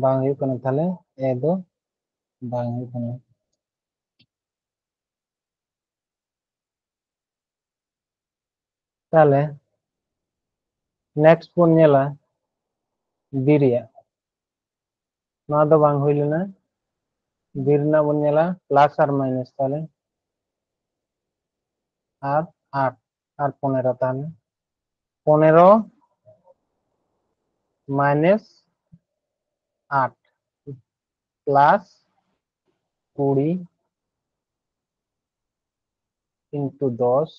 ᱵᱟᱝ ᱦᱩᱭᱩᱜ ᱠᱟᱱᱟ, ᱛᱟᱦᱞᱮ ᱮ ᱫᱚ ᱵᱟᱝ ᱦᱩᱭᱩᱜ ᱠᱟᱱᱟ᱾ ᱛᱟᱦᱞᱮ next ᱵᱚᱱ ᱧᱮᱞᱟ ᱵᱤ ᱨᱮᱭᱟᱜ᱾ ᱱᱚᱣᱟ ᱫᱚ ᱵᱟᱝ ᱦᱩᱭ ᱞᱮᱱᱟ᱾ ᱵᱤ ᱨᱮᱱᱟᱜ ᱵᱚᱱ ᱧᱮᱞᱟ plus ᱟᱨ minus, ᱛᱟᱦᱞᱮ ᱟᱨ ᱟᱴ ᱟᱨ ᱯᱚᱱᱮᱨᱚ, ᱛᱟᱦᱞᱮ ᱯᱚᱱᱮᱨᱚ minus ᱟᱴ plus ᱠᱩᱲᱤ into ᱫᱚᱥ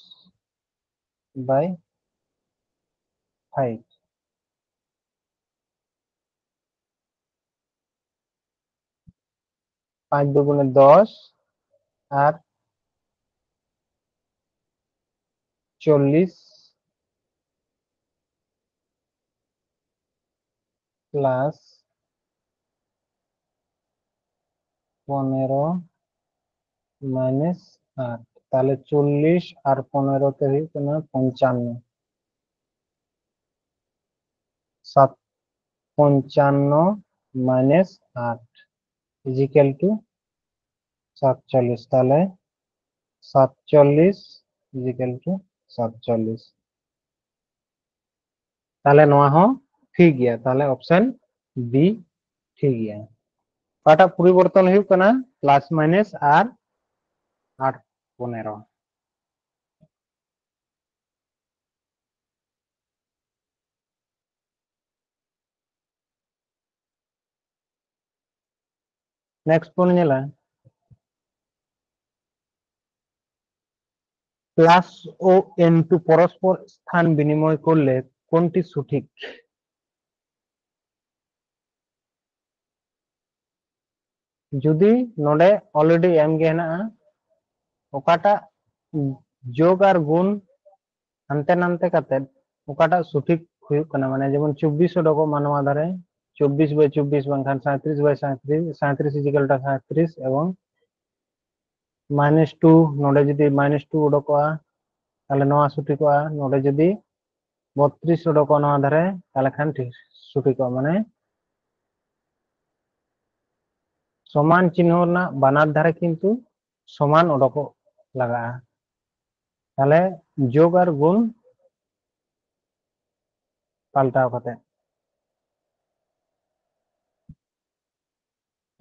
by five᱾ ᱯᱟᱸᱪ ᱫᱩᱜᱩᱱᱮ ᱫᱚᱥ ᱟᱨ ᱪᱚᱞᱞᱤᱥ plus ᱯᱚᱱᱮᱨᱚ minus ᱟᱴ, ᱛᱟᱦᱞᱮ ᱪᱚᱞᱞᱤᱥ ᱟᱨ ᱯᱚᱱᱮᱨᱚ ᱛᱮ ᱦᱩᱭᱩᱜ ᱠᱟᱱᱟ ᱯᱚᱧᱪᱟᱱᱱᱚ᱾ ᱥᱟᱛ, ᱯᱚᱧᱪᱟᱱᱱᱚ minus art is equal to ᱥᱟᱛᱪᱚᱞᱞᱤᱥ, ᱛᱟᱦᱞᱮ ᱥᱟᱛᱪᱚᱞᱞᱤᱥ is equal to ᱥᱟᱛᱪᱚᱞᱞᱤᱥ᱾ ᱛᱟᱦᱞᱮ ᱱᱚᱣᱟ ᱦᱚᱸ ᱴᱷᱤᱠ ᱜᱮᱭᱟ, ᱛᱟᱦᱞᱮ option B ᱴᱷᱤᱠ ᱜᱮᱭᱟ᱾ ᱚᱠᱟᱴᱟᱜ ᱯᱚᱨᱤᱵᱚᱨᱛᱚᱱ ᱦᱩᱭᱩᱜ ᱠᱟᱱᱟ? Plus minus ᱟᱨ ᱟᱴ ᱯᱚᱱᱮᱨᱚ᱾ Next ᱵᱚᱱ ᱧᱮᱞᱟ plus ও into পরস্পর স্থান বিনিময় করলে কোনটি সঠিক? ᱡᱩᱫᱤ ᱱᱚᱰᱮ already ᱮᱢ ᱜᱮ ᱦᱮᱱᱟᱜᱼᱟ, ᱚᱠᱟᱴᱟᱜ ᱡᱳᱜ ᱟᱨ ᱜᱩᱱ ᱦᱟᱱᱛᱮ ᱱᱟᱱᱛᱮ ᱠᱟᱛᱮ ᱚᱠᱟᱴᱟᱜ ᱥᱚᱴᱷᱤᱠ ᱦᱩᱭᱩᱜ ᱠᱟᱱᱟ, ᱢᱟᱱᱮ ᱡᱮᱢᱚᱱ ᱪᱚᱵᱵᱤᱥ ᱩᱰᱩᱠᱚᱜ ᱢᱟ ᱱᱚᱣᱟ ᱫᱷᱟᱨᱮ, ᱪᱚᱵᱵᱤᱥ by ᱪᱚᱵᱵᱤᱥ ᱵᱟᱝᱠᱷᱟᱱ ᱥᱟᱸᱭᱛᱨᱤᱥ by ᱥᱟᱸᱭᱛᱨᱤᱥ, ᱥᱟᱸᱭᱛᱨᱤᱥ is equal to ᱥᱟᱸᱭᱛᱨᱤᱥ ᱮᱵᱚᱝ ᱢᱟᱭᱱᱟᱥ ᱴᱩ, ᱱᱚᱰᱮ ᱡᱩᱫᱤ ᱢᱟᱭᱱᱟᱥ ᱴᱩ ᱩᱰᱩᱠᱚᱜᱼᱟ, ᱛᱟᱦᱚᱞᱮ ᱱᱚᱣᱟ ᱥᱚᱴᱷᱤᱠᱚᱜᱼᱟ᱾ ᱱᱚᱰᱮ ᱡᱩᱫᱤ ᱵᱚᱛᱨᱤᱥ ᱩᱰᱩᱠᱚᱜᱼᱟ ᱱᱚᱣᱟ ᱫᱷᱟᱨᱮ, ᱛᱟᱦᱚᱞᱮ ᱠᱷᱟᱱ ᱴᱷᱤᱠ ᱥᱚᱴᱷᱤᱠᱚᱜᱼᱟ᱾ ᱢᱟᱱᱮ ᱥᱚᱢᱟᱱ ᱪᱤᱱᱦᱟᱹ ᱨᱮᱱᱟᱜ ᱵᱟᱱᱟᱨ ᱫᱷᱟᱨᱮ ᱠᱤᱱᱛᱩ ᱥᱚᱢᱟᱱ ᱩᱰᱩᱠᱚᱜ ᱞᱟᱜᱟᱜᱼᱟ᱾ ᱛᱟᱦᱚᱞᱮ ᱡᱳᱜᱽ ᱟᱨ ᱜᱩᱱ ᱯᱟᱞᱴᱟᱣ ᱠᱟᱛᱮ,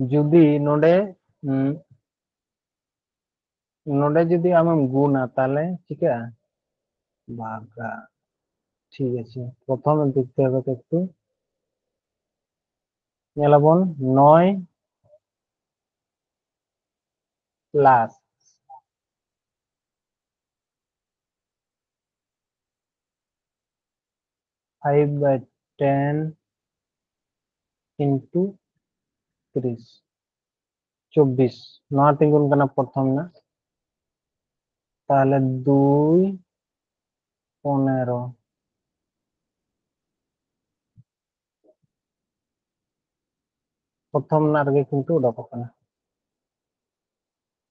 ᱡᱩᱫᱤ ᱱᱚᱰᱮ, ᱩᱸ, ᱱᱚᱰᱮ ᱡᱩᱫᱤ ᱟᱢᱮᱢ ᱜᱩᱱᱟ, ᱛᱟᱦᱚᱞᱮ ᱪᱤᱠᱟᱹᱜᱼᱟ? ᱵᱷᱟᱜᱟ᱾ ᱴᱷᱤᱠ ᱟᱪᱷᱮ, ᱯᱨᱚᱛᱷᱚᱢ ᱮᱢ ᱫᱮᱠᱷᱛᱮ ᱦᱚᱵᱮ ᱛᱚ ᱮᱠᱴᱩ᱾ ᱧᱮᱞᱟᱵᱚᱱ ᱱᱚᱭ plus five by ten into ᱛᱤᱨᱤᱥ, ᱪᱚᱵᱵᱤᱥ, ᱱᱚᱣᱟ ᱛᱤᱸᱜᱩᱱ ᱠᱟᱱᱟ ᱯᱨᱚᱛᱷᱚᱢ ᱨᱮᱱᱟᱜ, ᱛᱟᱦᱚᱞᱮ ᱫᱩᱭ ᱯᱚᱱᱮᱨᱚ, ᱯᱨᱚᱛᱷᱚᱢ ᱨᱮᱱᱟᱜ ᱨᱮᱜᱮ ᱠᱤᱱᱛᱩ ᱩᱰᱩᱠᱚᱜ ᱠᱟᱱᱟ,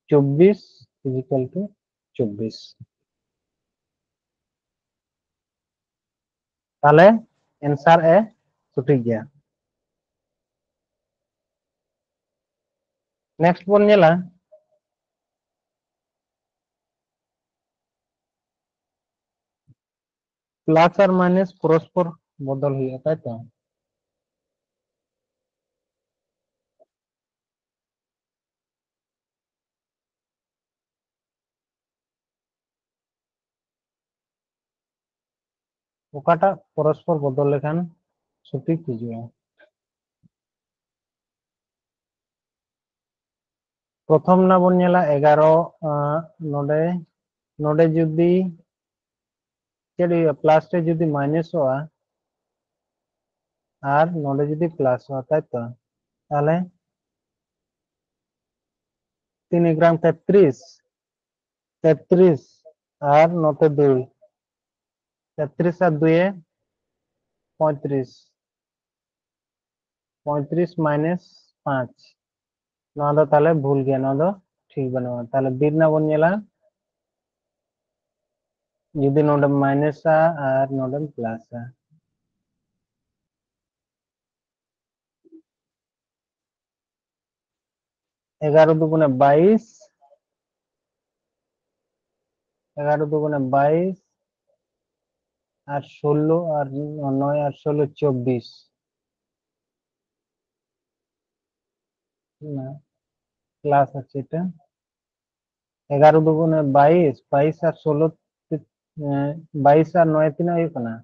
ᱪᱚᱵᱵᱤᱥ is equal to ᱪᱚᱵᱵᱤᱥ᱾ ᱛᱟᱦᱚᱞᱮ answer A ᱥᱚᱴᱷᱤᱠ ᱜᱮᱭᱟ᱾ Next ᱵᱚᱱ ᱧᱮᱞᱟ plus ᱟᱨ minus ᱯᱚᱨᱚᱥᱯᱚᱨ ᱵᱚᱫᱚᱞ ᱦᱩᱭᱩᱜᱼᱟ, ᱛᱟᱭ ᱛᱚ? ᱚᱠᱟᱴᱟᱜ ᱯᱚᱨᱚᱥᱯᱚᱨ ᱵᱚᱫᱚᱞ ᱞᱮᱠᱷᱟᱱ ᱥᱚᱴᱷᱤᱠ ᱦᱤᱡᱩᱜᱼᱟ? ᱯᱨᱚᱛᱷᱚᱢ ᱨᱮᱱᱟᱜ ᱵᱚᱱ ᱧᱮᱞᱟ ᱮᱜᱟᱨᱚ, ᱟᱸ, ᱱᱚᱰᱮ, ᱱᱚᱰᱮ ᱡᱩᱫᱤ ᱪᱮᱫ ᱦᱩᱭᱩᱜᱼᱟ? plus ᱨᱮ ᱡᱩᱫᱤ ᱢᱟᱭᱱᱟᱥᱚᱜᱼᱟ ᱟᱨ ᱱᱚᱰᱮ ᱡᱩᱫᱤ ᱯᱞᱟᱥᱚᱜᱼᱟ, ᱛᱟᱭ ᱛᱚ? ᱛᱟᱦᱚᱞᱮ ᱛᱤᱱ ᱮᱜᱟᱨᱚ ᱛᱮᱛᱨᱤᱥ, ᱛᱮᱛᱨᱤᱥ ᱟᱨ ᱱᱚᱛᱮ ᱫᱩᱭ, ᱛᱮᱛᱨᱤᱥ ᱟᱨ ᱫᱩᱭᱮ ᱯᱚᱸᱭᱛᱨᱤᱥ, ᱯᱚᱸᱭᱛᱨᱤᱥ minus ᱯᱟᱸᱪ, ᱱᱚᱣᱟ ᱫᱚ ᱛᱟᱦᱚᱞᱮ ᱵᱷᱩᱞ ᱜᱮᱭᱟ, ᱱᱚᱣᱟ ᱫᱚ ᱴᱷᱤᱠ ᱵᱟᱹᱱᱩᱜᱼᱟ᱾ ᱛᱟᱦᱚᱞᱮ ᱵᱤ ᱨᱮᱱᱟᱜ ᱵᱚᱱ ᱧᱮᱞᱟ, ᱡᱩᱫᱤ ᱱᱚᱰᱮᱢ ᱢᱟᱭᱱᱟᱥᱟ ᱟᱨ ᱱᱚᱰᱮᱢ ᱯᱞᱟᱥᱟ, ᱮᱜᱟᱨᱚ ᱫᱩᱜᱩᱱᱮ ᱵᱟᱭᱤᱥ, ᱮᱜᱟᱨᱚ ᱫᱩᱜᱩᱱᱮ ᱵᱟᱭᱤᱥ, ᱟᱨ ᱥᱳᱞᱞᱳ, ᱟᱨ ᱱᱚᱭ ᱟᱨ ᱥᱳᱞᱞᱳ ᱪᱚᱵᱵᱤᱥ, ᱯᱞᱟᱥ ᱟᱪᱪᱷᱟ, এটা ᱮᱜᱟᱨᱚ ᱫᱩᱜᱩᱱᱮ ᱵᱟᱭᱤᱥ, ᱵᱟᱭᱤᱥ ᱟᱨ ᱥᱳᱞᱞᱳ, ᱮᱸ, ᱵᱟᱭᱤᱥ ᱟᱨ ᱱᱚᱭ ᱛᱤᱱᱟᱹᱜ ᱦᱩᱭᱩᱜ ᱠᱟᱱᱟ?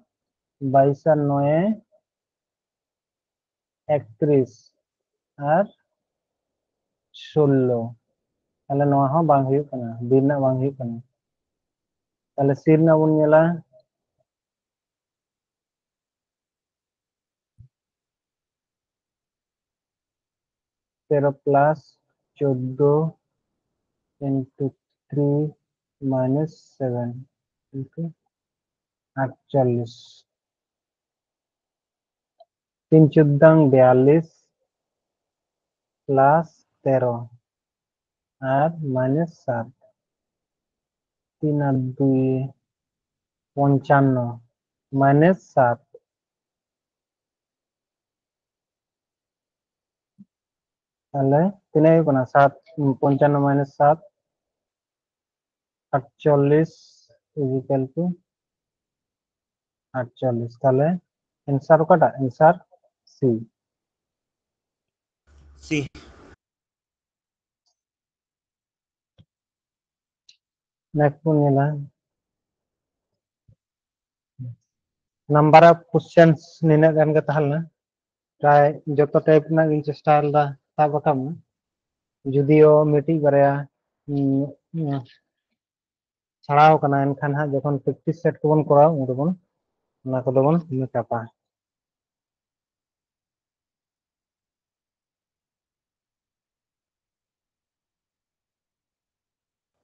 ᱵᱟᱭᱤᱥ ᱟᱨ ᱱᱚᱭ ᱮᱠᱛᱨᱤᱥ ᱟᱨ ᱥᱳᱞᱞᱳ᱾ ᱛᱟᱦᱞᱮ ᱱᱚᱣᱟ ᱦᱚᱸ ᱵᱟᱝ ᱦᱩᱭᱩᱜ ᱠᱟᱱᱟ, ᱵᱤ ᱨᱮᱱᱟᱜ ᱵᱟᱝ ᱦᱩᱭᱩᱜ ᱠᱟᱱᱟ᱾ ᱛᱟᱦᱞᱮ ᱥᱤ ᱨᱮᱱᱟᱜ ᱵᱚᱱ ᱧᱮᱞᱟ, ᱛᱮᱨᱚ plus ᱪᱳᱫᱫᱳ into three minus seven into ᱟᱴᱪᱚᱞᱞᱤᱥ᱾ ᱛᱤᱱ ᱪᱳᱫᱫᱟᱝ ᱵᱤᱭᱟᱞᱞᱤᱥ plus ᱛᱮᱨᱚ ᱟᱨ minus ᱥᱟᱛ᱾ ᱛᱤᱱ ᱟᱨ ᱫᱩᱭ ᱯᱚᱧᱪᱟᱱᱱᱚ minus ᱥᱟᱛ᱾ ᱛᱟᱦᱞᱮ ᱛᱤᱱᱟᱹᱜ ᱦᱩᱭᱩᱜ ᱠᱟᱱᱟ? ᱥᱟᱛ, ᱯᱚᱧᱪᱟᱱᱱᱚ minus ᱥᱟᱛ, ᱟᱴᱪᱚᱞᱞᱤᱥ is equal to ᱟᱴᱪᱚᱞᱞᱤᱥ᱾ ᱛᱟᱦᱞᱮ answer ᱚᱠᱟᱴᱟᱜ? Answer C᱾ C᱾ Next ᱵᱚᱱ ᱧᱮᱞᱟ, number of questions ᱱᱤᱱᱟᱹᱜ ᱜᱟᱱ ᱜᱮ ᱛᱟᱦᱮᱸ ᱞᱮᱱᱟ᱾ ᱯᱨᱟᱭ ᱡᱚᱛᱚ type ᱨᱮᱱᱟᱜ ᱜᱤᱧ ᱪᱮᱥᱴᱟ ᱞᱮᱫᱟ ᱥᱟᱵ ᱨᱟᱠᱟᱵ ᱢᱟ, ᱡᱩᱫᱤᱭᱳ ᱢᱤᱫᱴᱤᱡ ᱵᱟᱨᱭᱟ, ᱩᱸ, ᱩᱸ, ᱪᱷᱟᱲᱟᱣ ᱠᱟᱱᱟ, ᱮᱱᱠᱷᱟᱱ ᱦᱟᱸᱜ ᱡᱚᱠᱷᱚᱱ practice set ᱠᱚᱵᱚᱱ ᱠᱚᱨᱟᱣ, ᱩᱱ ᱨᱮᱵᱚᱱ ᱚᱱᱟ ᱠᱚᱫᱚ ᱵᱚᱱ ᱢᱮᱠᱟᱯᱟ᱾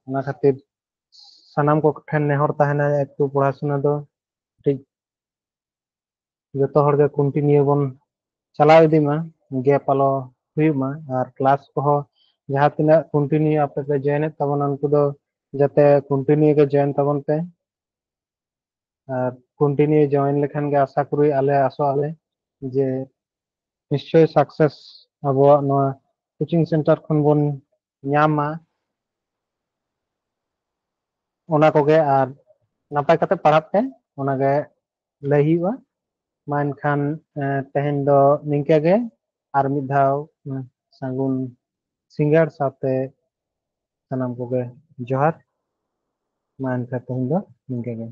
ᱚᱱᱟ ᱠᱷᱟᱹᱛᱤᱨ ᱥᱟᱱᱟᱢ ᱠᱚ ᱴᱷᱮᱱ ᱱᱮᱦᱚᱨ ᱛᱟᱦᱮᱱᱟ, ᱮᱠᱴᱩ ᱯᱚᱲᱟᱥᱩᱱᱟ ᱫᱚ ᱠᱟᱹᱴᱤᱡ ᱡᱚᱛᱚ ᱦᱚᱲ ᱜᱮ continue ᱵᱚᱱ ᱪᱟᱞᱟᱣ ᱤᱫᱤ ᱢᱟ, gap ᱟᱞᱚ ᱦᱩᱭᱩᱜ ᱢᱟ, ᱟᱨ class ᱠᱚᱦᱚᱸ ᱡᱟᱦᱟᱸ ᱛᱤᱱᱟᱹᱜ continue ᱟᱯᱮ ᱯᱮ join ᱮᱫ ᱛᱟᱵᱚᱱᱟ, ᱩᱱᱠᱩ ᱫᱚ ᱡᱟᱛᱮ continue ᱜᱮ join ᱛᱟᱵᱚᱱ ᱯᱮ᱾ ᱟᱨ continue join ᱞᱮᱠᱷᱟᱱ ᱜᱮ ᱟᱥᱟ ᱠᱚᱨᱤ, ᱟᱞᱮ ᱟᱥᱚᱜ ᱟᱞᱮ ᱡᱮ ᱱᱤᱥᱪᱚᱭ success ᱟᱵᱚᱣᱟᱜ ᱱᱚᱣᱟ coaching center ᱠᱷᱚᱱ ᱵᱚᱱ ᱧᱟᱢᱟ᱾ ᱚᱱᱟ ᱠᱚᱜᱮ, ᱟᱨ ᱱᱟᱯᱟᱭ ᱠᱟᱛᱮ ᱯᱟᱲᱦᱟᱜ ᱯᱮ, ᱚᱱᱟᱜᱮ ᱞᱟᱹᱭ ᱦᱩᱭᱩᱜᱼᱟ᱾ ᱢᱟ ᱮᱱᱠᱷᱟᱱ, ᱮ, ᱛᱮᱦᱮᱧ ᱫᱚ ᱱᱤᱝᱠᱟᱹ ᱜᱮ, ᱟᱨ ᱢᱤᱫ ᱫᱷᱟᱣ, ᱮ, ᱥᱟᱹᱜᱩᱱ ᱥᱤᱸᱜᱟᱹᱲ ᱥᱟᱶᱛᱮ ᱥᱟᱱᱟᱢ ᱠᱚᱜᱮ ᱡᱚᱦᱟᱨ᱾ ᱢᱟ ᱮᱱᱠᱷᱟᱱ ᱛᱮᱦᱮᱧ ᱫᱚ ᱱᱤᱝᱠᱟᱹ ᱜᱮ᱾